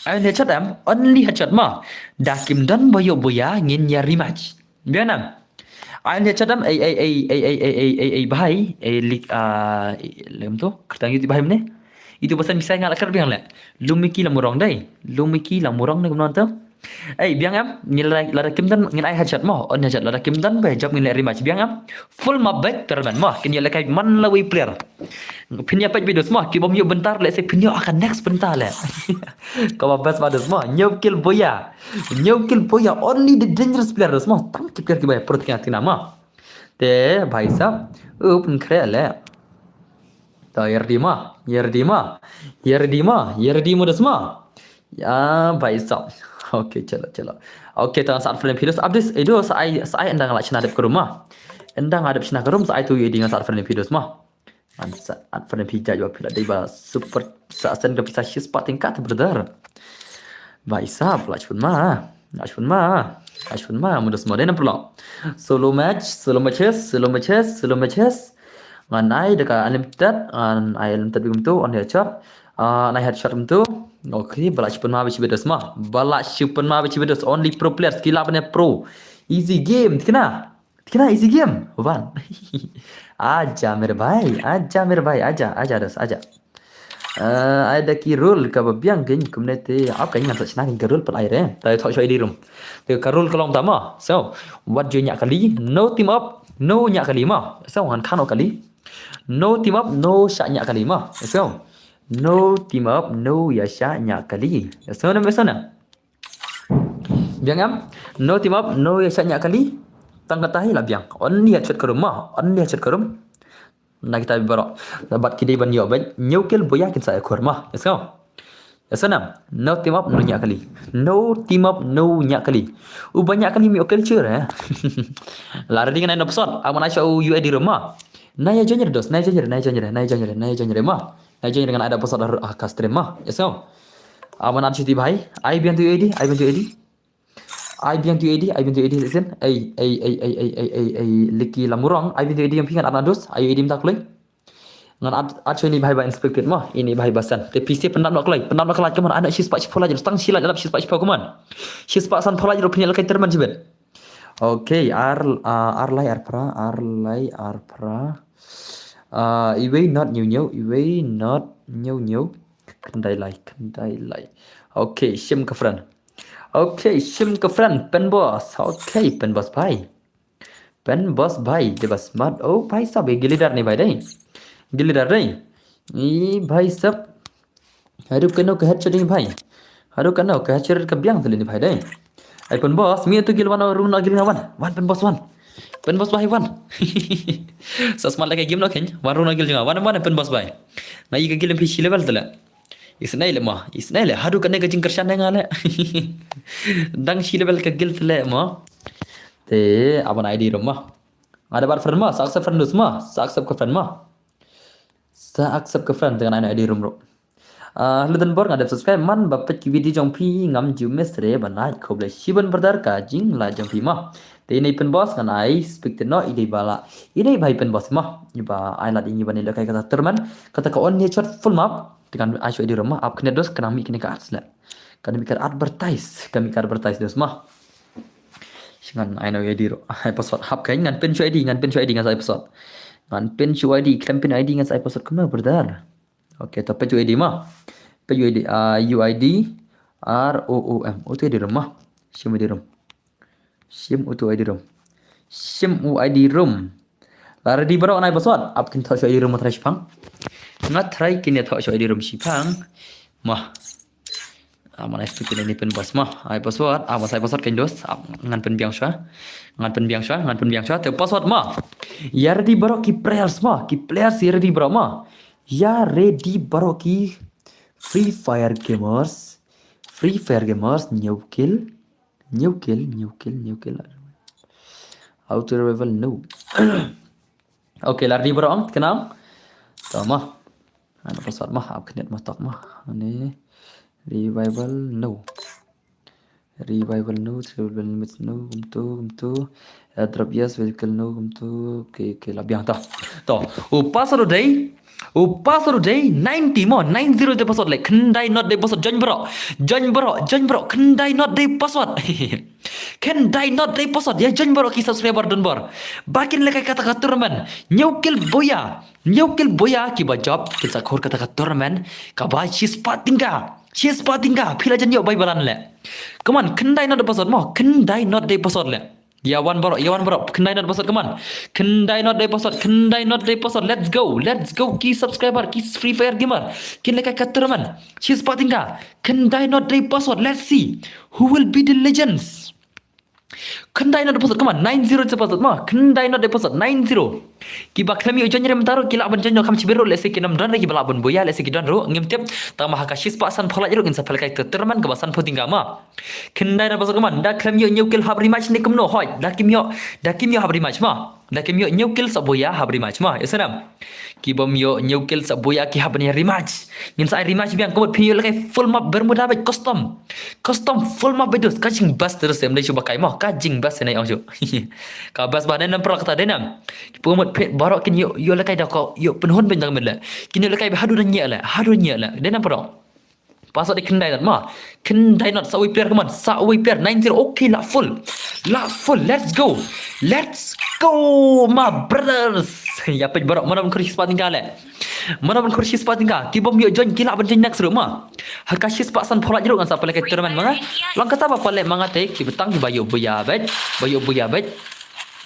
Ai headshot em, only headshot mo. Da kim don ba ïoh buya ngin ïa rematch. Biang nam. Ai headshot em, ei, ei, bhai, ei, lik, ah, lem tu, kyrteng ïa tu bhai mane. Itu ba send pisa nga la kyrpad biang leh. Lumiki Lamurong dei. Lumiki Lamurong ne kumno tu. Ei, biang em, ngin lada, lada kim don ngin ai headshot mo, on headshot, lada kim don ba jop ngin leh rematch biang em. Full map bad tournament mo, kin ïa leh kai man la wei player. Phin ïa peit video mo, ki bym ïoh bynta leh, se phin ïoh ha ka next bynta leh. Kaba best ba dos mo, hynñiew kill buya. Hynñiew kill buya, only the dangerous player dos mo, tang ki player kiba ïa pro tyngka mo. Te, bhai sahab, u pynkhreh leh. To, ïa ready mo, ïa ready mo, ïa ready mo, ïa ready mo dos mo. Ya, bhai sahab. Okay, chalo, chalo. Okay, to ngan sa add friend phi dos, update, eh, dos, sa ai, sa ai ynda nga la shna dep ka room mo. Ynda nga dep shna ka room, sa ai tu ïa di ngan sa add friend phi dos mo. Ngan sa add friend phi, jait ba phi la dei ba super, sa send ka pisa shispah tyngka te brother. Bhai sahab, la shun ma. La shun ma. La shun ma, mo dos mo, dei nam paralok. Solo match, solo matches, solo matches, solo matches. Ngan ai da ka unlimited, ngan ai unlimited bad kumtu, on headshot. Ah, ngan ai headshot kumtu. Okay, ba la shu pynma ba shi bad dos mo. Ba la shu pynma ba shi bad dos, only pro players, ki lah ban ïa pro. Easy game, thikna. Thikna, easy game. Wan. Aja mere bhai, aja mere bhai, aja, aja dos, aja. Ah, ai da ki rule kaba biang kein kumne te, ap kein ngan sa shna kein ka rule pat ai re. Ta thoh shwa ïa di room. Te ka rule ka long ta mo. So, wat ju ñiah kali, no team up, no ñiah kali mo. So, ngan khan o kali. No team up, no shah ñiah kali mo. Ïa sngew. No team up, no ïa shah ñiah kali. Ïa sngew ne, ïa sngew ne. Biang em. No team up, no ïa shah ñiah kali. Tang kata hi la biang. Only headshot ka room mo. Only headshot ka room. Na kita baroh. Bad ki dei ban ïoh bad. Ñiew kill boya kin sa ïa khur mo. Ïa sngew. Ïa sngew ne. No team up, no ñiah kali. No team up, no ñiah kali. Uba ñiah kali mi okil chur eh. La ready ngan ai no episode. Aman ai sha U A D room mo. Na ïa join re dos, na ïa join re, na ïa join re, na ïa join re, na ïa join re mo. Na ïa join re ngan ai da episode ha ka stream mo. Ïa sngew. Aman ai shuti bhai. Ai biang to U A D, ai biang to U A D. Ai biang to U A D, ai biang to U A D, listen. Ai, ai, ai, ai, ai, ai, ai, ai, liki lamurong. Ai biang to U A D yang phi ngan ai na dos, ai U A D mynta kloi. Ngan ai, ai shuh ini bhai ba inspected mo, ini bhai ba san. Te phi shu pyndap noh kloi, pyndap noh kloi, come on, ai na shispah shiphew lai, tang shi lai, lap shispah shiphew, come on. Shispah sanphew lai, ruh phi ïa lehkai tyrmen shibit. Okay, ar, ah, ar lai ar phra, ar lai ar phra. Ah, iwei not ñiew ñiew, iwei not ñiew ñiew. Khyndai lai, khyndai lai. Okay, shim ka friend. Okay, shim ka friend, pen boss. Okay, pen boss bhai. Pen boss bhai, dei ba smart. Oh, bhai sab, eh, gilidar ni bhai dei. Gilidar dei. Ih, bhai sab. Haduh kano ka headshot ni bhai. Haduh kano ka headshot ka biang tu ni bhai dei. Ai pen boss, mi tu gil wan, room na gil nga wan. Wan pen boss wan. Pen boss bhai wan. Sa smart lagi game no ken. Wan room na gil nga. Wan, wan pen boss bhai. Nga ïa ka gil em phi shi level tu le. Isnai le mo, isnai le. Haduh kane ka jingkyrshan nga le. Dang shi level ka gil tu le mo. Te, aban I D room mo. Ada bar friend mo, sa accept friend dus mo. Sa accept ka friend mo. Sa accept ka friend dengan I D room ro. Ah, hello Denbor, nga dep subscribe man ba peit ki video jong phi ngam ju miss re ba nai, khublei shibun brother ka jingla jong phi mo. Te ini pen boss ngan ai speak te no ini bala. Ini bhai pen boss mo. Iba ai lad ini ba ni lekai kata tournament. Kata ka on ni shot full map. Te ngan ai shuh I D room mo. Ap kane dos kane mih kane ka ads le. Kane mih ka advertise. Kane mih ka advertise dos mo. Ngan ai no I D ro. Ai password hap kai ngan pin shuh I D, ngan pin shuh I D ngan sa ai password. Ngan pin shuh I D, klem pin I D ngan sa ai password kumno brother. Okay, to pin shuh I D mo. Pin shuh I D, ah, U I D, R O O M. Utu I D room mo. Shim I D room. Shim utu I D room. Shim u I D room. La ready baroh ngan ai password. Ap kin thoh shuh I D room mo try shipang. Nga try kin ïa thoh shuh I D room shipang. Mo. Ah, man ai speak ini pen boss mo. Ai password, ah, boss ai password kan dos. Ah, ngan pynbiang shuwa. Ngan pynbiang shuwa, ngan pynbiang shuwa. Te password mo. Ïa ready baroh ki players mo. Ki players ïa ready baroh mo. Ïa ready baroh ki Free Fire gamers. Free Fire gamers, ñiew kill. Ñiew kill, ñiew kill, ñiew kill. Auto revival, no. Okay, la ready baroh ong, kynang. To mo. Ano password mo, ap kynit mo tok mo. Ani revival no. Revival no, triple limit no, kumtu, kumtu. Airdrop yes, vehicle no, kumtu. Okay, okay, la biang to. To, u password u dei. U password u dei ninety mo, nine zero dei password le. Khyndai not dei password, join baroh. Join baroh, join baroh. Khyndai not dei password. Khyndai not dei password, ïa join baroh ki subscriber Denbor. Ba kin lekai kata ka tournament. Ñiew kill boya. Ñiew kill boya kiba jop, kin sa khur kata ka tournament, kaba shispah tyngka. Shispah tyngka, phi la jan ïoh bai balan le. Come on, khyndai not dei password mo, khyndai not dei password le. Ïa wan baroh, ïa wan baroh, khyndai not dei password, come on. Khyndai not dei password, khyndai not dei password, let's go, let's go, ki subscriber, ki Free Fire gamer. Kin lekai ka tournament, shispah tyngka, khyndai not dei password, let's see. Who will be the legends? Khyndai not dei password, come on, nine zero dei password mo, khyndai not dei password, nine zero. Kiba khlem ïoh join re mynta ruh, ki lah ban join noh kham shibit ruh, lehse kim don re kiba lah ban boya, lehse ki don ruh, ngim tip, tang ba ha ka shispah sanphew lait ruh, ngin sa pynlekai ka tournament kaba sanphew tyngka mo. Khyndai not dei password, come on, da khlem ïoh ñiew kill hap rematch ne kumno, hoi, da kim ïoh, da kim ïoh hap rematch mo. Da kim ïoh ñiew kill sa boya hap rematch mo, ïa snam. Kibym ïoh ñiew kill sa boya ki hap ban ïa rematch. Ngin sa ai rematch biang, ka mut phin ïoh lekai full map Bermuda bad custom. Custom full map bad dus, ka jingbas terus em dei shu ba kai mo, ka jingbas ne ong shu. Ka bas ba ne nam pro kata dei nam. Ka mut phin baroh kin ïoh, ïoh lekai da ko, ïoh pynhun bad dang mele. Kin ïoh lekai ba haduh da ñiah le, haduh da ñiah le. Dei nam pro. Password dei khyndai not mo. Khyndai not sa wei player, come on. Sa wei player, nine zero. Okay, la full. La full. Let's go. Let's go, my brothers. Ïa peit baroh, mano ban khur shispah tyngka le. Mano ban khur shispah tyngka. Kibym ïoh join ki lah ban join next ruh mo. Ha ka shispah sanphew lait ruh ngan sa pynlekai tournament ma nga. Long kata ba pynleit ma nga te kiba tang kiba ïoh boya bad. Ba ïoh boya bad.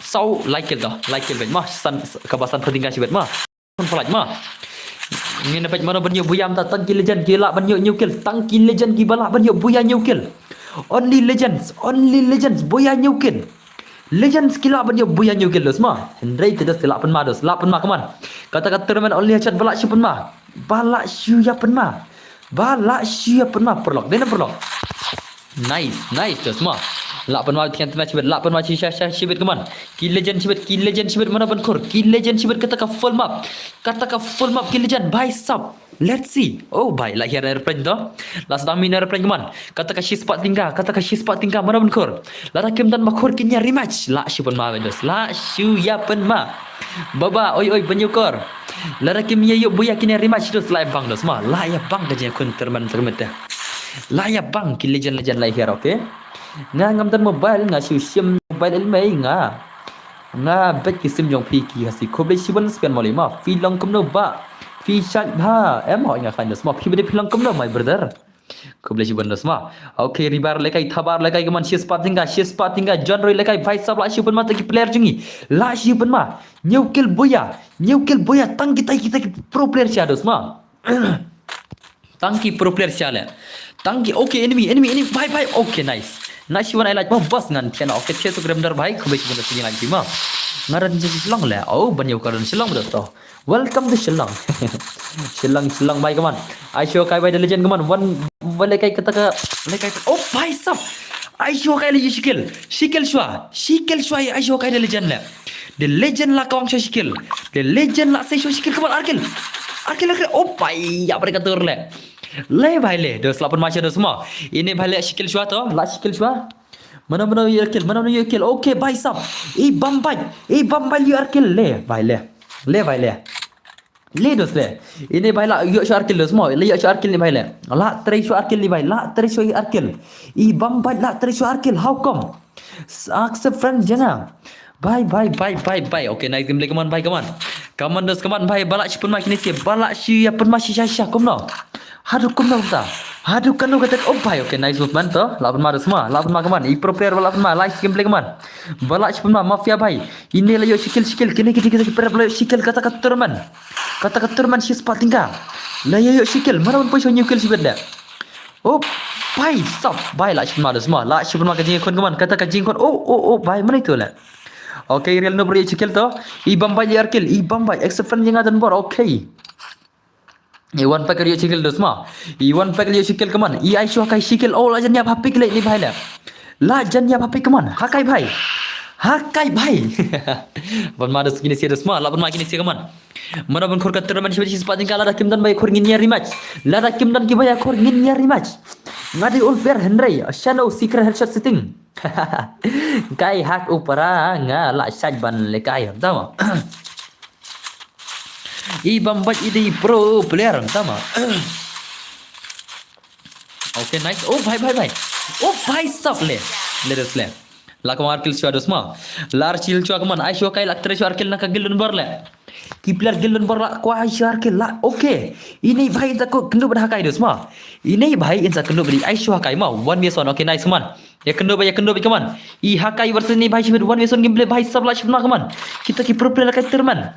Saw lai kill to. Lai kill bad mo. San, kaba sanphew tyngka shibit mo. Pynpalai ma. Ngin peit mano ban ïoh buya mynta, tang ki legend ki lah ban ïoh hynñiew kill, tang ki legend kiba lah ban ïoh buya hynñiew kill. Only legends, only legends buya hynñiew kill. Legends ki lah ban ïoh buya hynñiew kill dos ma. Hynrei te dos te lah pynma dos, lah pynma, come on. Kata ka tournament only headshot ba lah shu pynma. Ba lah shu ïa pynma. Ba lah shu ïa pynma, paralok. Dei na paralok. Nice, nice, dos ma. Lah pynma, tang tang shibit, lah pynma, shi sha sha shibit, come on. Ki legend shibit, ki legend shibit, mano ban khur. Ki legend shibit, kata ka full map. Kata ka full map, ki legend, bhai sab. Let's see. Oh bhai, lah hiar aeroplane to. Lah sdang min aeroplane, come on. Kata ka shispah tyngka, kata ka shispah tyngka, mano ban khur. Lada kim don ba khur kin ïa rematch. Lah shu pynma, dos. Lah shu ïa pynma. Baba, oi oi, ban ïoh khur. Lada kim ïa ïoh buya kin ïa rematch, dos, lah ïa bang, dos ma. Lah ïa bang ka jingïakhun tournament, tournament te. Lah ïa bang ki legend, legend lah hiar, okay. Nga ngam don mobile, nga shu shim mobile el mei nga. Nga bet ki sim jong phi ki Khasi. Khublei shibun Spian Moli ma. Phi long kumno ba? Phi shait bha. Em hoi nga khan dos ma. Phi bede phi long kumno, my brother? Khublei shibun dos ma. Okay, Ribar Lekai, Thabar Lekai, come on, shispah tyngka, shispah tyngka, John Roy Lekai, bhai sab, lah shu pynma, tang ki player jong ngi. Lah shu pynma. Hynñiew kill buya. Hynñiew kill buya, tang kita, kita ki pro player sha, dos ma. Tang ki pro player sha le. Tang ki, okay, enemy, enemy, enemy, bhai, bhai, okay, nice. Nice one, I like, ma, bas ngan thian, okay, cheso Gremdar bhai, khublei shibun dos ngi lang ki ma. Nga don Shillong le, oh, ban ïoh ka don Shillong, dos to. Welcome to Shillong. Shillong, Shillong bhai, come on. Aisho kai bhai, the legend, come on. One, one lekai kata ka, lekai, oh, bhai sab. Aisho kai le, shi kill, shi kill shuwa, shi kill shuwa, aisho kai the legend le. The legend lah kawang shuwa shi kill. The legend lah sei shuwa shi kill, come on, ar kill. Ar kill, ar kill, oh bhai, ïa bhai ka tur le. Le bhai le, dos lah pynma sha dos ma. Ine bhai le shi kill shuwa to, lah shi kill shuwa. Mano mano ïoh ar kill, mano mano ïoh ar kill. Okay, bhai sab. I bam bhai, i bam bhai ïoh ar kill le, bhai le. Le bhai le. Le dos le. Ine bhai lah ïoh shuwa ar kill dos ma. Le ïoh shuwa ar kill ni bhai le. Lah trei shuwa ar kill ni bhai. Lah trei shuwa ar kill. I bam bhai lah trei shuwa ar kill. How come? Accept friends jana. Bhai, bhai, bhai, bhai, bhai. Okay, nice gameplay, come on, bhai, come on. Come on, dos, come on, bhai. Ba lah shu pynma kine sha. Ba lah shu ïa pynma shisha shisha. Kumno? Haduh kumno ta? Haduh kano kata? Oh bhai, okay, nice movement to. Lah pynma dos ma. Lah pynma, come on. I pro player ba lah pynma. Nice gameplay, come on. Ba lah shu pynma, Mafia bhai. Ine la ïoh shi kill, shi kill. Kine kine kine ki player ba la ïoh shi kill kata ka tournament. Kata ka tournament shispah tyngka. La ïoh shi kill. Mano ban poi sha hynñiew kill shibit de. Oh bhai sab, bhai, lah shu pynma dos ma. Lah shu pynma ka jingïakhun, come on. Kata ka jingïakhun. Oh oh oh, bhai, mano ito le. Okay, Real Noob ïoh shi kill to. I bam bhai ïoh ar kill. I bam bhai. Accept friend jong nga don bor. Okay. I one pack ïoh shi kill dos ma. I one pack ïoh shi kill, come on. I Aisho kai shi kill. Oh, la jan ïap ha pick le ni bhai le. La jan ïap ha pick, come on. Hakai bhai. Hakai bhai. Pynma dos kine sha dos ma. Lah pynma kine sha, come on. Mano ban khur ka tournament shi, shispah tyngka, lada kim don ba ïa khur ngin ïa rematch. Lada kim don kiba ïa khur ngin ïa rematch. Nga dei ul player hynrei. Shano secret headshot setting. Kai hak u para nga lah shait ban lekai. Tama. I bam bhai i dei pro player, tama. Okay, nice. Oh bhai, bhai, bhai. Oh bhai sab le. Le dos le. La kawang ar kill shuwa dos ma. La ar kill shuwa, come on. Aisho kai lah trei shuwa ar kill na ka guild don bor le. Ki player guild don bor lah kwah Aisho ar kill lah. Okay. Ine bhai in sa kynduh bad hakai dos ma. Ine bhai in sa kynduh bad Aisho hakai ma. One v one. Okay, nice, come on. Ïa kynduh bad, ïa kynduh bad, come on. I hakai versus ine bhai shibit, one v one gameplay bhai sab, lah shu pynma, come on. Kita ki pro player la kai tournament.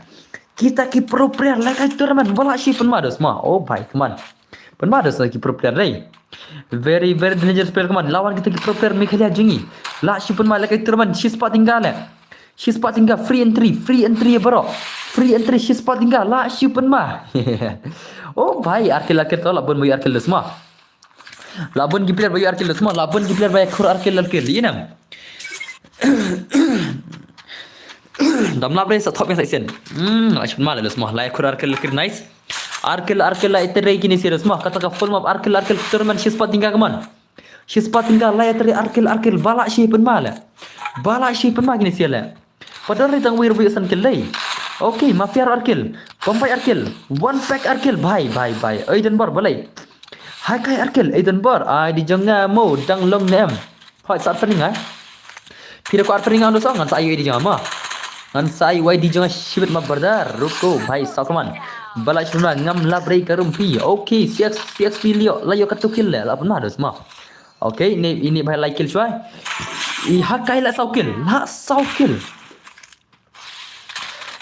Kita ki pro player la kai tournament. Ba lah shu pynma dos ma. Oh bhai, come on. Pynma dos ki pro player dei. Very very dangerous player, come on. Lawan kita ki pro player Meghalaya jong ngi. Lah shu pynma, la kai tournament. Shispah tyngka le. Shispah tyngka, free entry, free entry bro. Free entry shispah tyngka, lah shu pynma. Oh bhai, ar kill, ar kill to, lah bun bhai ar kill dos ma. Lah bun ki player ba ïoh ar kill dos ma, lah bun ki player ba ïa khur ar kill, ar kill. Ïa nam. Dam lap re sa thop ïa sa sien. Hmm, lah shu pynma le dos ma, la ïa khur ar kill, ar kill, nice. Ar kill, ar kill la ïa trei kine sha dos ma, kata ka full map ar kill, ar kill, tournament shispah tyngka, come on. Shispah tyngka la ïa trei ar kill, ar kill, ba lah shu pynma le. Ba lah shu pynma kine sha le. Padahal ri tang wir bui san kill dei. Okay, Mafia ar kill. Bombay ar kill. One pack ar kill. Bhai, bhai, bhai. Oi don bor balei. Hakai ar kill. Oi don bor. Ai di jong nga mo dang long ne em. Hoi sat fening ai. Phi da ko ar fening ang do song ngan sa ai di jong nga ma. Ngan sa ai di jong nga shibit ma brother. Ruko bhai sa, come on. Ba lah shu pynma, ngam lap re ka room phi. Okay, C X, C X P lio. La ïoh katu kill le. Lah pynma dos ma. Okay, ini, ini bhai lai kill shuwa. I hakai la saw kill, la saw kill.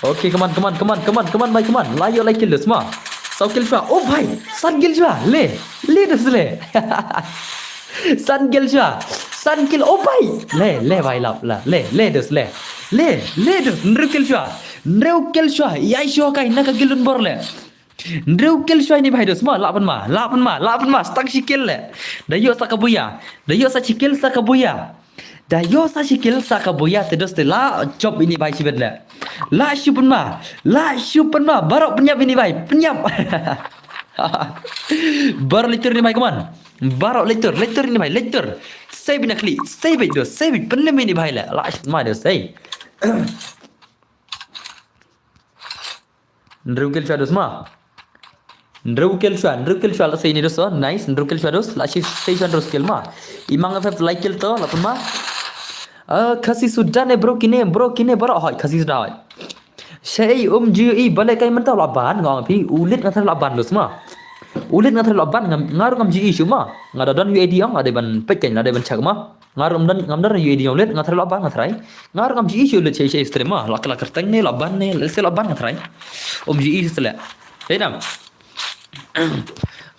Okay, come on, come on, come on, come on, come on, bhai, come on. La ïoh lai kill dos ma. Saw kill shuwa. Oh bhai, san kill shuwa. Le, le dos le. San kill shuwa. San kill. Oh bhai. Le, le bhai lap la. Le, le dos le. Le, le dos. Hynriew kill shuwa. Hynriew kill shuwa. Ïai shuwa kai na ka guild bor le. Hynriew kill shuwa ini bhai dos ma, lah pynma, lah pynma, lah pynma, stang shi kill le. Da ïoh sa ka buya. Da ïoh sa shi kill sa ka buya. Da ïoh sa shi kill sa ka buya te dos te la jop ini bhai shibit le. La shu pynma, la shu pynma, baroh pynïap ini bhai, pynïap. Baroh lecture ini bhai, come on. Baroh lecture, lecture ini bhai, lecture. Save na khlieh, save dos, save pynlem ini bhai le. La shu pynma dos, hey. Hynriew kill shuwa dos ma. Hynriew kill shuwa, hynriew kill shuwa la sei ini dos, oh, nice, hynriew kill shuwa dos, la sei, sei shuwa hynriew kill ma. I Mang F F lai kill to, la pynma. Ah, Khasi Sudan eh bro kine, bro kine baroh hoi, Khasi Sudan hoi. Shei um ju i balei kai mynta la ban ngong phi, u Lit nga tharai la ban dos ma. U Lit nga tharai la ban ngam, nga ruh ngam ju i shuh ma. Nga da don U I D ong, nga dei ban peit kein, nga dei ban check ma. Nga ruh ngam don, ngam don U I D ong Lit, nga tharai la ban nga tharai. Nga ruh ngam ju i shuh Lit shei shei stream ma. La ka la kyrteng ne la ban ne, la se la ban nga tharai. Um ju i shuh le. Hei nam.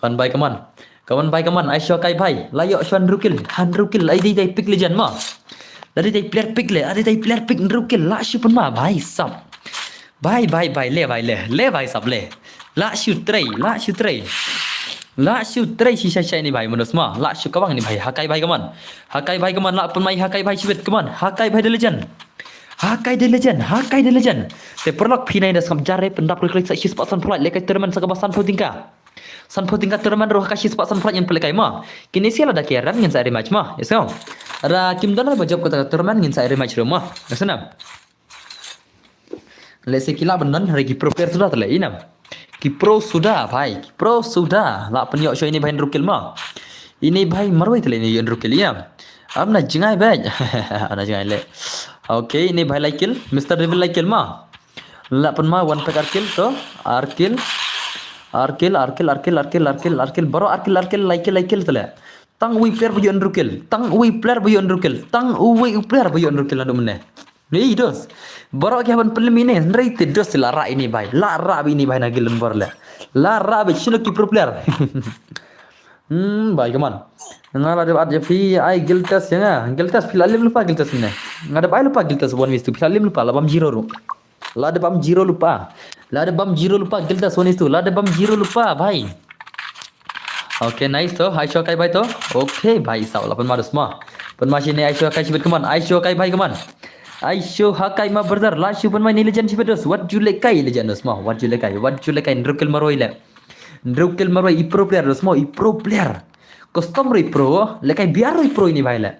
Kan bhai kaman. Kaman bhai kaman, ai shuwa kai bhai. La ïoh shuwa hynriew kill, hynriew kill. Ai dei dei pick legend ma. La dei dei player pick le, ai dei dei player pick hynriew kill. La shu pynma bhai sap. Bhai, bhai, bhai, le, bhai, le, le, bhai, sap, le. La shu trei, la shu trei. La shu trei shi shai shai ini bhai, mynta sma. La shu kawang ini bhai, ha kai bhai kaman. Ha kai bhai kaman, la pynmai ha kai bhai shibit kaman. Ha kai bhai the legend. Ha kai the legend, ha kai the legend. Te paralok phi nai da skam jare pyndap klik klik sa shi spah san phlai, le kai tournament sa kaba sanphew tyngka. Sanphew tyngka tournament ruh ha ka shi spah san phlai ngin pynlehkai ma. Kine sha lada ki ram ngin sa rematch ma. Yes, no. Ra kim don ba jop kata tournament ngin sa rematch ruh ma. Yes, no. Lehse ki lah ban don, hynrei ki pro player suda te leh, i nam. Ki pro suda, bhai, ki pro suda. Lah pynïoh shuwa ini bhai hynriew kill ma. Ini bhai marwei te leh ini hynriew kill, i nam. Am na jngai bhai. Am na jngai leh. Okay, ini bhai lai kill, Mister Devil lai kill ma. Lah pynma one pack ar kill to, ar kill. Ar kill, ar kill, ar kill, ar kill, ar kill, ar kill. Baroh ar kill, ar kill, lai kill, lai kill te leh. Tang uwei u player ba ïoh hynriew kill. Tang uwei u player ba ïoh hynriew kill. Tang uwei u player ba ïoh hynriew kill naduh mynne. Ni dos. Baroh ki hap ban pynlem ine, hynrei te dos la rah ini bhai. La rah bha ini bhai na guild bor le. La rah bha shano ki pro player. Hmm, bhai kaman. Nga la dep add ïa phi ai guild test ïa nga. Guild test phi la lem lypa guild test ne. Nga dep ai lypa guild test one v two phi la lem lypa la bam zero ruh. La dep bam zero lypa. La dep bam zero lypa guild test one v two. La dep bam zero lypa bhai. Okay, nice to. Ai shuwa kai bhai to. Okay, bhai saw la pynma dos ma. Pynma shine ai shuwa kai shibit kaman. Ai shuwa kai bhai kaman. Ai shuwa kai ma brother. La shu pynma ini legend shibit dos. Wat ju lehkai legend dos ma. Wat ju lehkai. Wat ju lehkai hynriew kill marwei le. Hynriew kill marwei i pro player dos ma. I pro player. Custom ruh i pro. Lehkai biar ruh i pro ini bhai le.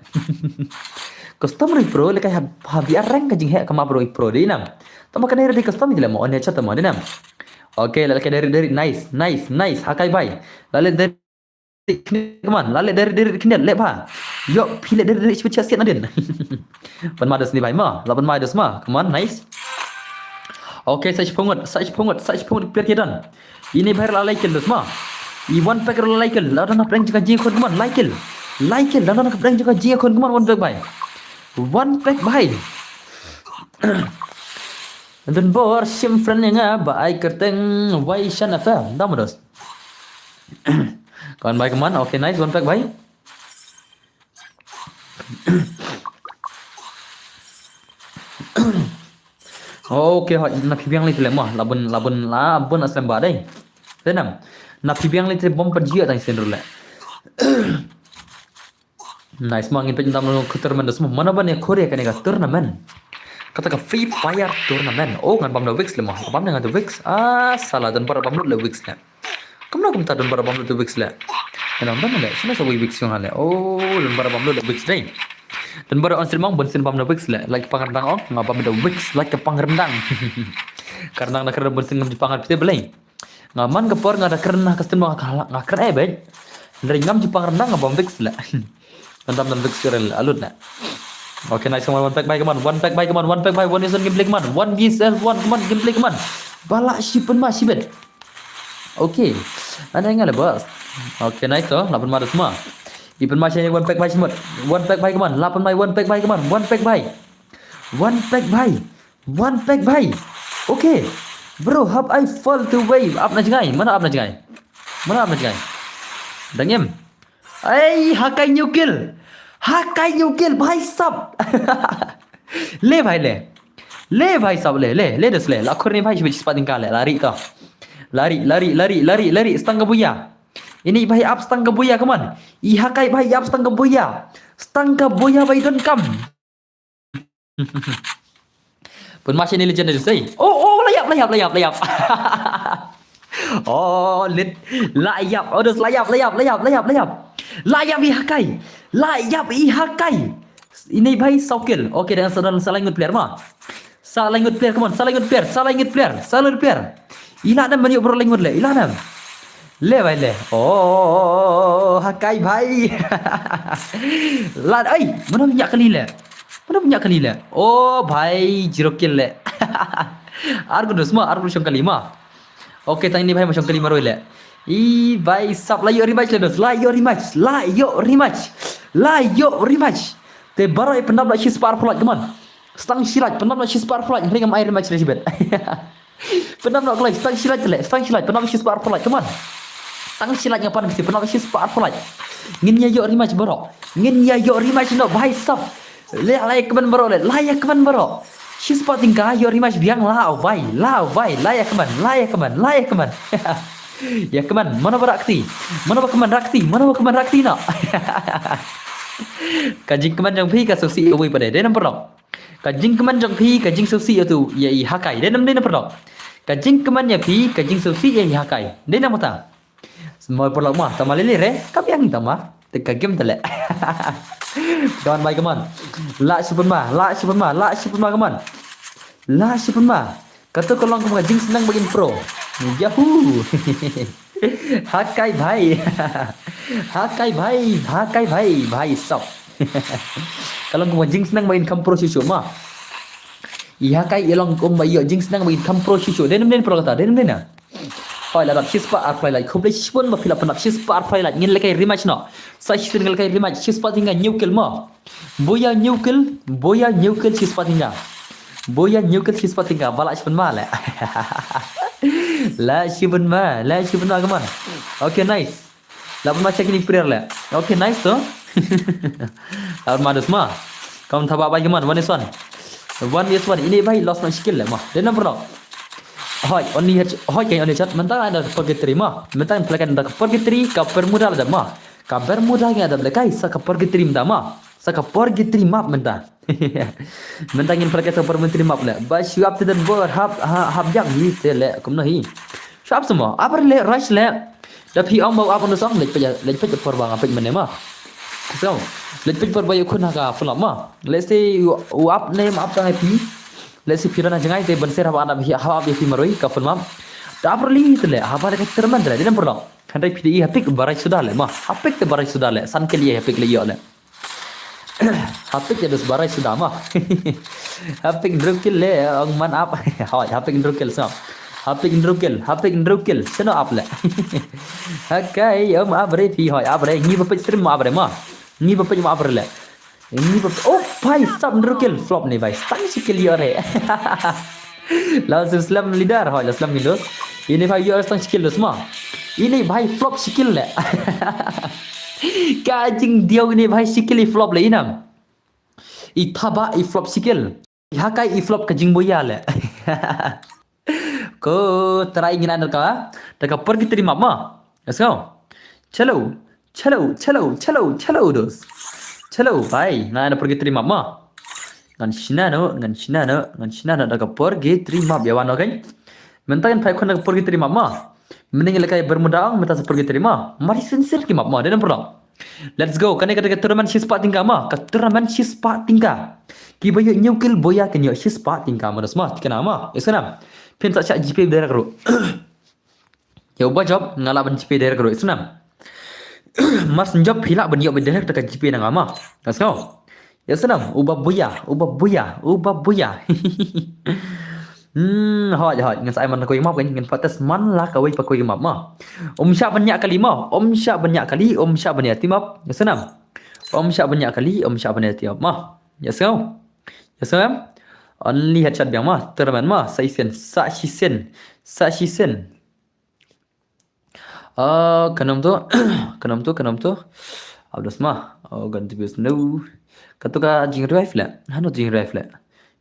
Custom ruh i pro. Lehkai ha, ha biar rank ka jingheh ka map ruh i pro dei nam. Tama kane ruh dei custom i le ma. On ya chat ma dei nam. Okay, la lehkai direct, direct, nice, nice, nice. Ha kai bhai. La leh direct, come on. La leh direct, direct, khyndiat leh bha. Ïoh, phi leh direct, direct, shibit shibit nadien. Pynma dos ini bhai ma. La pynma dos ma. Come on, nice. Okay, sa shiphew ngut, sa shiphew ngut, sa shiphew ngut player ki don. Ini bhai la lai kill dos ma. I one pack la lai kill. La don na pdeng jong ka jingïakhun, come on, lai kill. Lai kill, la don na pdeng jong ka jingïakhun, come on, one pack bhai. One pack bhai. Donbor shim friend ïa nga ba ai kyrteng Wai Shan F M. Dam dos. Kawan bhai kaman. Okay, nice, one pack bhai. Okay, hoi, na phi biang lei te leh ma, la bun, la bun, la bun aslem ba dei. Te nam, na phi biang lei te bom pat jia tang sen ruh leh. Nice ma, ngin peit dam long ka tournament da sma. Mana ban ïa khore kane ka tournament. Kata ka Free Fire tournament. Oh, ngan bam da Wix le ma. Bam da ngan da Wix. Ah, sala, don baroh bam lut le Wix ne. Kumno kumta don baroh bam lut da Wix le. Ngan bam le. Sima sa wei Wix yong hale. Oh, don baroh bam lut da Wix dei. Don baroh on sir mong bun sin bam da Wix le. Like pang rendang ong, nga bam da Wix like pang rendang. Ka rendang da kren bun sin ngam ju pang ar pite beleng. Nga man ka por nga da kren ha ka stem nga kren ai bej. Hynrei ngam ju pang rendang nga bam Wix le. Ngan dam dam Wix shuwa re la lut na. Okay, nice, kaman, one pack bhai kaman, one pack bhai kaman, one pack bhai, one v one gameplay kaman, one v one kaman, gameplay kaman. Ba la shi pynma shibit. Okay. Ana nga le boss. Okay, nice to, la pynma dos ma. I pynma shane one pack bhai shimut. One pack bhai kaman, la pynma one pack bhai kaman, one pack bhai. One pack bhai. One pack bhai. Okay. Bro, have I fall to wave? Ap na jngai. Mano ap na jngai? Mano ap na jngai? Dang em. Ai, Hakai new kill. Hakai new kill, bhai sab. Le bhai le. Le bhai sab le, le, le dos le. La khur ni bhai shi spot tingka le. Lari to. Lari, lari, lari, lari, lari. Stang ka buya. Ini bhai ap stang ka buya, come on. I Hakai bhai ap stang ka buya. Stang ka buya bhai don kam. Pun masih ni legend sei. Oh, oh, layap, layap, layap, layap. Oh, lit. Layap, oh, dos layap, layap, layap, layap, layap. Layap i Hakai. Layap i Hakai. Ini bhai saw kill. Okay, dengan saw, saw laingut player ma. Saw laingut player, come on, saw laingut player, saw laingut player, saw laingut player. Ila nam mani bro laingut le, ila nam. Le bhai le. Oh, Hakai bhai. Lad, ai, mano nyak kali le. Mano nyak kali le. Oh, bhai, zero kill le. Argun dos ma, argun shong kali ma. Okay, tang ini bhai ma shong kali maroi le. I bhai sab la ïoh rematch le dos, la ïoh rematch, la ïoh rematch. La ïoh rematch. Te baroh i pyndap la shi spot arphew lait, come on. Stang shi lait, pyndap la shi spot arphew lait, ring am ai rematch le shibet. Pyndap la klai, stang shi lait le, stang shi lait, pyndap shi spot arphew lait, come on. Tang shi lait nga pan kti, pyndap shi spot arphew lait. Ngin ïa ïoh rematch baroh. Ngin ïa ïoh rematch no bhai sab. Le la ïa kmen baroh le, la ïa kmen baroh. Shi spot tingka ïoh rematch biang la o bhai, la o bhai, la ïa kmen, la ïa kmen, la ïa kmen. Ïa kmen, mano ba rakti? Mano ba kmen rakti? Mano ba kmen rakti no? Ka jingkmen jong phi ka sngewsih ïa uwei pat de, dei na pyrlok. Ka jingkmen jong phi ka jingsngewsih ïa utu ïa i Hakai, dei na, dei na pyrlok. Ka jingkmen ïa phi ka jingsngewsih ïa i Hakai, dei na mata. Mo pyrlok ma, tama lili re, ka biang tama. Te ka game te le. Come on bhai, come on. La shi pynma, la shi pynma, la shi pynma, come on. La shi pynma. Kato ka long kum ka jingsneng ba in pro. Yahoo. Hakai bhai. Hakai bhai, Hakai bhai, bhai sab. Ka long kum ka jingsneng ba in kham pro shuh shuh ma. I Hakai i long kum ba ïoh jingsneng ba in kham pro shuh shuh. Dei nam dei pro kata, dei nam dei na. Hoi la dap shi spot arphew lait, khublei shibun ba phi la pyndap shi spot arphew lait, ngin lehkai rematch noh. Sa shisien ngin lehkai rematch, shi spot tingka new kill mo. Boya new kill, boya new kill shi spot tingka. Boya new kill shi spot tingka, ba la shibun ma le. La shibun ma, la shibun ma, come on. Okay, nice. La pynma check ini player le. Okay, nice to. La pynma dos ma. Kam thaba bai, come on, one is one. One is one. Ini bhai loss na skill le ma. Dei na pyrlok. Hoi, only head, hoi, kan only headshot. Mynta ada purgatory ma. Mynta kan play kan da purgatory ka Bermuda la da ma. Ka Bermuda kan da lehkai sa ka purgatory mynta ma. Sa ka purgatory map mynta. Mynta ngin pyrkhat sa ka purgatory map le. Ba shu ap te dan bor hap, ha, hap jam hi te le kumno hi. Shu ap semua. Ap le, rush le. Da phi ong ba u ap on the song, leit peit, leit peit por ba nga peit mynne ma. So, leit peit por ba ïa khun ha ka full map ma. Let's say u, u ap ne ma ap tang ïa phi. Let's say phi don ha jngai te ban ser haba ap ïa phi maroi ka full map. Da ap really te le, haba le ka tournament te le, dei na pyrlok. Hynrei phi dei ha pick barai suda le ma. Ha pick te barai suda le, san kill ïa ha pick le ïoh le. Ha pick ïa dos barai suda ma. Ha pick hynriew kill le ong man ap. Hoi, ha pick hynriew kill sa. Ha pick hynriew kill, ha pick hynriew kill. Seno ap le. Hakai, ym ap re phi, hoi, ap re. Ngi ba peit stream ma ap re ma. Ngi ba peit ma ap re le. Ngi ba, oh bhai sab hynriew kill, flop ni bhai. Stang shi kill ïoh re. La slem leader, hoi, la slem ngin dos. Ini bhai ïoh stang shi kill dos ma. Ini bhai flop shi kill le. Ka jingdiaw ini bhai shi kill i flop le inam. I thaba i flop shi kill. I Hakai i flop ka jingboya le. Ko try ngin under ka. Da ka purgatory map ma. Let's go. Chalo. Chalo, chalo, chalo, chalo, dos. Chalo, bhai. Ngan da purgatory map ma. Ngan shna no, ngan shna no, ngan shna no da ka purgatory map ïa wan, okay? Mynta ngin phai khun da ka purgatory map ma. Mynne ngi lehkai Bermuda ong, mynta sa purgatory ma. Mari sinsir ki map ma, dei na pyrlok. Let's go. Kane ka dei ka tournament shi spah tyngka ma. Ka tournament shi spah tyngka. Kiba ïoh hynñiew kill boya kin ïoh shi spah tyngka ma, dos ma. Thikna ma. Ïa sngewbha. Phin sa shah GPay direct ruh. Ïa uba jop nga lah ban GPay direct ruh, ïa sngewbha. Mar syn jop phi lah ban ïoh direct da ka GPay na nga ma. Let's go. Ïa sngewbha, uba boya, uba boya, uba boya. Hmm, hoi, hoi, ngan sa ai man la kawei ka map, ngan pat test man la kawei pa kawei ka map ma. Um shah ban ñiah kali ma, um shah ban ñiah kali, um shah ban ñiah team up, ïa sngewbha. Um shah ban ñiah kali, um shah ban ñiah team up ma. Ïa sngewbha. Ïa sngewbha. Only headshot biang ma. Tournament ma. Sa shisien. Sa shisien. Sa shisien. Ah, khnam tu. Khnam tu, khnam tu. Abdos ma. Oh, ganti bis no. Katu ka jing revive le. Hano jing revive le.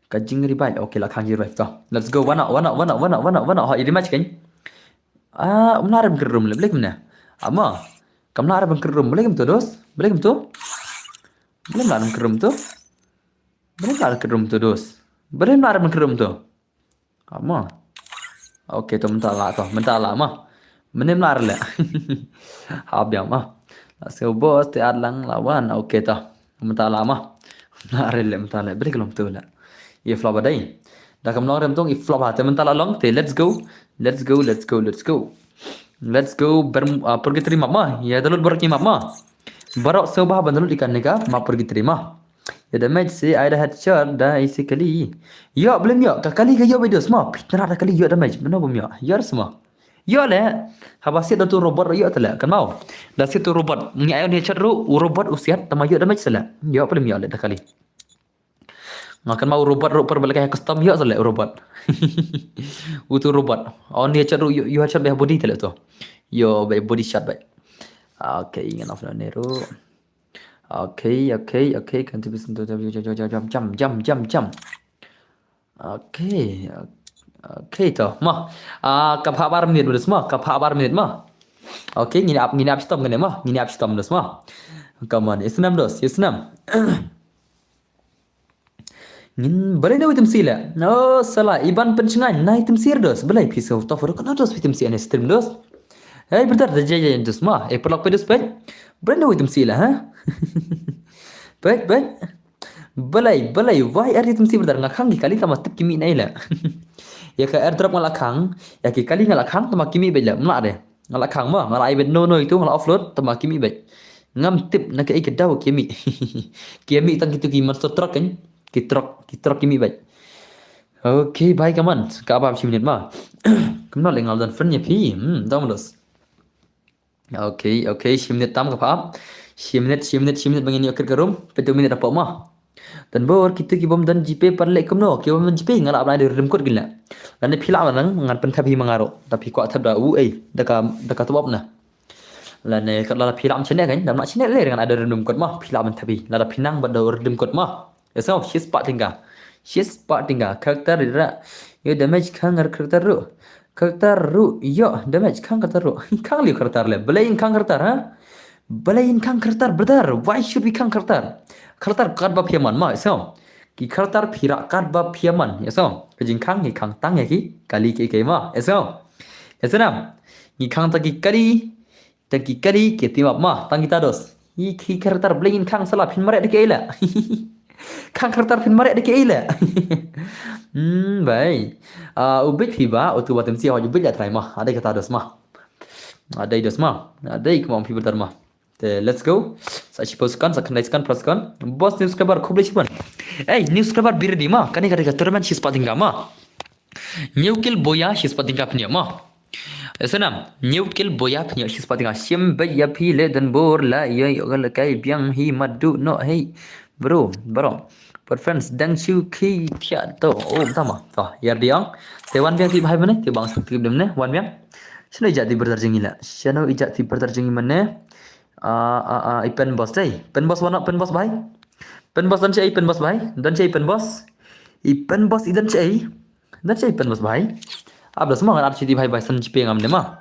Ka jing revive. Okay, la khang jing revive to. Let's go. Wana, wana, wana, wana, wana, wana. Ha, iri match kan. Ah, um la rem kerum le. Blek mena. Ama. Kam la rem kerum. Blek tu dos. Blek tu. Blek la rem kerum tu. Blek la rem kerum tu dos. Blek la rem kerum tu. Ama. Okay, to mynta la to. Mynta la ma. Mynta la le. Hap ya ma. La sngewbos te at lang lawan. Okay to. Mynta la ma. Mynta le, mynta le. Beri kelom tu le. Ye flop adai. Da kam long rem tong i flop ha. Te mynta la long te. Let's go. Let's go, let's go, let's go. Let's go. Berm, uh, purgatory map ma. Ya download baroh ki map ma. Baroh sngewbha ban download ikan ne ka map purgatory ma. Ya damage si ai da headshot da isi kali. Yo, belum yo. Ka kali ka yo bedos ma. Pitnara da kali yo damage. Mano bum yo. Yo semua. Yo le. Haba sit da tu robot yo tele. Kan mau. Da sit tu robot. Ngi ayo ni headshot ru. U robot usiat. Tama yo damage sele. Yo belum yo le da kali. Nga kan mau robot ru per balik custom yo sele robot. Utu robot. On ni headshot ru yo headshot be body tele tu. Yo be body shot be. Okay, ngan off ne ru. Okay, okay, okay. Kan tu bisin tu jam jam jam jam jam jam. Okay. Okay to. Ma. Ah, ka pha bar minit bus ma. Ka pha bar minit ma. Okay, ngin ap ngin ap stom ngin ma. Ngin ap stom bus ma. Come on, isnam dos, isnam. Ngin balai na item si le. No, sala iban penchengan na item si dos. Balai piece of tofu kana dos item si ane stream dos. Hey brother, da jai jai dos ma. Eh, pelak pedos pek. Balai na item si le ha. Pek pek. Balai balai why are item si brother nga khang ki kali tama tip kimi nai le. Ya ka airdrop nga la khang, ya ki kali nga la khang tama kimi bela mla de. Nga la khang ma, nga la ai bet no no itu nga la offload tama kimi bet. Ngam tip na ka ike daw kimi. Kimi tang kitu ki monster truck kan. Ki truck, ki truck kimi bet. Okay, bye kaman. Ka ba shi minit ma. Kumno le ngal dan friend ya phi. Hmm, dong dos. Okay, okay, shi minit tam ka pha. Shi minit, shi minit, shi minit bangin yo kit ka room. Petu minit apa ma. Dan bor kitu ki bom dan GPay pan le kumno. Ki bom dan GPay nga la ap na da redeem code gila. Lane phi la ngan pynthap hi mangaro. Da phi kwah thap da u ei. Da ka da ka tubop na. Lane ka la phi la am chene kan. Da ma chene le ngan ada redeem code ma. Phi la pynthap hi. La da phi nang ba da redeem code ma. Eso, shispah tingga. Shispah tingga. Character ira. Yo damage khangar character ru. Character ru. Yo damage khang character ru. Khang liu character le. Belain khang character ha. Belain khang character brother. Why should we khang character? Character kat ba phiaman ma. Eso. Ki character phira kat ba phiaman. Eso. Kajing khang ki khang tang ya ki. Kali ki kai ma. Eso. Eso nam. Ki khang ta ki kali. Tang ki kali ki team up ma, tang kita dos. Hi ki character bling khang sala phin mare de ke ila. Khang character phin mare de ke ila. Hmm, bai. Ah, ubit hi ba, utu batem si hoj ubit ya try ma. Ada kita dos ma. Ada dos ma. Ada kuma phi betar ma. Te let's go. Sa chi post kan, sa khandai kan, press kan. Boss new subscriber khublei shibun. Ei, new subscriber bir di ma. Kani kani ka tournament shispah tingga ma. New kill boya shispah tingga phin ïoh ma. Sanam, new kill boya phin ïoh shispah tingga. Shim bad ya phi le dan bor la ya yo la kai biang hi madu no hey. Bro, bro. But friends dang shu ki thiah to. Oh, tama. To, yar diang. Te wan biang ti bhai mane, ti bang suk ti dem ne, wan biang. Shano ijat ti brother jingi la. Shano ijat ti brother jingi mane. Ah, ah, ah, i pen boss dai. Pen boss wana, pen boss bhai. Pen boss dan shi ai pen boss bhai. Dan shi ai pen boss. I pen boss i dan shi ai. Dan shi ai pen boss bhai. Abda semua ngan archi ti bhai bhai san chi pe ngam de ma.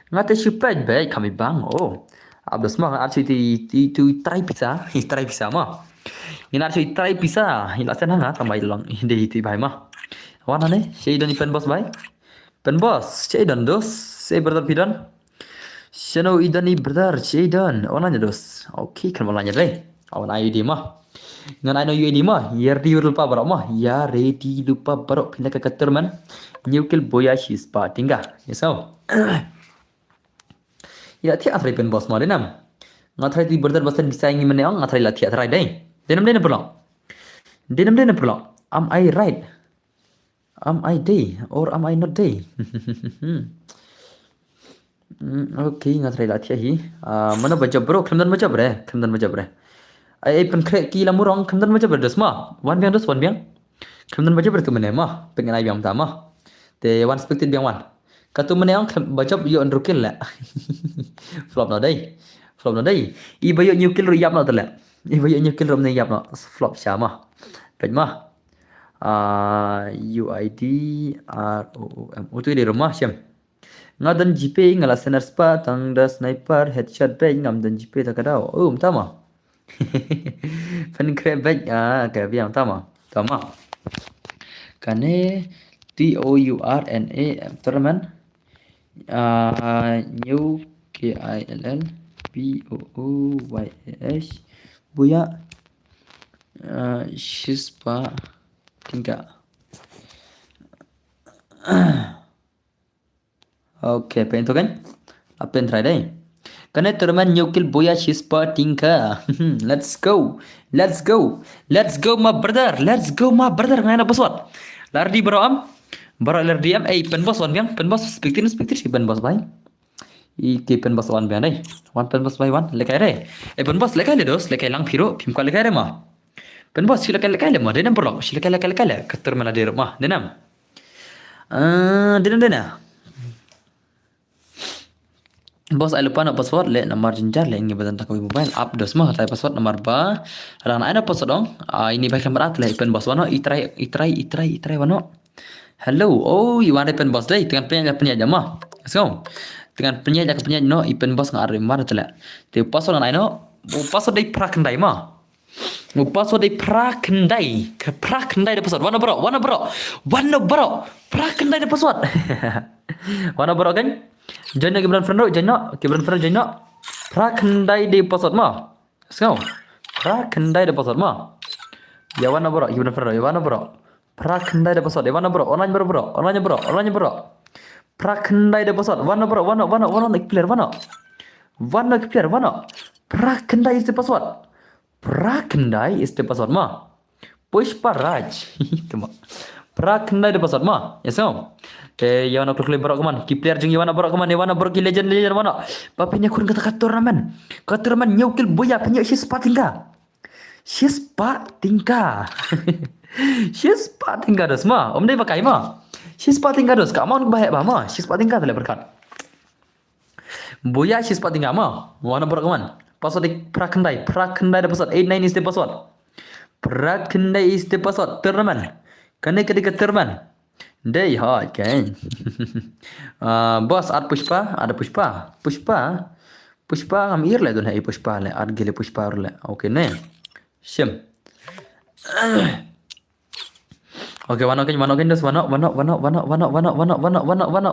Ngate shu pet bhai kami bang. Oh. Abda semua ngan archi ti ti tu try pizza. I try pizza ma. Ngin archi try pizza. I la sen hanga tamai long. Inde ti bhai ma. Wana ne. Shi dan i pen boss bhai. Pen boss, che don dos, che brother pidon. Shano i don i brother, che don. Online dos. Okay, kan online dai. Awan I D ma. Ngan I know U I D ma. Ya ready lupa barok ma. Ya ready lupa barok pindah ke keter man. New kill boya shispah tingga. Ya so. Ila thiah try pen boss ma denam. Nga try ti brother basan bisa ngi mene ong nga try la thiah try dai. Denam denam perlo. Denam denam perlo. Am I right? Am I day or am I not day? Mm, okay, nga try la thiah hi. Ah, mano ba job bro, khlem don ba job re, khlem don ba job re. Ai ai pen kre ki la murong, khlem don ba job re dos ma. Wan biang dos, wan biang. Khlem don ba jop re tu mane mo. Pyngan ai biang ta mo. Te wan spectate biang wan. Katu mane ong khlem ba jop ïoh hynriew kill la. Flop noh dei. Flop noh dei. I ba ïoh hynñiew kill ruh ïap noh te la. I ba ïoh hynñiew kill ruh mane ïap noh. Flop sha mo. Peit mo. Ah, U I D R O O M. Utu i dei ruh mo shem. Nga don G P nga la sniper spah tang da sniper headshot beit ngam don G P ta ka daw. Um tama. Fan kre beit ah ka biang tama. Tama. Kane T O U R N A M tournament. Ah, new K I L L B O O Y A H. Buya. Ah, shispah tyngka. Okay, pynto kan. Apin try dei. Kane tournament hynñiew kill buya shispah tyngka. Let's go. Let's go. Let's go my brother. Let's go my brother. Ngai na password. Lardi bro am. Bro lardi am. Eh, pynboss wan biang. Pynboss spectate spectate pynboss bai. I ki pynboss wan biang dei. Wan pynboss bai wan. Lekai dei. Eh, pynboss lekai le dos. Lekai lang phiro. Phim ko lekai dei ma. Pynboss shi lekai lekai le ma. Dei nam bro. Shi lekai lekai lekai le. Ka tournament la dei ma. Dei nam. Ah, dei nam dei nam. Boss ai lypa na password le namar jynjar le ngi ba don ta ka mobile app dos ma tai password namar ba rang ai na password dong. Ah, ini bai kamera le pynboss wano i try i try i try i try wano. Hello, oh i wan dei pynboss dei tyngan pynïaid la pynïaid ma. Let's go. Tyngan pynïaid la pynïaid no i pynboss nga ar mar tele. Te password ngan ai no. Oh, password dei phra khyndai ma. Upa so dei phra khyndai. Phra khyndai da password. Wan bro, wan bro. Wan bro. Phra khyndai da password. Wan bro kan? Join na ki bran friend ro, join na. Ki bran friend join na. Phra khyndai da password ma. Let's go. Phra khyndai da password ma. Ya wan bro, ki bran friend ro, ya wan bro. Phra khyndai da password, ya wan bro. Online bro bro, online bro, online bro. Phra khyndai da password. Wan bro, wan, wan, wan, wan player, wan. Wan player, wan. Phra khyndai is the password. Phra khyndai is the password ma. Pushpa Raj. Tuma. Phra khyndai da password ma. Yes no. Te yawan kluk kluk barok kaman. Ki player jong yawan barok kaman. Yawan barok ki legend legend wan. Ba pynïaid khun kata ka tournament. Ka tournament hynñiew kill buya pynïaid shispah tyngka. Shispah tyngka. Shispah tyngka dos ma. Om dei ba kai ma. Shispah tyngka dos ka amount ba heh ba ma. Shispah tyngka tale berkat. Buya shispah tyngka ma. Wan bro kaman. Password dei phra khyndai, phra khyndai da password. Eight nine is the password. Phra khyndai is the password. Tournament. Kane ka dei ka tournament. Dei hoi kan. Ah, boss ar Pushpa, ar Pushpa. Pushpa. Pushpa ngam ir le don hai Pushpa le, ar gile Pushpa le. Okay ne. Shim. Okay, wano kan, wano kan dos, wano, wano,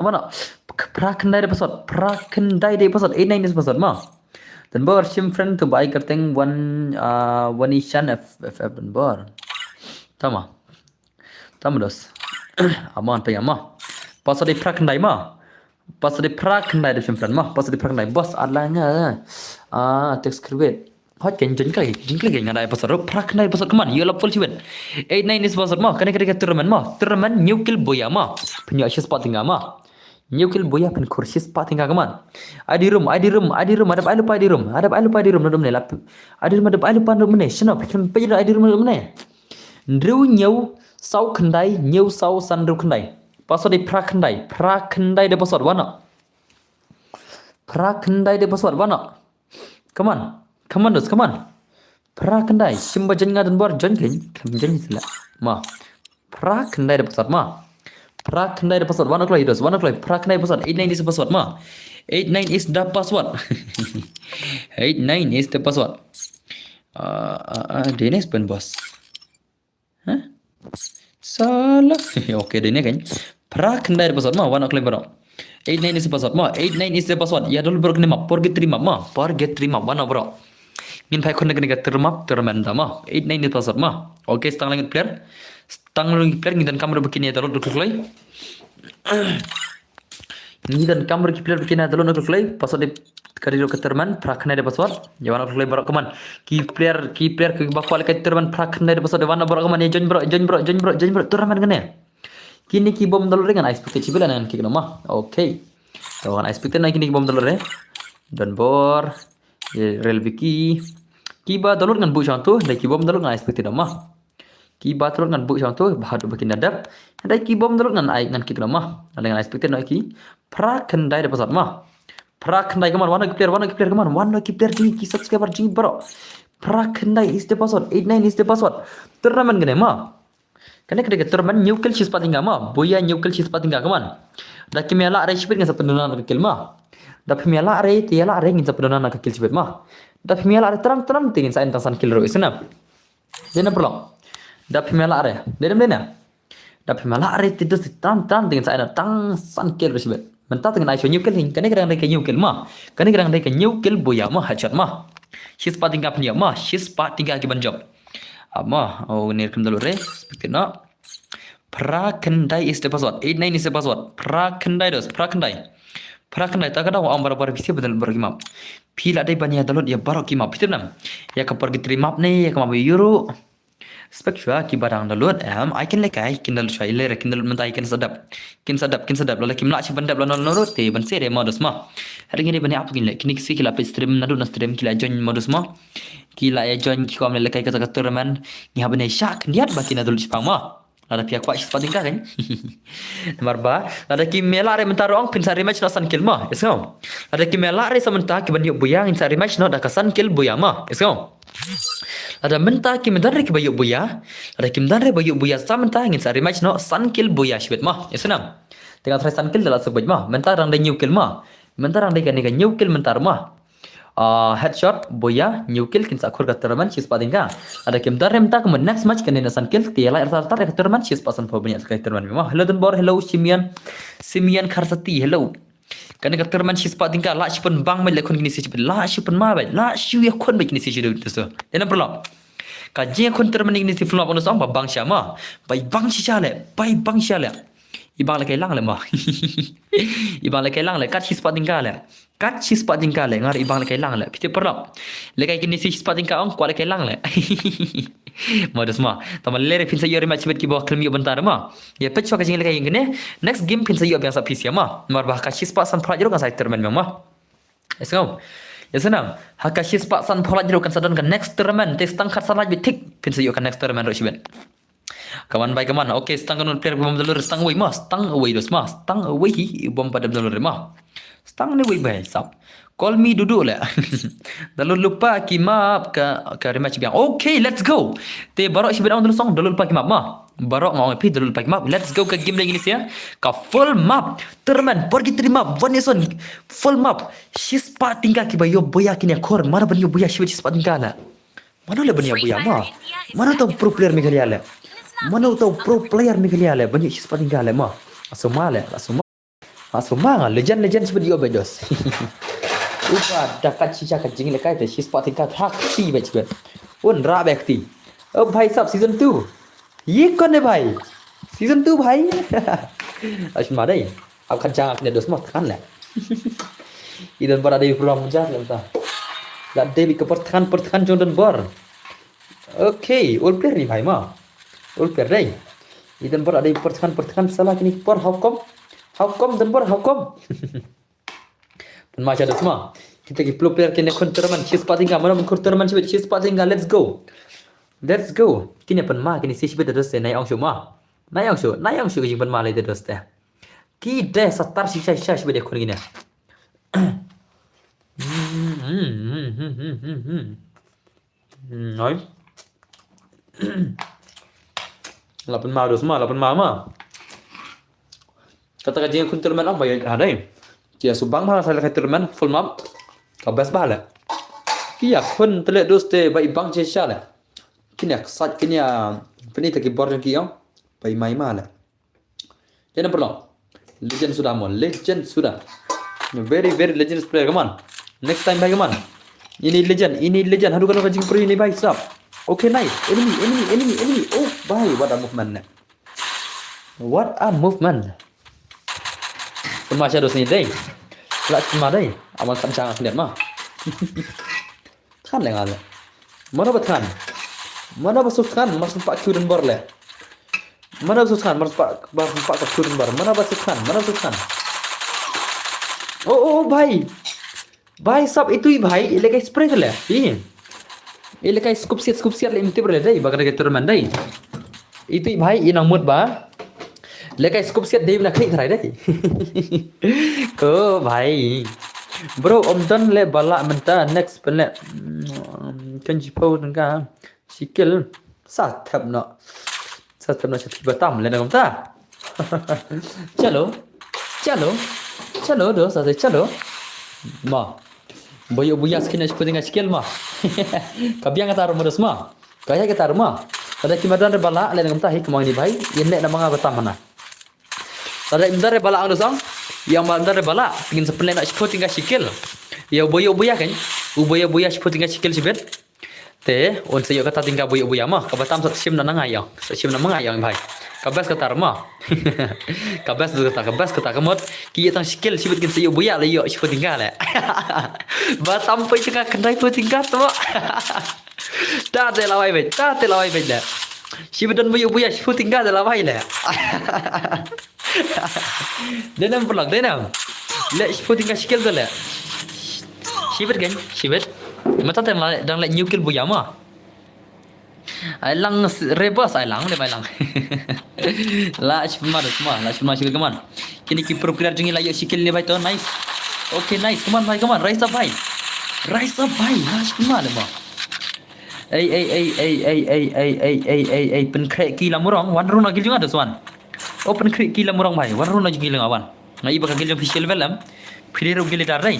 wano. Phra khyndai da password, phra khyndai da password, eight nine is password ma. Dan bor shim friend tu bai kerteng wan, ah, wan ishan F F F dan bor. Tama. Tama dos. Aman pe ma. Password dei phra khyndai ma. Password dei phra khyndai da shim friend ma. Password dei phra khyndai. Boss ar la nga. Ah, text create. Hot kan jin kai, jin kai nga dei password. Phra khyndai password kaman. Ïa lap full chiwet. Eight nine is password ma. Kane kane ka tournament ma. Tournament hynñiew kill buya ma. Pynïaid shispah tyngka ma. Hynñiew kill buya pynkhur shispah tyngka kaman. I D room, I D room, I D room. Adap ai lypa I D room. Adap ai lypa I D room. Nadum ne lap. I D room adap ai lypa nadum ne. Shino pynkhur pynkhur I D room nadum ne. Hynriew hynñiew saw khyndai, hynñiew saw san hynriew khyndai. Password dei phra khyndai, phra khyndai da password wano. Phra khyndai da password wano. Come on. Come on, dos, come on. Phra khyndai, shim ba join nga don bor join kan. Kan join sila. Ma. Phra khyndai da password ma. Phra khyndai da password, wano kloi dos, wano kloi. Phra khyndai password, eight nine is the password ma. Eight nine is the password. Eight nine is the password. Ah, ah, ah, dei ne pynboss. Hah? Salah. Okay, dei ne kan. Phra khyndai da password ma, wano kloi bro. Eight nine is the password ma. Eight nine is the password. Ïa dol bro kane ma. Purgatory map ma. Purgatory map wano bro. Ngin phai khun kane ka tournament, tournament da ma. Eight nine is password ma. Okay, stang lang player. Stang lang player ngi donkam ruh ba kin ïa download da kloi. Ngi donkam ruh ki player ba kin ïa download da kloi. Password dei ka dei ruh ka tournament, phra khyndai da password. Ïa wano kloi barok kaman. Ki player, ki player kiba kwah lehkai tournament phra khyndai da password. Ïa wano barok kaman, ïa join bro, join bro, join bro, join bro. Tournament kane. Kine ki bym download re ngan ai spectate shibit lane ngan kick noh ma. Okay. To ngan ai spectate na kine ki bym download re. Don bor. Ïa rel biki. Kiba download ngan buh shong tu, da ki bym download ngan ai spectate noh ma. Ki ba tylot ngan buh shong tu, ba haduh ba kin da dep. Hynrei ki bym tylot ngan ai ngan kick la ma. Ngan ai expected noh ki. Phra khyndai deposit ma. Phra khyndai, come on, wan noh ki player, wan noh ki player, come on, wan noh ki player jong ngi, ki subscriber jong ngi baroh. Phra khyndai is deposit, eight nine is deposit. Tournament kane ma. Kane ka dei ka tournament hynñiew kill shispah tyngka ma. Booyah hynñiew kill shispah tyngka, come on. Da kim ïa lah re shibit ngin sa pynduna na ka kill ma. Da phim ïa lah re, te ïa lah re ngin sa pynduna na ka kill shibit ma. Da phim ïa lah re tram tram te ngin sa ai tang san kill ruh, isna. Dei na pyrlok. Da phim ïa lah re. Dei na, dei na. Da phim ïa lah re te dus tram tram te ngin sa ai tang san kill ruh shibit. Mynta te ngin ai shuwa hynñiew kill, kane ka dang dei ka hynñiew kill ma. Kane ka dang dei ka hynñiew kill Booyah ma, headshot ma. Shispah tyngka pynïap ma, shispah tyngka ki ban jop. Ap ma, oh, ne kim da lut re, expected noh. Phra khyndai is deposit, eight nine is deposit. Phra khyndai dos, phra khyndai. Phra khyndai, ta ka daw ong barabor phi sngewbha ban download baroh ki map. Phi la dei ban ïa download ïa baroh ki map, phi tip nam. Ïa ka purgatory map ne, ïa ka map Euro. Spek shuwa ki ba dang download, em, ai kin lehkai, kin download shuwa, i lehkai, kin download mynta, kin sa dep. Kin sa dep, kin sa dep, lada kim lah shuh ban dep, lada download te ban seh re ma dos ma. Hynrei ngi dei ban ïa ap kin leh, kine ki shi ki la peit stream naduh na stream ki la join ma dos ma. Ki la ïa join ki kwah lehkai kata ka tournament, ngi hap ban ïa shah khyndiat ba kin download shipang ma. Lada phi ïa kwah shispah tyngka kan. Namar ba lada kim ïa lah re mynta ruh ong phin sa rematch noh san kill ma. Yes, no? Lada kim ïa lah re sa mynta ki ban ïoh Booyah ngin sa rematch noh da ka san kill Booyah ma. Yes, no? Lada mynta kim don re ki ba ïoh Booyah, lada kim don re ba ïoh Booyah sa mynta ngin sa rematch noh san kill Booyah shibit ma. Yes, no? Te nga try san kill da la sa beit ma. Mynta dang dei hynñiew kill ma. Mynta dang dei kane ka hynñiew kill mynta ruh ma. Ah, headshot, Booyah, hynñiew kill, kin sa khur ka tournament shispah tyngka. Lada kim don re mynta kumne next match kane na san kill, te ïa lah re sa ka tournament shispah sanphew ban ïa ka tournament ma. Hello Donbor, hello Simeon, Simeon Kharsati, hello. Kane ka tournament shispah tyngka, lah shu pynbang beit leh khun kine shi shibit, lah shu pynma beit, lah shu ïa khun beit kine shi shibit, dosto. Ïa na pyrlok. Ka jingïakhun tournament kine shi full map ong dosto, ba bang shisha ma. Ba bang shisha leh, ba bang shisha leh. I bang lehkai lang leh ma. I bang lehkai lang leh, kat shispah tyngka leh. Kat shispah tyngka leh, nga ruh i bang lehkai lang leh. Phi tip pyrlok. Lehkai kine shi shispah tyngka ong, kwah lehkai lang leh. Ma dos ma. Tangba lehre phin sa ïoh rematch bad kiba khlem ïoh bynta ma. Ïa peit shuwa ka jinglehkai ïa kine. Next game phin sa ïoh biang sa phi sha ma. Namar ba ha ka shispah sanphew lait ruh kan sa tournament biang ma. Ïa sngewbha. Ïa sngewbha. Ha ka shispah sanphew lait ruh kan sa don ka next tournament. Te tang khatsan lait beit thik phin sa ïoh ka next tournament ruh shibit. Kaman bai kaman. Okay, stang kano player bym da lur, stang wei ma, stang wei dos ma, stang wei hi bym pat da lur ma. Stang ne wei bai sap. Call me Dudu leh. Da lur lypa ki map ka, ka rematch biang. Okay, let's go. Te baroh shibit ong da lur song, da lur lypa ki map ma. Baroh nga ong phi da lur lypa ki map. Let's go ka game lagi ni sia. Ka full map. Tournament, purgatory map, one nation. Full map. Shispah tyngka kiba ïoh Booyah kin ïa khur. Mano ban ïoh Booyah shibit shispah tyngka leh. Mano leh ban ïoh Booyah ma. Mano uta u pro player Meghalaya leh. Mano uta u pro player Meghalaya leh ban ïoh shispah tyngka leh ma. Asoma leh, asoma. Asoma nga legend, legend shibit ïoh beit dos. Uba da kat shisha ka jinglehkai te shispah tyngka ha kti beit shibit. Un rah beit kti. O bhai sab season two. Ye kone bhai. Season two bhai. Asoma dei. Ab khat jang ak ne dos ma than leh. I Donbor a dei program mujar leh ta. La dei bi ka pyrthan, pyrthan jong Donbor. Okay, ol player ni bhai ma. Ol player dei. I Donbor a dei pyrthan, pyrthan sala kini por, how come? How come Donbor, how come? Pynma sha dos ma. Kita ki pro player kine khun tournament shispah tyngka, mano ban khur tournament shibit shispah tyngka, let's go. Let's go. Kine pynma kine shi shibit dos te nai ong shu ma. Nai ong shu, nai ong shu ka jingpynma lei dos te. Ki dei sa tar shisha shisha shibit de khun kine. Noi. La pynma dos ma, la pynma ma. Kata ka jingïakhun tournament ong ba ïa ka dei. Ki ïa subang bha sa lehkai tournament full map. Ka best bha leh. Ki ïakhun te leh dos te ba i bang shisha leh. Kin ïa ksat, kin ïa pyni ta ki bor jong ki ong ba i mai ma leh. Ïa na pyrlok. Legend suda mo, legend suda. Very, very legend player, come on. Next time bhai, come on. Ini legend, ini legend. Haduh kano ka jingpro ini bhai sab. Okay, nice. Enemy, enemy, enemy, enemy. Oh bhai, what a movement ne. What a movement. Pynma sha dos ni dei. Pynma dei. Aman kan chang ak net ma. Than leh nga leh. Mano ba than? Mano ba suk than? Mar suk pak kiu Donbor leh. Mano ba suk than? Mar suk pak, mar suk pak kiu Donbor. Mano ba suk than? Mano ba suk than? Oh, oh, oh, bhai. Bhai sab itu i bhai, i lehkai spray leh. I. I lehkai scoop siat, scoop siat leh im tip leh dei, ba ka dei ka tournament dei. Itu bhai, i nang mut ba. Leh kai scoop siat dei na klik try dei. Ko bhai. Bro, ym don leh ba lah mynta, next pynleh. Hmm, kan ji pau tang ka. Shi kill. Sa thep noh. Sa thep noh, sa thep ba tam leh na kumta. Chalo. Chalo. Chalo, dos, sa chalo. Ma. Ba ïoh buya skin na shi phew tyngka shi kill ma. Ka biang kata ruh ma dos ma. Ka ïa kata ruh ma. Lada ki madan re ba lah leh na kumta hi kumne bhai. Ïa leh na ma nga ba tam hana. Lada i madan re ba lah ang dos ong. Ïa madan re ba lah. Ngin sa pynleh na shi phew tyngka shi kill. Ïa u ba ïoh buya kan. U ba ïoh buya shi phew tyngka shi kill shibit. Te, un sa ïoh kata tyngka ba ïoh buya ma. Kaba tam sa shim na nga ïa. Sa shim na ma nga ïa bhai. Ka best kata ruh ma. Ka best kata, ka best kata ka mut. Ki ïa tang shi kill shibit kin sa ïoh buya leh ïoh shi phew tyngka leh. Ba tam poi tyngka khyndai phew tyngka tu. Ta te lawai beit, ta te lawai beit leh. Shibit don ba ïoh buya shi phew tyngka te lawai leh. Dei nam pynlong, dei nam. Leh shi phew tyngka shi kill te leh. Shibit kan, shibit. Mata te dang leh new kill buya ma. Ai lang s-, rebus ai lang, dei ai lang. Lah shi pynma dos ma, lah shi pynma shi kill, come on. Kine ki pro player jong ngi la ïoh shi kill ne bhai to, nice. Okay, nice, come on bhai, come on, rise up bhai. Rise up bhai, lah shi pynma dos ma. Ei, ei, ei, pynkhreh ki la murong, wan rung na kill jong nga dos wan. O pynkhreh ki la murong bhai, wan rung na kill jong nga wan. Nga i ba ka kill jong phi shi level em. Phi dei ruh kill leader dei.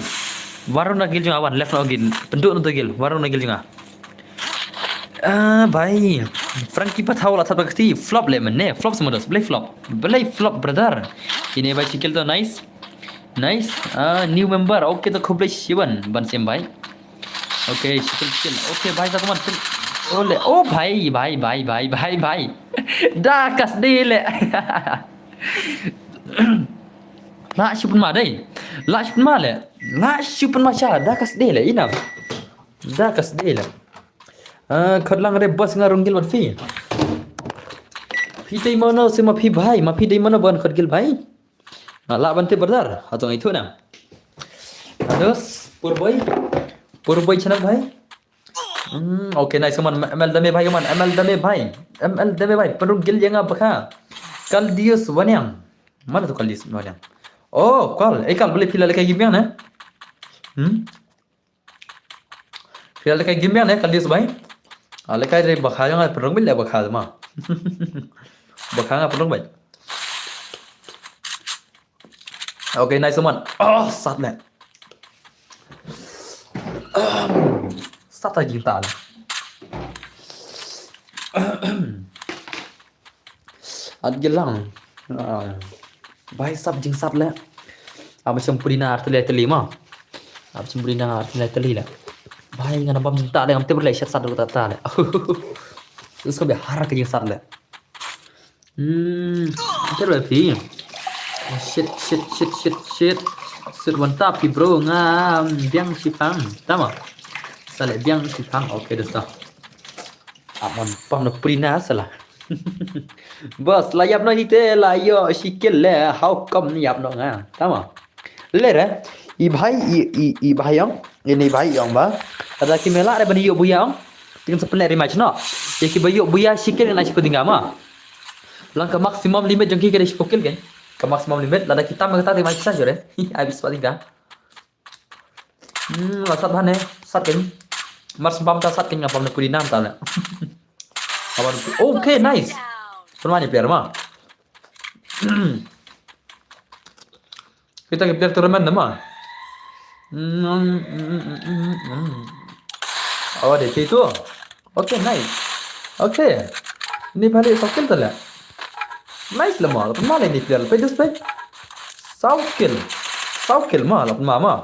Wan rung na kill jong nga wan, left na kill. Pynduh na to kill, wan rung na kill jong nga. Ah, bhai. Frankie Pathau la thap da ka kti, flop leh mynne, flop sa ma dos, balei flop. Balei flop brother. Ine bhai shi kill to, nice. Nice. Ah, new member. Okay to khublei shibun ban sem bhai. Okay, shi kill, shi kill. Okay bhai, sa kuman. Ole. Oh bhai, bhai, bhai. Da ka sdei leh. Lah shi pynma dei. Lah shi pynma leh. Lah shi pynma sha, da ka sdei leh, ina. Da ka sdei leh. Ah, khot lang re bos, nga rung kill bad phi. Phi dei mano se ma phi bhai, ma phi dei mano ban khot kill bhai. Nga lah ban tip brother. Hato ngai tu na. Ados, pur boy. Pur boy channel bhai. Hmm, okay, nice, come on. M L dame bhai, come on. M L dame bhai. M L dame bhai. Pynrung kill ïa nga bakha. Kaldius Waniang. Mana tu Kaldius Waniang? Oh, Kal. Eh, Kal, balei phi la lehkai game biang ne? Hmm? Phi la lehkai game biang ne, Kaldius bhai? Ah, lehkai re bakha jong nga pynrung beit leh bakha ma. Bakha nga pynrung beit. Okay, nice one. Oh, sat leh. Sat ta jingtal. At gilang. Ah. Bhai sap jingsat leh. Aba shem pudina artylli artylli ma. Aba shem pudina artylli artylli leh. Bhai ngan bam jingta leh, ngam tip leh shat sat ruh ta ta leh. Usko be har ka jingsat leh. Hmm. Tip leh phi. Shit, shit, shit, shit, shit. Sut wan ta phi bro, nga biang shipang. Tama. Sa leh biang shipang. Okay, dosta. Amon pam na pudina sala. Bos, la ïap noh hi te, la ïoh shi kill leh, how come ïap noh nga. Tama. Leh re, i bhai, i, i, i bhai ong, ini bhai ong ba. Lada ki me lah re ban ïoh buya ong. Te kin sa pynleh rematch noh. Ïa ki ba ïoh buya shi kill na shi phew tyngka ma. Lang ka maximum limit jong ki ka dei shi phew kill kan. Ka maximum limit, lada ki tam kata te ma ki sa jore. Hi, habis phew tyngka. Hmm, la sat bha ne, sat keiñ. Mar shu bam ta sat keiñ, nga bam ne pudi nam ta ne. Nga bam ne pudi. Okay, nice. Pynman ïa player ma. Kita ki player tournament ne ma. Hmm, hmm, hmm, hmm, hmm, hmm. Awa de tu. Okay, nice. Okay. Ini balik saw kill tala. Nice lama. Pynman ini player. Pay this pay. Saw kill. Saw kill ma la pynman ma.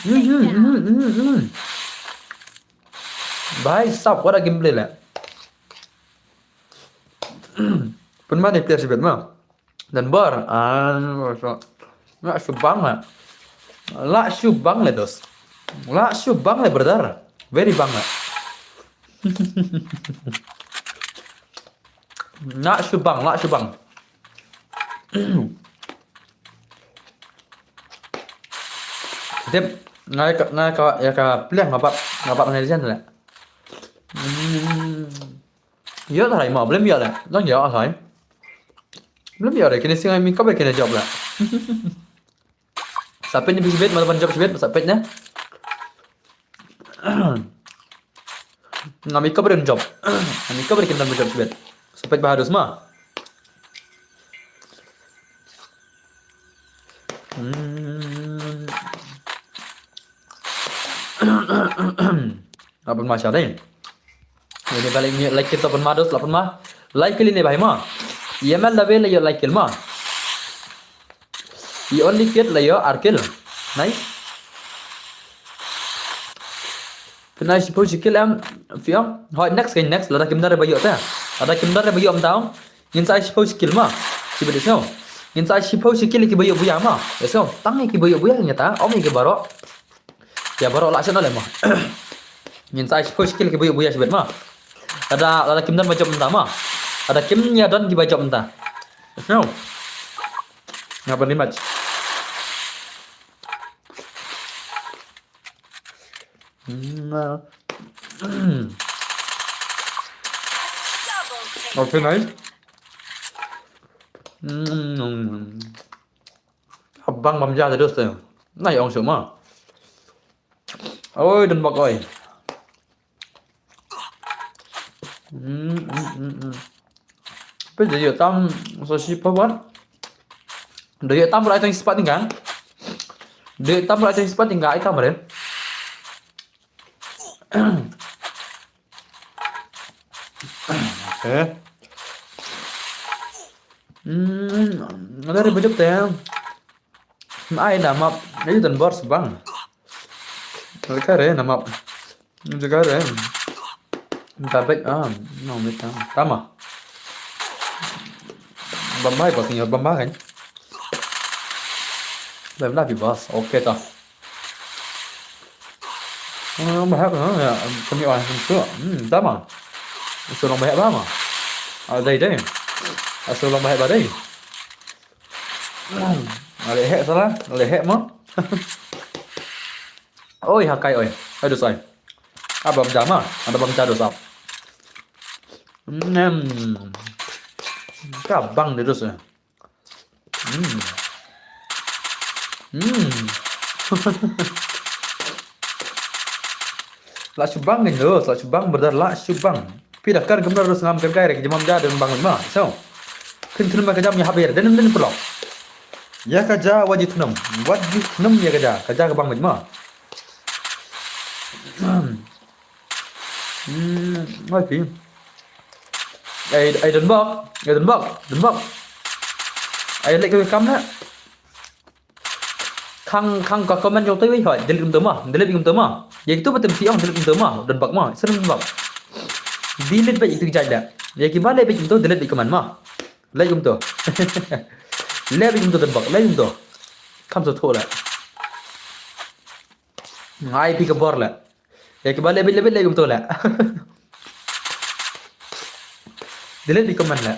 Mhm, mhm, mhm, mhm. Bhai sab, what a gameplay la. Pynman ini player shibit ma. Dan bar. Ah, la shu bang la. La shu bang la, dos. La shu bang la, brother. Very bang la. La shu bang, la shu bang. Dep, nga ka, nga ka, ïa ka pleng nga bap, nga bap nga jen la. Hmm. Ïoh tharai ma, blem ïoh leh. Dang ïoh tharai. Blem ïoh leh, kine sngi nga makeup leh kine jop leh. Sa peit ne phi shibit, ma ban jop shibit, sa peit ne. Nga makeup leh jop. Nga makeup leh kine jop shibit. Sa peit ba haduh ma. Hmm. Aban ma sha dei. Ini balik ni like kita pun ma dos, lapan ma. Like kili ni bahai ma. Ïa mel da bel ïa like kil ma. I only kit la ïa ar kil. Nice. Pynai shiphew shi kil em, phi ong. Hoi, next, next. Lada kim don re ba ïoh te. Lada kim don re ba ïoh mynta ong. Ngin sa ai shiphew shi kil ma. Shibit ïa sngew. Ngin sa ai shiphew shi kil ïa ki ba ïoh buya ma. Ïa sngew. Tang ïa ki ba ïoh buya ngin ta. Ym ïa ki baroh. Ïa baroh lah shen ole ma. Ngin sa ai shiphew shi kil ïa ki ba ïoh buya shibit ma. Lada, lada kim don ba jop mynta ma. Lada kim ïa don ki ba jop mynta. Ïa sngew. Nga ban rematch. Mm. Okay, nice. Mm. Abang bam ja terus tu. Nai ong shu ma. Oi, don bok oi. Hmm, hmm, hmm, hmm. Pe de yo tam so si pa wan. De yo tam ra tang spat tingga. De yo tam ra tang spat tingga ai tam re. Eh. Hmm, ada re bejep te. Ai na map, ai don bor subang. Jaga re na map. Jaga re. Babek ah, no me tam. Tama. Bambai bos ni bamba kan. Bambai bos. Okay ta. Hmm, bahak ha ya, kami orang tu. Hmm, tama. Sulong bahak ba ma. Ah, dai dai. Sulong bahak ba dai. Ale hek salah, ale hek ma. Oi hakai oi. Aduh sai. Abam jama, ada bam jadu sap. Nem. Ka bang de dus. Hmm. Hmm. La shubang ngi lo, la shubang brother, la shubang. Pi da kar gumra rus ngam kan kai rek jemam ja den bang ma. So. Kin tun ma ka jam ya haber den den pelok. Ya ka ja waji tunam. Waji tunam ya ka ja, ka ja ka bang ma. Hmm, ngai pi. Ai ai don bok, ai don bok, don bok. Ai lek ka kam na. Khang khang ka comment jong tei wei hoi, delete kumto ma, delete kumto ma. Ye kitu batem siang delete kumto ma, don bak ma, sen don bak. Delete ba itu jai da. Ye ki ba le ba kumto delete ba comment ma. Le kumto. Le ba kumto don bak, le kumto. Kam so tho le. Ngai pi ka bor le. Ye ki ba le ba le kumto le. Delete ba comment le.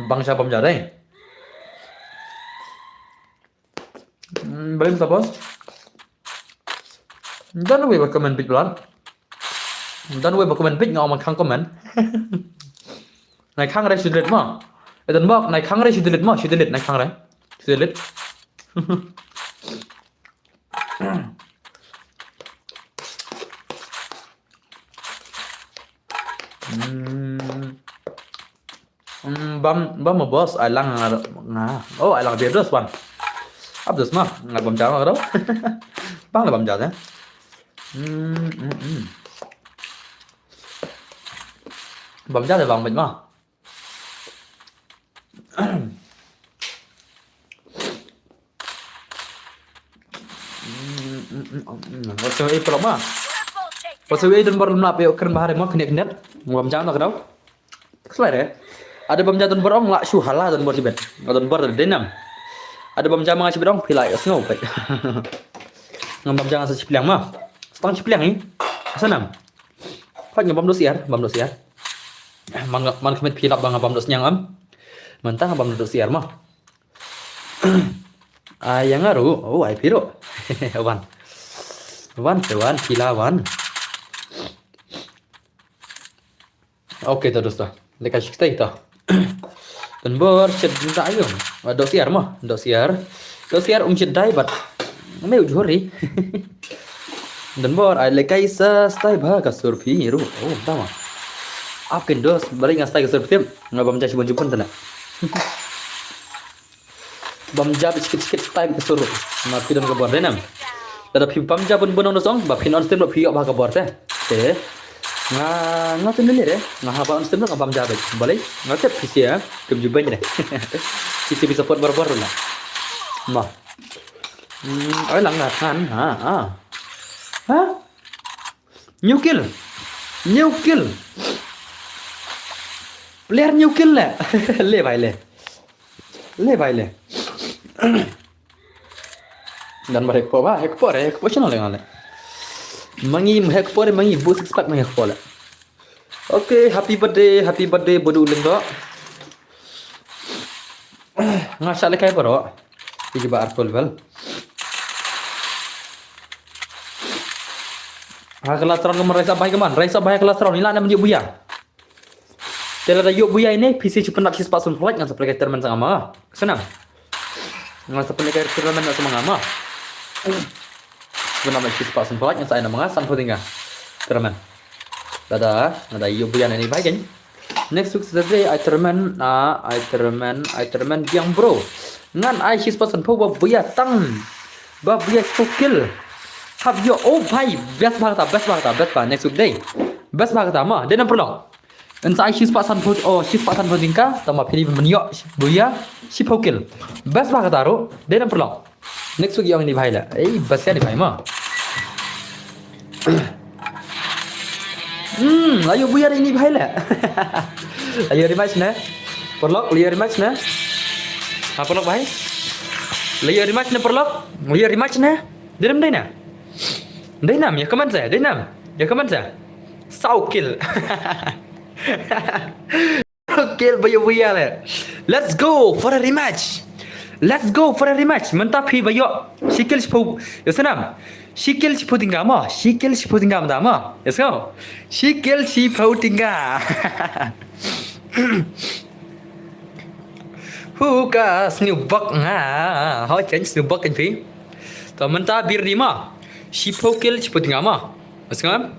Bang sha bam ja dei. Balim ta bos. Dan wei ba comment bit blan. Dan wei ba comment bit nga ong khang comment. Nai khang re shi delete ma. Edan bok nai khang re shi delete ma, shi delete nai khang re. Shi delete. Hmm. Hmm, bam bam bos ai lang nga. Oh, ai lang biar dos wan. Abdos ma, nga bam jama karo. Bang la bam jama. Hmm, hmm, hmm. Bam jama bang bit ma. Wasa i pelok ma. Wasa i don bor lap yo kren bahari ma kene kene. Bam jama karo. Slide eh. Ada bam jama don bor ong la shu hala don bor sibet. Don bor de nam. Ada bam jama sibet ong pila yo snow pai. Ngam bam jama sa chipliang ma. Stang chipliang ni. Sanam. Pat ngam bam dos iar, bam dos iar. Man, man khmih phi lap ba nga bam doh sniang em. Mynta nga bam doh syiar mo. Ai ïa nga ruh, oh ai phi ruh. Wan. Wan te wan phi la wan. Okay to dosto. Leka shiktai to. Pynbor shet da ayung. Doh syiar mo, doh syiar. Doh syiar um shet dai bat. Me u jhori. Pynbor ai lekai sa stai ba ka sur phi ruh. Oh tama. Ap ken dos balik nga stai ka sur phi. Nga bam jai shibun jubun tana. Bam jab sikit-sikit time ka sur. Ma phi don ka bor dei nam. Lada phi bam jab bun bun ong da song ba phi on stream ba phi ïoh ba ka bor te. Te. Nga nga tu nile re. Nga haba on stream nga bam jab. Balei? Nga tep phi sia. Kem ju bany re. Phi sia phi support bor bor la. Ma. Hmm, oi lang ngat ngan. Ha ha. Ha? New kill. New kill. Player new kill le. Le bhai le. Le bhai le. Dan ba hek po ba, hek po re, hek po channel le nga le. Mangi hek po re, mangi bu six pack mangi hek po le. Okay, happy birthday, happy birthday, bodu lendo. Nga sa le kai paro. Iji ba arko level. Ha kelas round ka man raisa bai ka man, raisa bai kelas round, ila na menjuk buya. Te lada ïoh buya ine, phi sa ju pynlap shispah sanphew like ngan sa pynlap ka tournament sa nga ma. Senang. Ngan sa pynlap ka tournament sa nga ma. Pynlap shispah sanphew like ngan sa ai na ma nga sanphew tyngka. Tournament. Lada, lada ïoh buya ine bhai kan. Next week Saturday, ai tournament, ah, ai tournament, ai tournament biang bro. Ngan ai shispah sanphew ba buya tang. Ba buya spah kill. Hap ïoh, oh bhai, best bha kata, best bha kata, best bha, next week dei. Best bha kata ma, dei nam pynlong. Yn sa ai shispah sanphew, oh, shispah sanphew tyngka, tang ba phi dei ban ïoh buya shiphew kill. Best bha kata ruh, dei nam pynlong. Next week ïong ini bhai la. Ei, best ïa ni bhai ma. Hmm, la ïoh buya ini bhai la. La ïoh rematch ne. Paralok, la ïoh rematch ne. Ha paralok bhai. La ïoh rematch ne paralok. La ïoh rematch ne. Dei nam dei na. Dei nam, ïa comment sa, dei nam. Ïa comment sa. Saw kill. Kill ba ïoh buya le. Let's go for a rematch. Let's go for a rematch. Mynta phi ba ïoh shi kill shiphew. Ïa senam. Shi kill shiphew tyngka mo. Shi kill shiphew tyngka mynta mo. Let's go. Shi kill shiphew tyngka. Hu ka sniewbok nga. Hoi kan sniewbok kan phi. To mynta bir di mo. Shiphew kill shiphew tyngka mo. Mas ngam?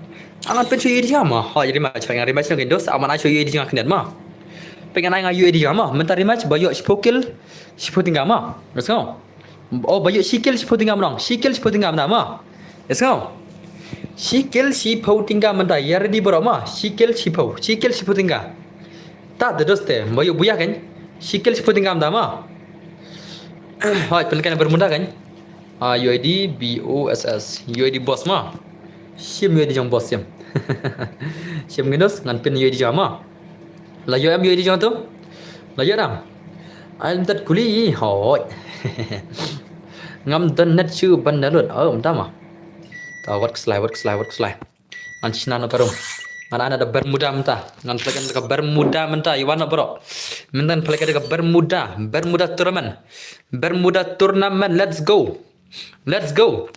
Angan pyn shu ïoh di jingam ma. Hoi rematch, hoi ngan rematch ngan dos. Aman ai shu ïoh di jingam khnat ma. Pyn ngan ai nga ïoh di jingam ma. Mynta rematch ba ïoh shiphew kill shiphew tyngka ma. Mas ngam? Oh ba ïoh shi kill shiphew tyngka ma dong. Shi kill shiphew tyngka ma da ma. Mas ngam? Shi kill shiphew tyngka ma da. Ïa ready bro ma. Shi kill shiphew. Shi kill shiphew tyngka. Ta de dos te. Ba ïoh buya kan. Shi kill shiphew tyngka ma da ma. Hoi pyn kan Bermuda kan. Ah, U I D B O S S. U I D boss ma. Shim U I D jong boss shim. Shim ngan dos ngan pyn U I D jong ma. La ïoh em U I D jong tu. La ïoh dam. Ai ym tat kuli hoi. Ngam don net shu ban download. Oh, mynta ma. Ta wat kslai, wat kslai, wat kslai. Ngan shna na ka room. Ngan ai na da Bermuda mynta. Ngan play ka Bermuda mynta. Iwan na bro. Mynta ngan play ka Bermuda. Bermuda tournament. Bermuda tournament. Let's go. Let's go.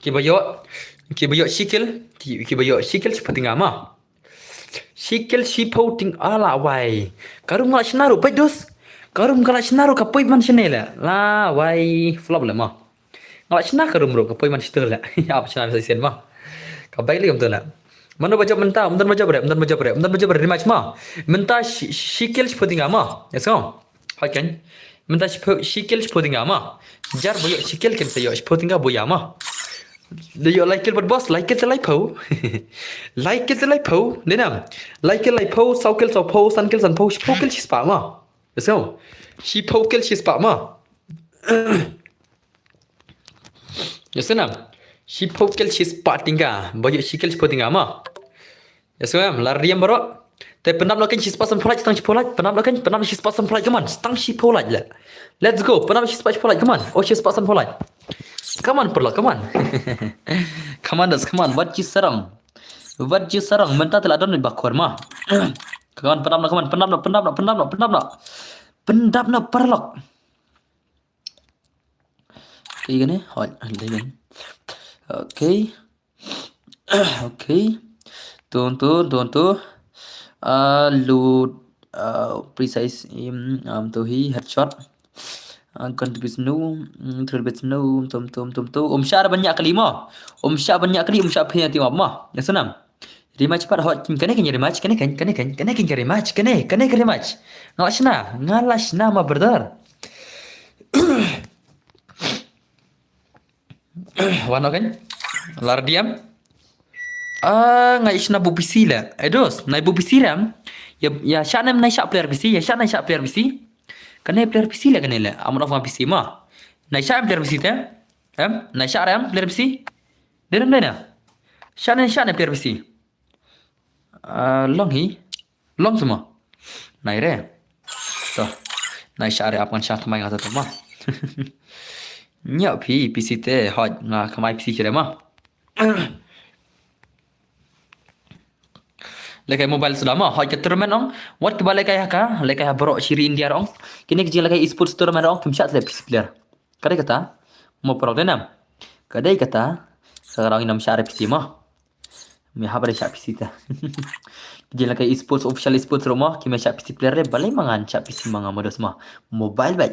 Ki ba ïoh, ki ba ïoh shi kill, ki, ki ba ïoh shi kill shiphew tyngka ma. Shi kill shiphew tyngka la wai. Ka room nga la shna ruh peit dos. Ka room nga la shna ruh ka poi man shane le. La wai flop le ma. Nga la shna ka room ruh ka poi man shane le. Ap shna sa sien ma. Ka bai le kam tu le. Mano ba jop mynta, mynta ba jop re, mynta ba jop re, mynta ba jop re rematch ma. Mynta shi, shi kill shiphew tyngka ma. Yes ko. Hoi kan. Mynta shiphew, shi kill shiphew tyngka ma. Jar ba ïoh shi kill kan sa ïoh shiphew tyngka buya ma. Da ïoh lai kill bad boss, lai kill te lai phew. Lai kill te lai phew, dei nam. Lai kill lai phew, saw kill saw phew, san kill san phew, shiphew kill shispah ma. Yes ko. Shiphew kill shispah ma. Yes nam. Shiphew kill shispah tyngka. Ba ïoh shi kill shiphew tyngka ma. Yes, ngam, la riam bro. Te pynap la kan shispah sanphew like, tang shiphew like, pynap la kan, pynap shispah sanphew like, come on, tang shiphew like le. Let's go, pynap shispah sanphew like, come on. Oh, shispah sanphew like. Come on, paralok, come on. Come on, das, come on, wat ki sarang. Wat ju sarong mynta te la don ba khor ma. Kawan, pyndap noh kawan, pyndap noh, pyndap noh, pyndap noh, pyndap noh. Pyndap noh paralok. Okay, kane hoi, dei kane. Okay. Okay. Tun tu, tun tu. Ah, load, ah, precise aim, um, tu hi headshot. Ah, gun to be snow, mm, through the snow, tum tum tum tu. Um shah ban ïa kali mo. Um shah ban ïa kali, um shah phi ïa ti mo. Ya sunam. Rematch pat hot, kane kane rematch, kane kane, kane kane, kane kane rematch, kane kane rematch. Nga la shna, nga la shna ma brother. Wan ok kan? Lar diam. Ah, nga ishna bu P C la. Edos, nai bu P C ram. Ya, ya shah nem nai shah player P C, ya shah nai shah player P C. Kane player P C la kane la. Amon of P C ma. Nai shah player P C te. Em, nai shah ram player P C. Dei ram dei na. Shah nem shah nem player P C. Ah, long hi. Long sma. Nai re. To. Nai shah re ap ngan shah thamai nga ta ma. Nya phi P C te hoj nga khamai P C chire ma. Lekai mobile suda ma hoj ka tournament ong. Wat kiba lekai ha ka, lekai ha bro shiri India ong. Kini ki jing lekai esports tournament ong kim shah le P C player. Kadei kata mo paralok dei nam. Kadei kata sarong inam shah re P C ma. Me hap re shah P C ta. Jin la ka esports, official esports ruh mo, ki me shah P C player re, balei ma ngan shah P C ma nga mo dos ma. Mobile bai.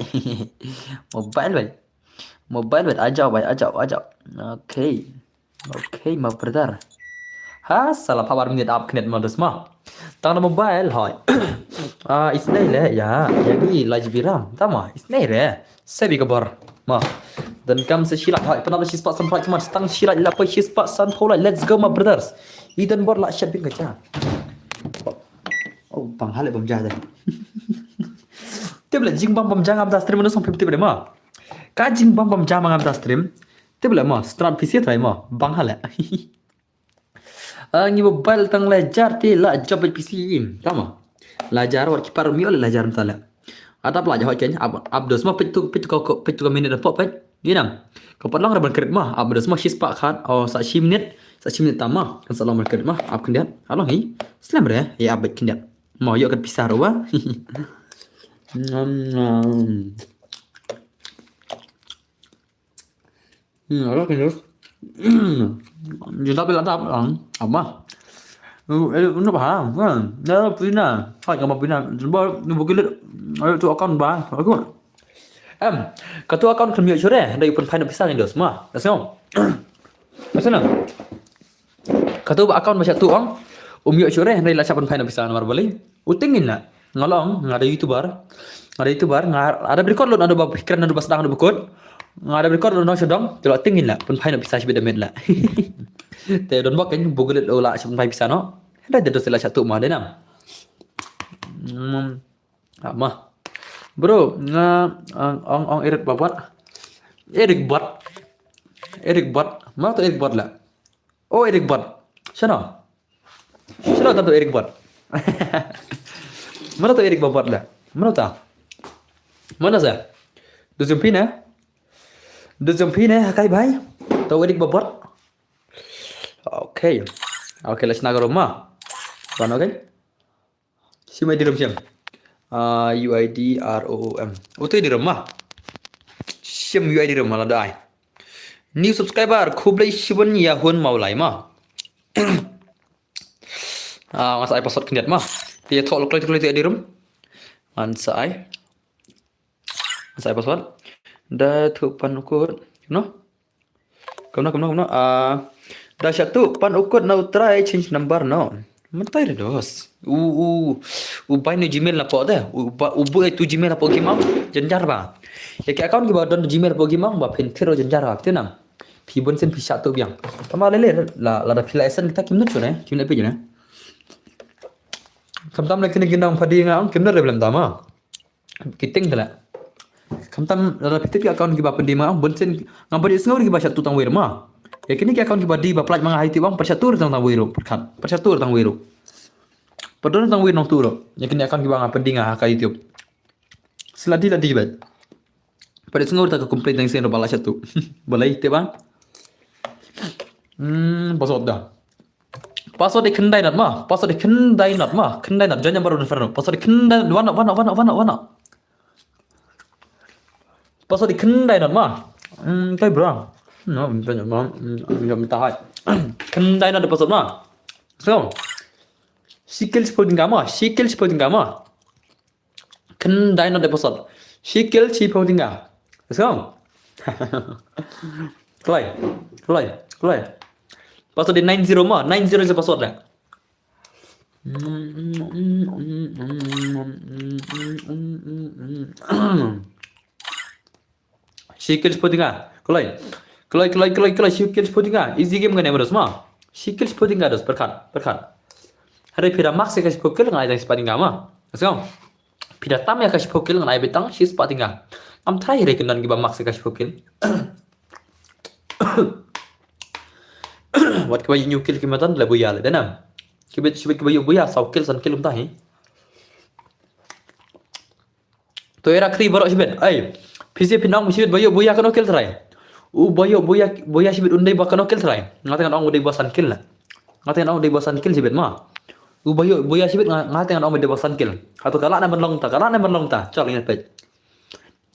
Mobile bai. Mobile bai, ajao bai, ajao, ajao. Okay. Okay, ma brother. Ha, sala phabar minit ap knet mo dos ma. Tang na mobile hoi. Ah, isnei le, ya, ya gi laj biram. Tama, isnei re. Sebi ka bor. Ma. Dan kam se shilak hai. Penap shi spot san prai cuma stang shilak la pai shi spot san prai. Let's go ma brothers. Idan bor la shat bin ka cha. Oh, bang hale bam ja dai. Tip le jing bam bam ja ngam da stream no song fifty bre ma. Ka jing bam bam ja ma ngam da stream. Tip le ma strat P C trai ma. Bang hale. Ah, ngi mobile tang lajar te la job P C im. Tama. Lajar wat ki par mi ol lajar mtala. Adap la jahot ken ab abdos ma pit tu pit ko pit ko minute pop pit. Ni nam. Ko pat long raban krit ma abdos ma shis pa khat o sa shi minute sa shi minute tama. Kan sa long raban krit ma ab kendiat. Along hi. Slam re ya abet kendiat. Ma yok kat pisar wa. Ngam ngam. Hmm, ada kena. Dia tak bilang tak, ah, apa? Eh, eh, nak faham, kan? Dah pina, tak gambar pina. Cuba, ni bukan lihat, ayo tu account ba, aku. Em, katu account kami sure, dah pun final pisang Indos, ma. Kasih. Kasih na. Katu ba account ba satu ong. Um yok sure, dah lah siapa final pisang nomor balik. Uting ina. Nga long, nga da YouTuber. Nga da YouTuber, nga ada record lo nado ba kren nado ba sedang nado bukut. Nga ada record lo nado sedang, tu la ting la, pun pai no pisa shibit damit la. Te don bok kan bugulit lo la shibit pai pisa no. Hada jadu sila satu ma denam. Hmm. Ama. Bro, nga ong ong Eric Babot. Eric Bot. Eric Bot. Ma tu Eric Bot la. Oh, Eric Bot. Shano? Shano ta tu Eric Bot? Mana tu Eric Bot la? Mana ta? Mana sa? Du jumpi na? Du jumpi na, hakai bai? Tu Eric Bot? Okay. Okay, let's na garoma. Ban okay? Shim ai dirum shim. Ah, U I D R O O M. Utu dirum ma. Shim U I D rum ma la dai. New subscriber, khublei shibun ya hun maulai ma. Ah, ngan sa ai password khyndiat ma. Te thok kloi kloi te dirum. Ngan sa ai. Ngan sa ai password. Da thuh pan ukut. No? Kumno, kumno, kumno. Ah, da shatu pan ukut na u try change number no. Mentai re dos. U, u, u bai no Gmail na po de. U ba, u bu tu Gmail na po gimang. Jenjar ba. Ya ki account ki ba don Gmail na po gimang ba phin thiro jenjar ba. Phi nam. Phi bun sen phi shatu biang. Tama lele la, la da phi la esen kita kim nut chune. Kim nut phi june. Kam tam le kini ginang padi nga ong kim nut re belum tama. Kiting tala. Kam tam la da phi tip ki account ki ba pyndim ma ong bun sen nga ba di sngew ki ba shatu tang wir ma. Ya kini ki account ki ba di ba plaj ma nga ha YouTube ong pyrshatu tang tang wir. Pyrkhat. Pyrshatu tang wir. Perdon tang wir nong tu ro. Ya kini account ki ba nga pynding ha ka YouTube. Seladi ladi ba. Pada sngewr ta ka complain tang sen ro ba la shatu. Balai te ba. Hmm, pasot da. Password dei khyndai not ma. Password dei khyndai not ma. Khyndai not. Join number of the friend. Password dei khyndai not. Wan not, wan not, wan not, wan not, wan not. Password dei khyndai not ma. Hmm, kai bra. No, minta ma. Hmm, minta hai. Khyndai not password ma. So. Shi kil shiphew tyngka ma. Shi kil shiphew tyngka ma. Khyndai not dei password. Shi kil shiphew tyngka. Let's go. Kloi. Kloi. Kloi. Password dei nine zero ma. Nine zero is the password dei. Shi kil shiphew tyngka. Kloi. Kloi, kloi, kloi, kloi. Shi kil shiphew tyngka. Easy game kane ma dos ma. Shi kil shiphew tyngka dos. Pyrkhat. Pyrkhat. Hynrei phi da max ïa ka shiphew kil, nga ai tang shispah tyngka ma. Let's go. Phi da tam ïa ka shiphew kil, nga ai beit tang shispah tyngka. Ngam tharai hynrei kin don kiba max ïa ka shiphew kil. Wat kiba ïoh hynñiew kil ki matan la buya leh, dei nam. Kiba, shibit kiba ïoh buya, saw kil, san kil kumta hi. To era kti baroh shibit. Ai. Phi shu phi nang shibit ba ïoh buya kano kil trai. U ba ïoh buya, buya shibit un dei ba kano kil trai. Nga te ngan ong u dei ba san kil la. Nga te ngan ong u dei ba san kil shibit ma. U ba ïoh buya shibit nga, nga te ngan ong u dei ba san kil. Hato ka lah ne ban long ta, ka lah ne ban long ta. Chal ngan peit.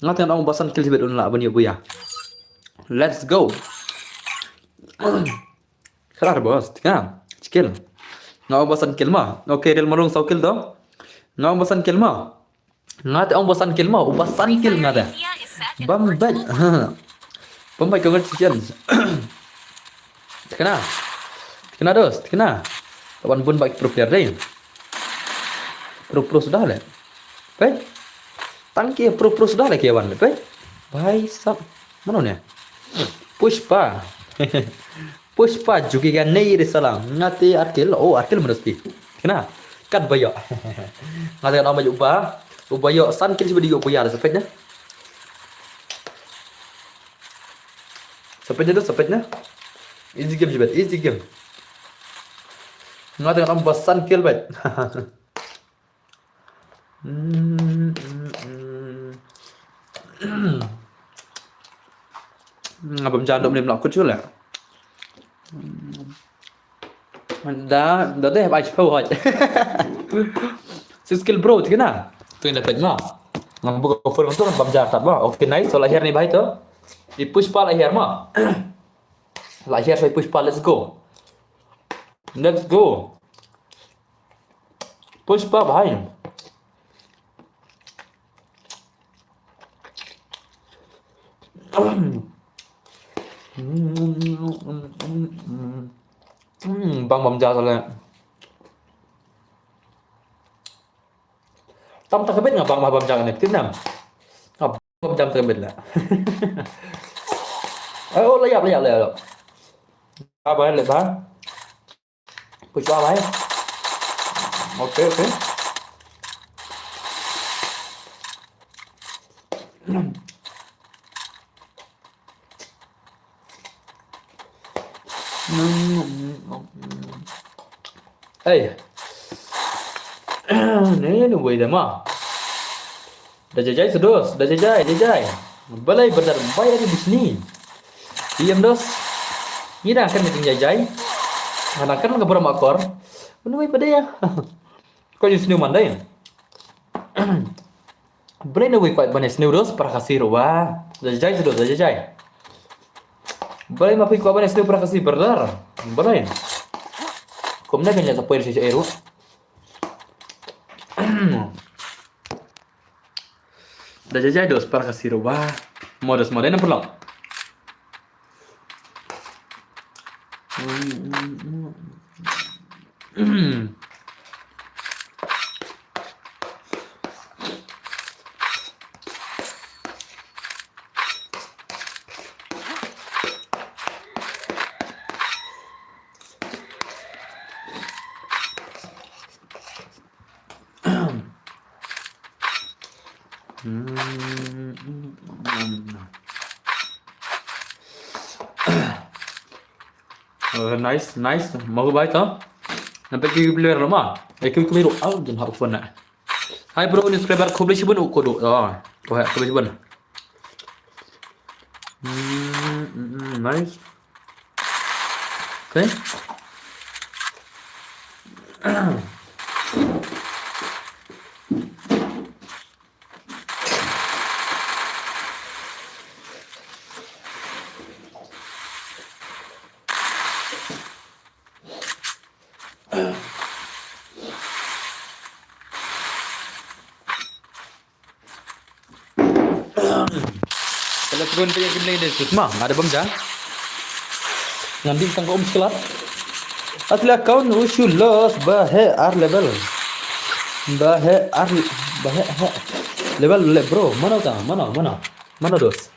Nga te ngan ong ba san kil shibit un lah ban ïoh buya. Let's go. Klar bos, tengah. Kil. Nga ong ba san kil ma. Okay, Real Malung saw kil to. Nga ong ba san kil ma. Nga te ong ba san kil ma, u ba san kil nga te. Bam bait. Bam bait, congratulations. Tekna. Tekna dos, tekna. Lawan bun bait pro player dei. Pro pro sudah le. Peit. Tang ki pro pro sudah le ki wan le. Peit. Bhai sab. Mano ne? Pushpa. Pushpa jugega nahi re sala. Nga te ar kil, oh, ar kil manus pi. Kena. Kat ba ïoh. Nga te ngan ong ba ïoh ba. U ba ïoh san kil shibit ïoh buya la, sa peit ne. Sa peit ne, sa peit ne. Easy game shibit, easy game. Nga te ngan ong ba san kil bait. Nga bam jan dom lim la kut shu le. Da, da deh bai chipau hoj. Six kill bro, tikna. Tu ina pet ma. Ngam buka phone tu bam jan tat ma. Okay, nice. So la hiar ni bai to. I Pushpa la hiar ma. La hiar so i Pushpa, let's go. Let's go. Pushpa bhai. Hmm, bang bam ja sale. Tam ta ka bit nga bang bam ja ne tin nam. Nga bam jam ta ka bit la. Ai, oh, la yap, la yap, la yap. Ba ba le ba. Push ba bhai. Okay, okay. Hey. Ni ni wei da ma. Da jai jai sedos, da jai jai, jai jai. Balei badar bai ari bisni. Iyam dos. Ni da kan ni jai jai. Ana kan ka bora makor. Ni wei pada ya. Ko jisni mandai. Balei na wi kwah ban sniew dos para ka sir wa. Da jai dos, da jai. Balei ma phi kwah ban sniew para ka sir, brother? Balei? Kumne kan ïa sa poir shi shi eru. Da jai dos para ka sir wa. Modos modena pulak. Oh, nice, nice. Mau bai to. Nampak ki player lo ma. Eh, ki player. Au, jin hak phone na. Hi bro, ni subscriber khublei shibun u kodo. Oh, oh, khublei shibun. Hmm, hmm, hmm, nice. Okay. Ka la tron pynïaid kim lei de sut ma, nga da bam ja. Ngan ding tang ka um shiklat. Asli account u shu loss ba he ar level. Ba he ar, ba he, he. Level le bro, mano ta, mano, mano. Mano dos.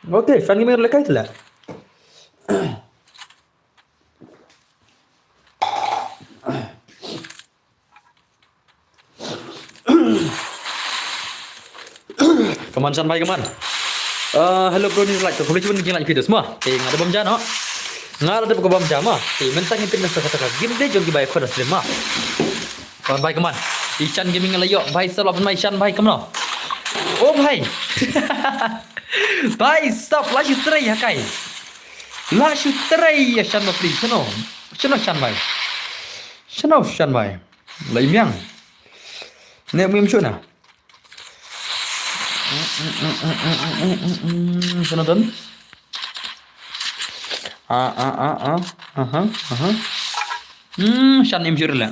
Okay, fan ngi mer le kai tla. Kaman san bai kaman. Ah, hello bro, ni like to khublei shibun kin like videos ma. Te nga da bam ja no. Nga da bam ja ma. Te mentang ngin pyndas kata ka game de jong ki bai khod stream ma. Kaman bai kaman. Ichan gaming la yo bai sa la pun mai chan bai kamno. Oh bai. Bai sap la shu trei ha kai. La shu trei ya chan ma pri chano. Chano chan bai. Chano chan bai. La imiang. Ne mim chuna. Sana don. Ah ah ah ah. Aha aha. Hmm, shan im shirla.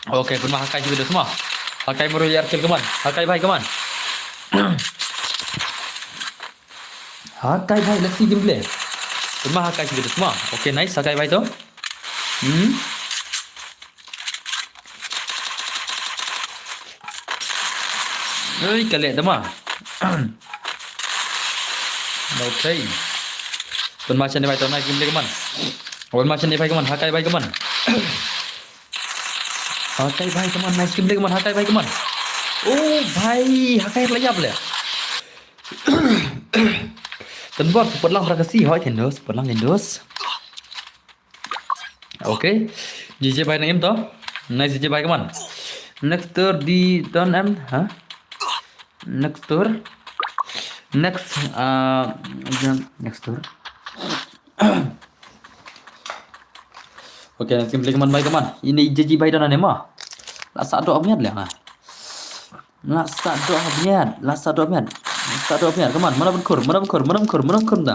Okay, pun ma hakai juga semua. Hakai meru yar kill kaman. Hakai bai kaman. Hakai bai, let's see gameplay. Pun ma hakai juga semua. Okay, nice hakai bai tu. Hmm. Oi, kale dama. Okay. Pun ma chan bai to nice gameplay kaman. Pun ma chan bai kaman, hakai bai kaman. Hakai bai kaman, nice gameplay kaman, hakai bai kaman. Oh bai, hakai la yap le. Tun bor support lang pra kasi hoi tendos, support lang tendos. Okay. J J bai na im to. Nice J J bai kaman. Next tour di don em, ha? Next tour. Next uh, next tour. Okay, next gameplay kaman bai kaman. Ini J J bai don em ma. La sa do miat le ha. La sa do miat, la sa do miat. La sa do miat. Kaman, mana ban kur, mana ban kur, mana ban kur, mana ban kur da.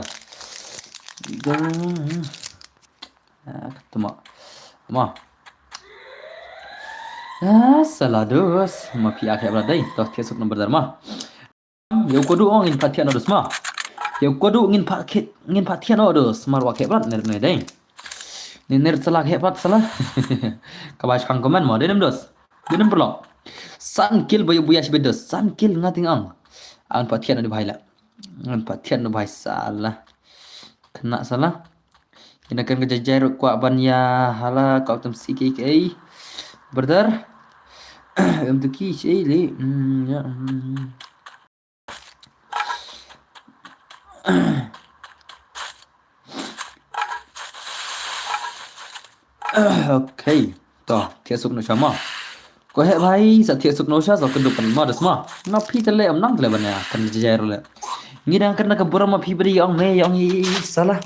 Ah, ketemu. Ma. Ah, salah dos. Ma phi ak hebra dai. Toh tiasuk number dar ma. Yow kodu ong ngin pathian odos ma. Yow kodu ngin pakit, ngin pathian odos. Mar wa hebra ner ne dai. Ni ner salah hebra salah. Ka bai shkang komen ma dai nem dos. Dai nem perlo. San kill boy buya shibedos. San kill ngating ang. An pathian odi bhai la. An pathian odi bhai salah. Kena salah. Ina kan ka jajai ruh kwah ban ïa hala ka utam C K K. Brother. Em tu ki C A li. Hmm, ya. Hmm. Okay. To, thiah suk no sha ma. Ko heh bhai, sa thiah suk no sha, sa kyndup pan ma das ma. Nga phi tele am nang tele ban ïa kan jajai ruh le. Ngi dang kan ka burom ma phi bri ong me ong i salah.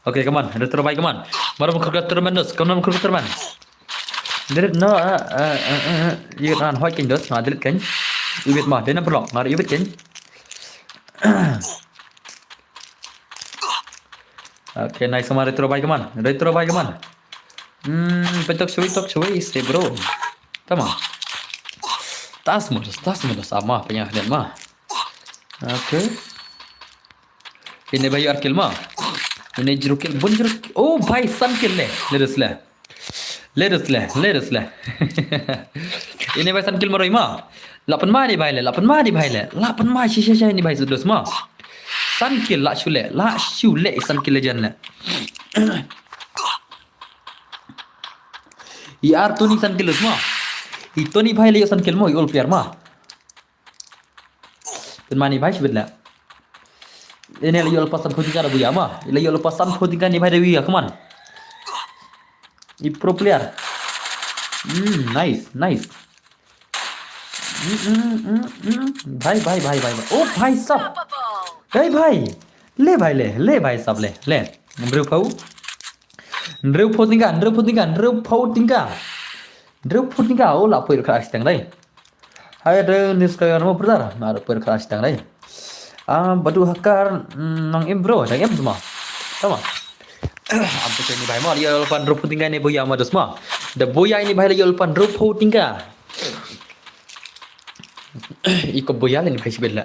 Okay, come on. Retro bai, come on. Maram khur ka termen dos. Come on, khur ka termen. Delete no, uh, uh, uh, uh, you can hoi king dos. Nga delete king. Ibit ma, dena perlu. Ngar ibit king. Okay, nice, come on. Retro bai, come on. Retro bai, come on. Hmm, petok shui, tok shui, stay bro. Come on. Tas mo dos, tas mo dos. Ama, penyah den ma. Okay. Ine bai ar kill ma. Ine jru kill bun jru. Oh bhai san kill le. Le dos le. Le dos le. Le dos le. Ine bai san kill maroi ma. La pan ma ni bhai le. La pan ma ni bhai le. La pan ma shi shi shi ni bhai dos ma. San kill la shu le. La shu le san kill le jan le. I ar Tony san kill dos ma. I Tony bhai le san kill mo i ol player ma. Pynmani bhai shibit la. Ine la ïoh lepas san photing ka da buya ma. La ïoh lepas san photing ka ni bhai da buya, come on. I pro player. Hmm, nice, nice. Hmm, hmm, hmm, hmm. Bhai, bhai, bhai, bhai, bhai. Oh, bhai sab. Hey, bhai. Le, bhai, le. Le, bhai sab, le. Le. Bro, pau. Hynriewphew tyngka, hynriewphew tyngka, hynriewphew tyngka. Hynriewphew tyngka, oh, la poi khat shiteng dei. Hai, hynriew ni ska ïa mo brother, la poi khat shiteng dei. Ah, Badu Hakar, mm, nang im bro, nang im semua. Sama. Am tu ni bhai mo, ïa lapan hynriewphew tyngka ni boya mo dos mo. Da boya ni bhai la ïa lapan hynriewphew tyngka. Iko boya le ni bhai shibit la.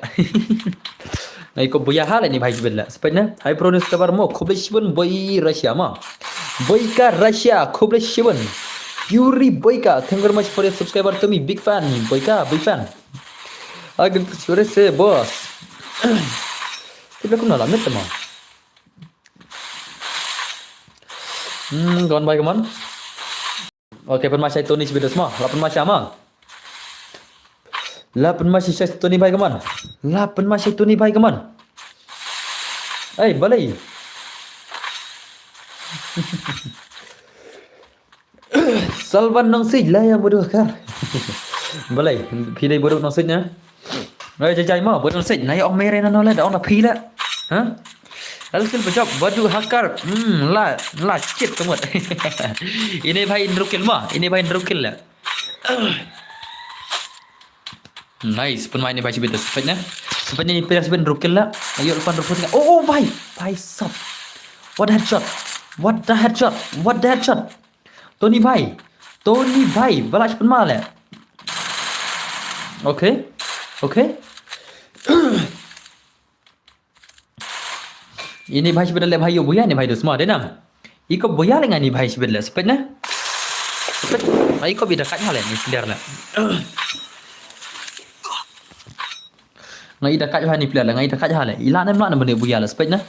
Na iko boya ha le ni bhai shibit la. Spet na. Hai bro ni ska bar mo. Khublei shibun boi Russia ma. Boika Russia. Khublei shibun. Fury Boika. Thank you very much for your subscriber to me. Big fan. Boika, big fan. Agin sure se boss. Kita kuna la met ma. Hmm, kawan bhai kawan. Okay, pynmasa Tony shibit dos ma. La pynmasa ma. La pynmasa Tony bhai kaman. La pynmasa Tony bhai kaman. Hey, balei. Salvan Nongsit la ïa Badu Hakar. Balei, phi dei Badu Nongsit na? Oi, jai jai ma, Badu Nongsit, na ïa ong mere na nole, da ong na phi la. Ha? Lalu sil bajop, Badu Hakar. Hmm, la, la chit kamut. Ini bhai hynriew kill ma, ini bhai hynriew kill la. Nice, pynmai ni bhai shibit, spet na. Spet ni player shibit hynriew kill la. Ayo, lapan hynriew kill. Oh, oh, bhai. Bhai sab. What the headshot? What the headshot? What the headshot? Tony bhai. Tony bhai, ba la shu pynmai le. Okay. Okay. Ini bhai shibit le bhai, ïoh boya ni bhai dos ma, dei nam. Iko boya le nga ni bhai shibit le, spet na. Spet. Ai, iko bida kat ha le ni player le. Nga ida kat ha ni player le, nga ida kat ha le. Ila nem la nem bani boya le, spet na.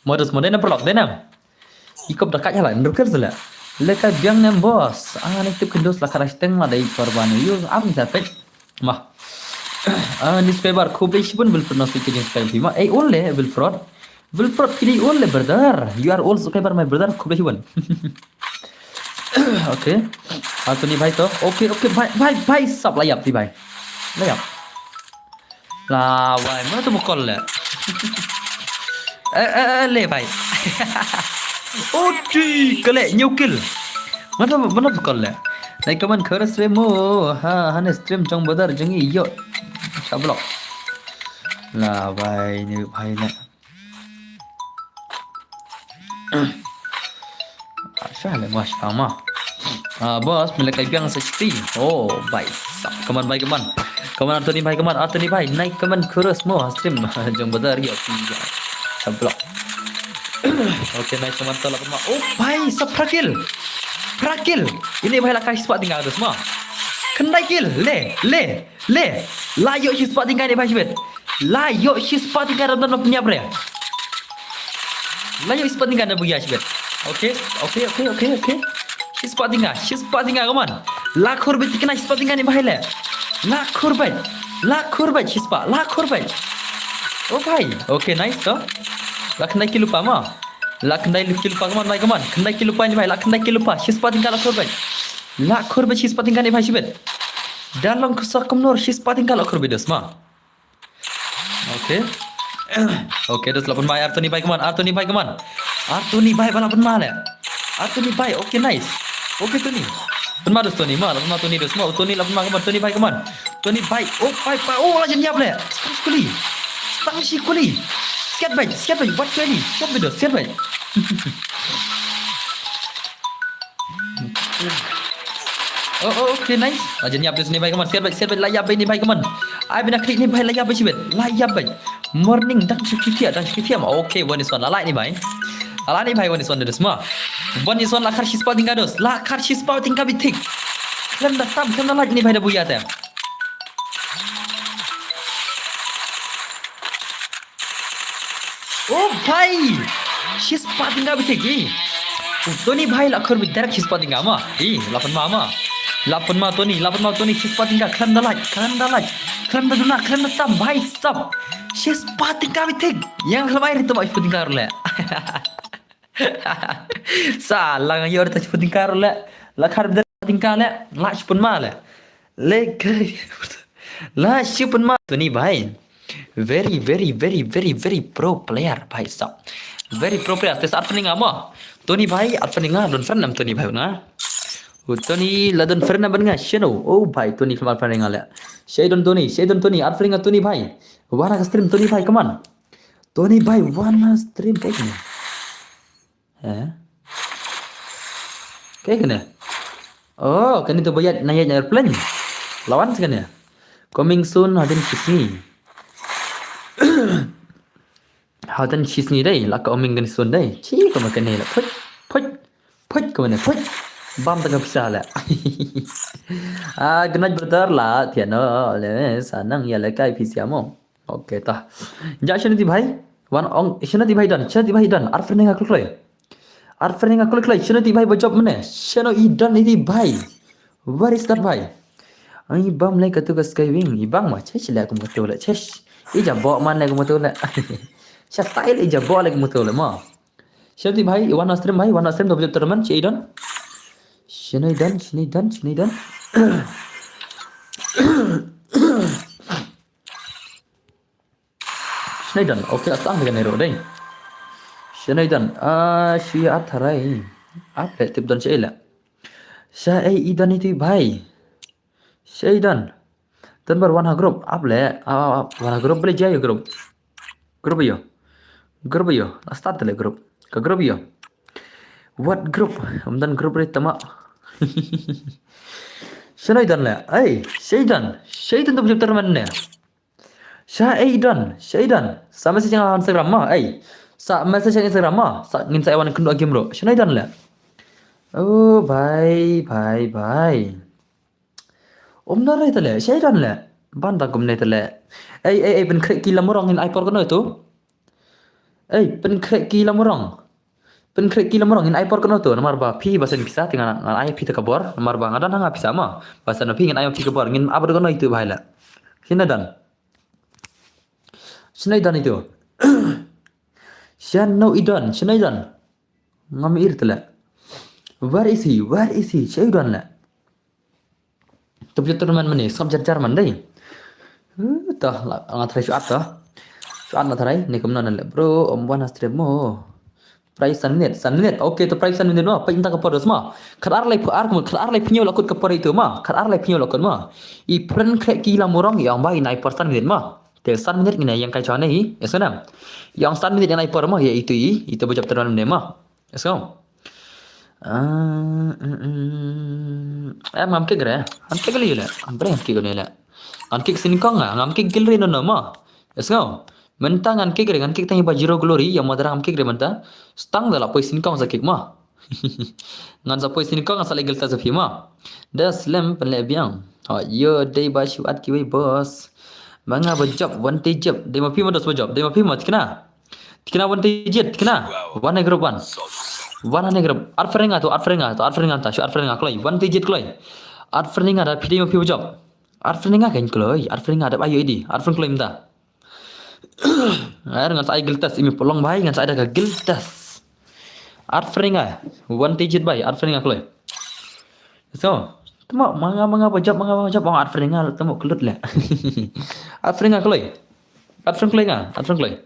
Modus mo, dei nam, paralok, dei nam. Iko bida kat ha le, hynriew kill se le. Le kai biang nem boss. Ah, ni tip kyndos la kara shiteng la dei korban ïoh. Am sa pet. Ma. Ah, ni subscriber, khublei shibun Wilfred Nongsit ka jingspam phi ma. Ei, ole Wilfred. Wilfred, phi dei ole brother. You are all subscriber, my brother. Khublei shibun. Okay. Ah, Tony bhai to. Okay, okay, bhai, bhai, bhai, sab la ïap phi bhai. La ïap. La wai, mana tu bukol le. Eh, eh, eh, le bhai. Oti, kale, new kill. Mana, mana bukol le. Nai kaman khara stream mo, ha, hane stream jong brother jong i yo. Sha block. La bhai, ni bhai le. Sha le mas pama. Ah, boss, mila kai biang sa chiti. Oh, bhai sab. Kaman bhai kaman. Kaman Anthony bhai kaman. Anthony bhai, nai kaman chorus mo ha stream. Jong brother yo. Sha block. Okay, nice kaman to la kaman. Oh, bhai sab phra kill. Phra kill. Ini bhai la kai spot tinggal terus mo. Khyndai kill. Le, le. Le, la ïoh shispah tyngka ni bhai shibit. La ïoh shispah tyngka dam dam pynïap re. La ïoh shispah tyngka na bhai shibit. Okay, okay, okay, okay, okay. Shispah tyngka, shispah tyngka, come on. La khur bit tyngka, shispah tyngka ni bhai le. La khur bit. La khur bit shispah, la khur bit. Oh bhai. Okay, nice to. La khyndai ki lypa ma. La khyndai ki lypa, come on bhai, come on. Khyndai ki lypa ni bhai, la khyndai ki lypa. Shispah tyngka la khur bit. La khur bit shispah tyngka ni bhai shibit. Da long khusa kumno shispah tyngka la khur bit dos ma. Okay. Okay, dos la pynma Artoni bhai, come on. Artoni bhai, come on. Artoni bhai, ba la pynma le. Artoni bhai, okay, nice. Okay, Tony. Pynma dos Tony ma, la pynma Tony dos ma. Tony la pynma, come on. Tony bhai, come on. Tony bhai, oh bhai, bhai, oh la jan ïap le. Stang shi kuli. Stang shi kuli. Siat bhai, siat bhai, wat kuli. Siat bhai dos, siat bhai. Oh, oh, okay, nice. La jan ïap beit ni bhai, come on. Siat beit, siat beit, la ïap beit ni bhai, come on. Ai bina klik ni bhai, la ïap beit shibit. La ïap beit. Morning, dang shu kitiak, dang shu kitiak ma. Okay, one is one. La lai ni bhai. La lai ni bhai, one is one dos ma. One is one la khar shispah tyngka dos. La khar shispah tyngka beit thik. Khlem da tam, khlem da lait ni bhai da buya te. Oh bhai, shispah tyngka beit thik. Tony bhai la khur beit direct shispah tyngka ma. Ih, la pynma ma. La pynma Tony, la pynma Tony, shispah tyngka, khlem da lait, khlem da lait. Khlem da duna, khlem da tam, bhai sab. Shispah tyngka beit thik. Ïa khlem ai ri to ba shispah tyngka ruh le. Sa la nga ïoh ri to shispah tyngka ruh le. La khar beit direct tyngka le, la shi pynma le. Le kai. La shi pynma Tony bhai. Very, very, very, very, very pro player, bhai sab. Very pro player. Te sa feeling ama. Tony bhai, ar pyrshah nga don friend nam Tony bhai nga. U Tony la don friend nam nga shano. Oh bhai, Tony khlem ar pyrshah nga le. Shai don Tony, shai don Tony, ar pyrshah nga Tony bhai. Wan ha ka stream Tony bhai, come on. Tony bhai, wan ha stream bhai. Eh? Kaei kane? Oh, kane to ba ïaid na ïaid na airplane. Lawan sa kane. Coming soon, hadien shisngi. Hadien shisngi dei, la ka coming kane soon dei. Chi, kumba kane la. Phuit, phuit, phuit, kumba ne, phuit. Bam ta ka pisa la. Ah, good night brother la, tiano, le, sa nang ïa le kai pisa mo. Okay, ta. Ja, shano ti bhai? Wan ong, shano ti bhai don, shano ti bhai don. Ar pyrshah nga kloi kloi. Ar pyrshah nga kloi kloi, shano ti bhai ba jop mane. Shano i don i ti bhai. Where is that bhai? Ai bam le katu ka Skywing, i bang ma, chesh le kum katu le, chesh. I ja bo man le kum katu le. Sha tai le i ja bo le kum katu le ma. Shano ti bhai, i wan na stream bhai, wan na stream to ba jop tournament, shano i don. Shano i don, shano i don, shano i don. Shano i don, okay, la stang ka ne ro dei. Shano i don, ah, shu ïa at tharai. Ap le tip don sha ei la. Sha ei i don i ti bhai. Sha ei don. Don bar wan ha group, ap le, ah, ap, wan ha group bale jai group. Group ïo. Group ïo, la start le group. Ka group ïo. What group? Ym don group re tama. Shano i don le. Ei, sha ei don. Sha ei don to ba jop tournament ne. Sha ei don, sha ei don. Sa message ha Instagram ma, ei. Sa message ha Instagram ma, sa ngin sa ïa wan kynduh game ruh. Shano i don le. Oh, bhai, bhai, bhai. Ym don re te le, sha ei don le. Ban ta kumne te le. Ei, ei, ei, pynkhreh ki lamurong ngin ai por kano tu. Ei, pynkhreh ki lamurong. Pynkhreh ki lamurong ngin ai por kano tu. Namar ba phi ba send pisa te ngan, ngan ai phi te ka bor. Namar ba nga don ha nga pisa ma. Ba send phi ngin ai phi ka bor. Ngin ap kano itu bhai la. Shano don. Shano i don itu. Shano i don, shano i don. Ngam ir te le. Where is he? Where is he? Sha ei don le. To ba jop tournament mane, sngap jar jar man dei. Huh, ta, la, nga tharai shu at ta. Shu at nga tharai, ne kumno nan le bro, ym wan ha stream mo. Prize san minit, san minit. Okay, to prize san minit ma. Peit mynta ka por dos ma. Khatar lai phew ar kumut, khatar lai phew hynñiew la kut ka por itu ma. Khatar lai phew hynñiew la kut ma. I pynkhreh ki lamurong, ïa ong ba i nai por san minit ma. Te san minit ngin ïa ïeng kai chwa ne hi. Ïa snam. Ïa ong san minit ïa nai por ma, ïa itu i, itu ba jop tournament ne ma. Let's go. Ah, mm, mm. Eh, ngam kick re. Ngam kick le le. Ngam pre ngam kick le le. Ngam kick sngewkong ah. Ngam kick gil re no no ma. Let's go. Mynta ngan kick re, ngan kick tang ba zero glory, ïa ma dara ngam kick re mynta. Stang da la poi sngewkong sa kick ma. Ngan sa poi sngewkong ngan sa leh gil ta sa phi ma. Da slem pynleh biang. Oh, ïo dei ba shu at kiwei boss. Ma nga ba jop, wan te jop. Dei ma phi ma dos ba jop. Dei ma phi ma tikna. Tikna wan te jit, tikna. Wan ne group wan. Wan ne group. Ar pyrshah nga to, ar pyrshah nga to, ar pyrshah nga ta, shu ar pyrshah nga kloi. Wan te jit kloi. Ar pyrshah nga da phi dei ma phi ba jop. Ar pyrshah nga kan kloi, ar pyrshah nga da ba ïo idi. Ar pyrshah kloi mynta. Ar ngan sa ai gil test, imi polong bhai, ngan sa ai da ka gil test. Ar pyrshah nga, wan te jit bhai, ar pyrshah nga kloi. So, temo, ma nga, ma nga ba jop, ma nga, ma nga ba jop, ma nga ar pyrshah nga, temo klut le. Ar pyrshah nga kloi. Ar pyrshah kloi nga, ar pyrshah kloi.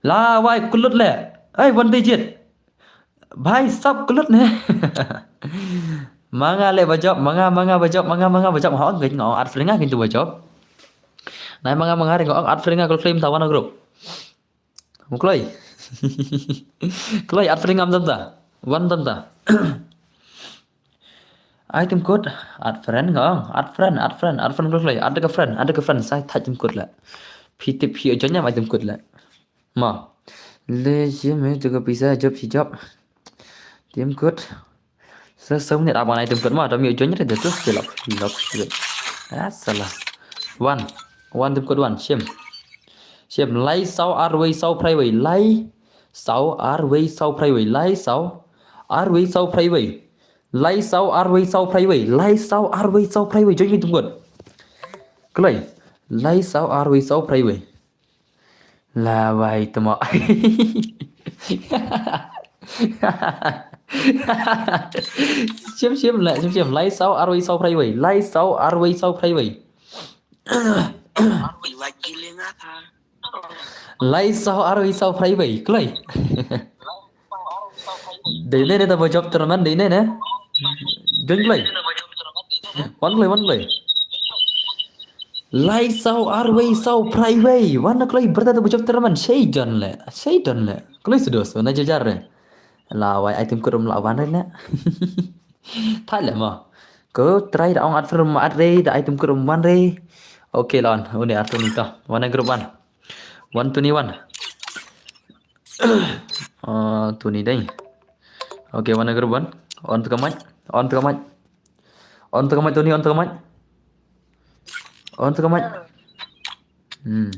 La wai klut le. Ai, wan te jit. Bhai sab klut ne. Ma nga le ba jop, ma nga, ma nga ba jop, ma nga, ma nga ba jop. Nga ong, nga ong, ar pyrshah nga kyntu ba jop. Nai ma nga, ma nga ring ong, ar pyrshah nga kloi kloi mynta wan group. Mu kloi. Kloi ar pyrshah nga mynta. Wan mynta. Item code, add friend nga ong, add friend, add friend, add friend kloi kloi, add ka friend, add ka friend, sa thait item code le. Phi tip phi join ïa item code le. Ma. Le jim eh, tu ka pisa jop shi jop. Item code. Sa sa minit abang item code ma, dom ïa join re de tu skill up, skill up, skill up. Ah, salah. One. One item code one, shim. Shim, lai saw ar wei saw phrai wei, lai saw ar wei saw phrai wei, lai saw ar wei saw phrai wei. Lai saw ar wei saw phrai wei. Lai saw ar wei saw phrai wei. Join item code. Kloi. Lai saw ar wei saw phrai wei. La wai temo. Shim shim la, shim shim. Lai saw ar wei saw phrai wei. Lai saw ar wei saw phrai wei. Lai saw ar wei saw phrai wei. Kloi. Dei ne ne da ba jop tournament dei ne ne. Join kloi. Wan kloi, wan kloi. Lai saw, arwei saw, praiwei. Wan kloi, berta da ba jop tournament. Shei don le. Shei don le. Kloi sudos, wan jajar re. La wai item kut um la wan re le. Thai le mo. Ko try da ong at re, ma at re, da item kut um wan re. Okay, la wan. Une Arthur ni to. Wan group wan. Wan tuni wan. Ah, tuni dai. Okay, wan group wan. On to kamai. On to kamai. On to kamai tuni, on to kamai. On to kamai. Hmm.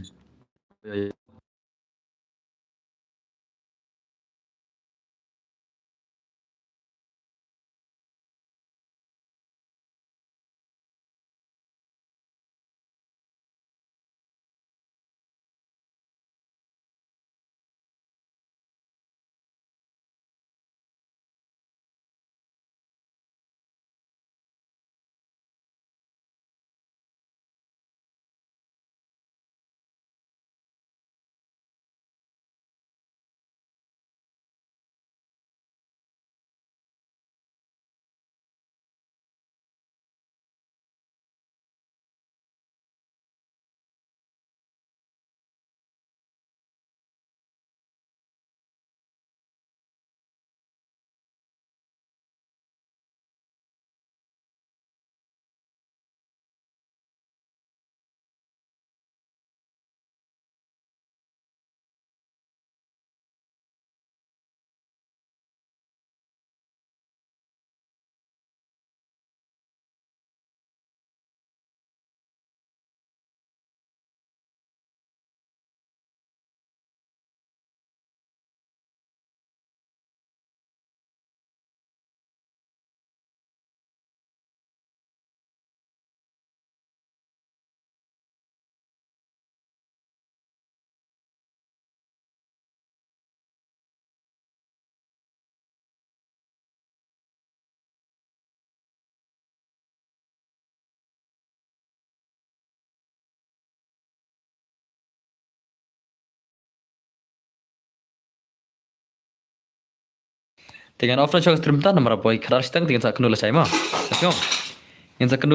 Te ngan off na shok stream ta namar ba khadar shitang te ngan sa kynduh lashai mo. Let's go. Ngan sa kynduh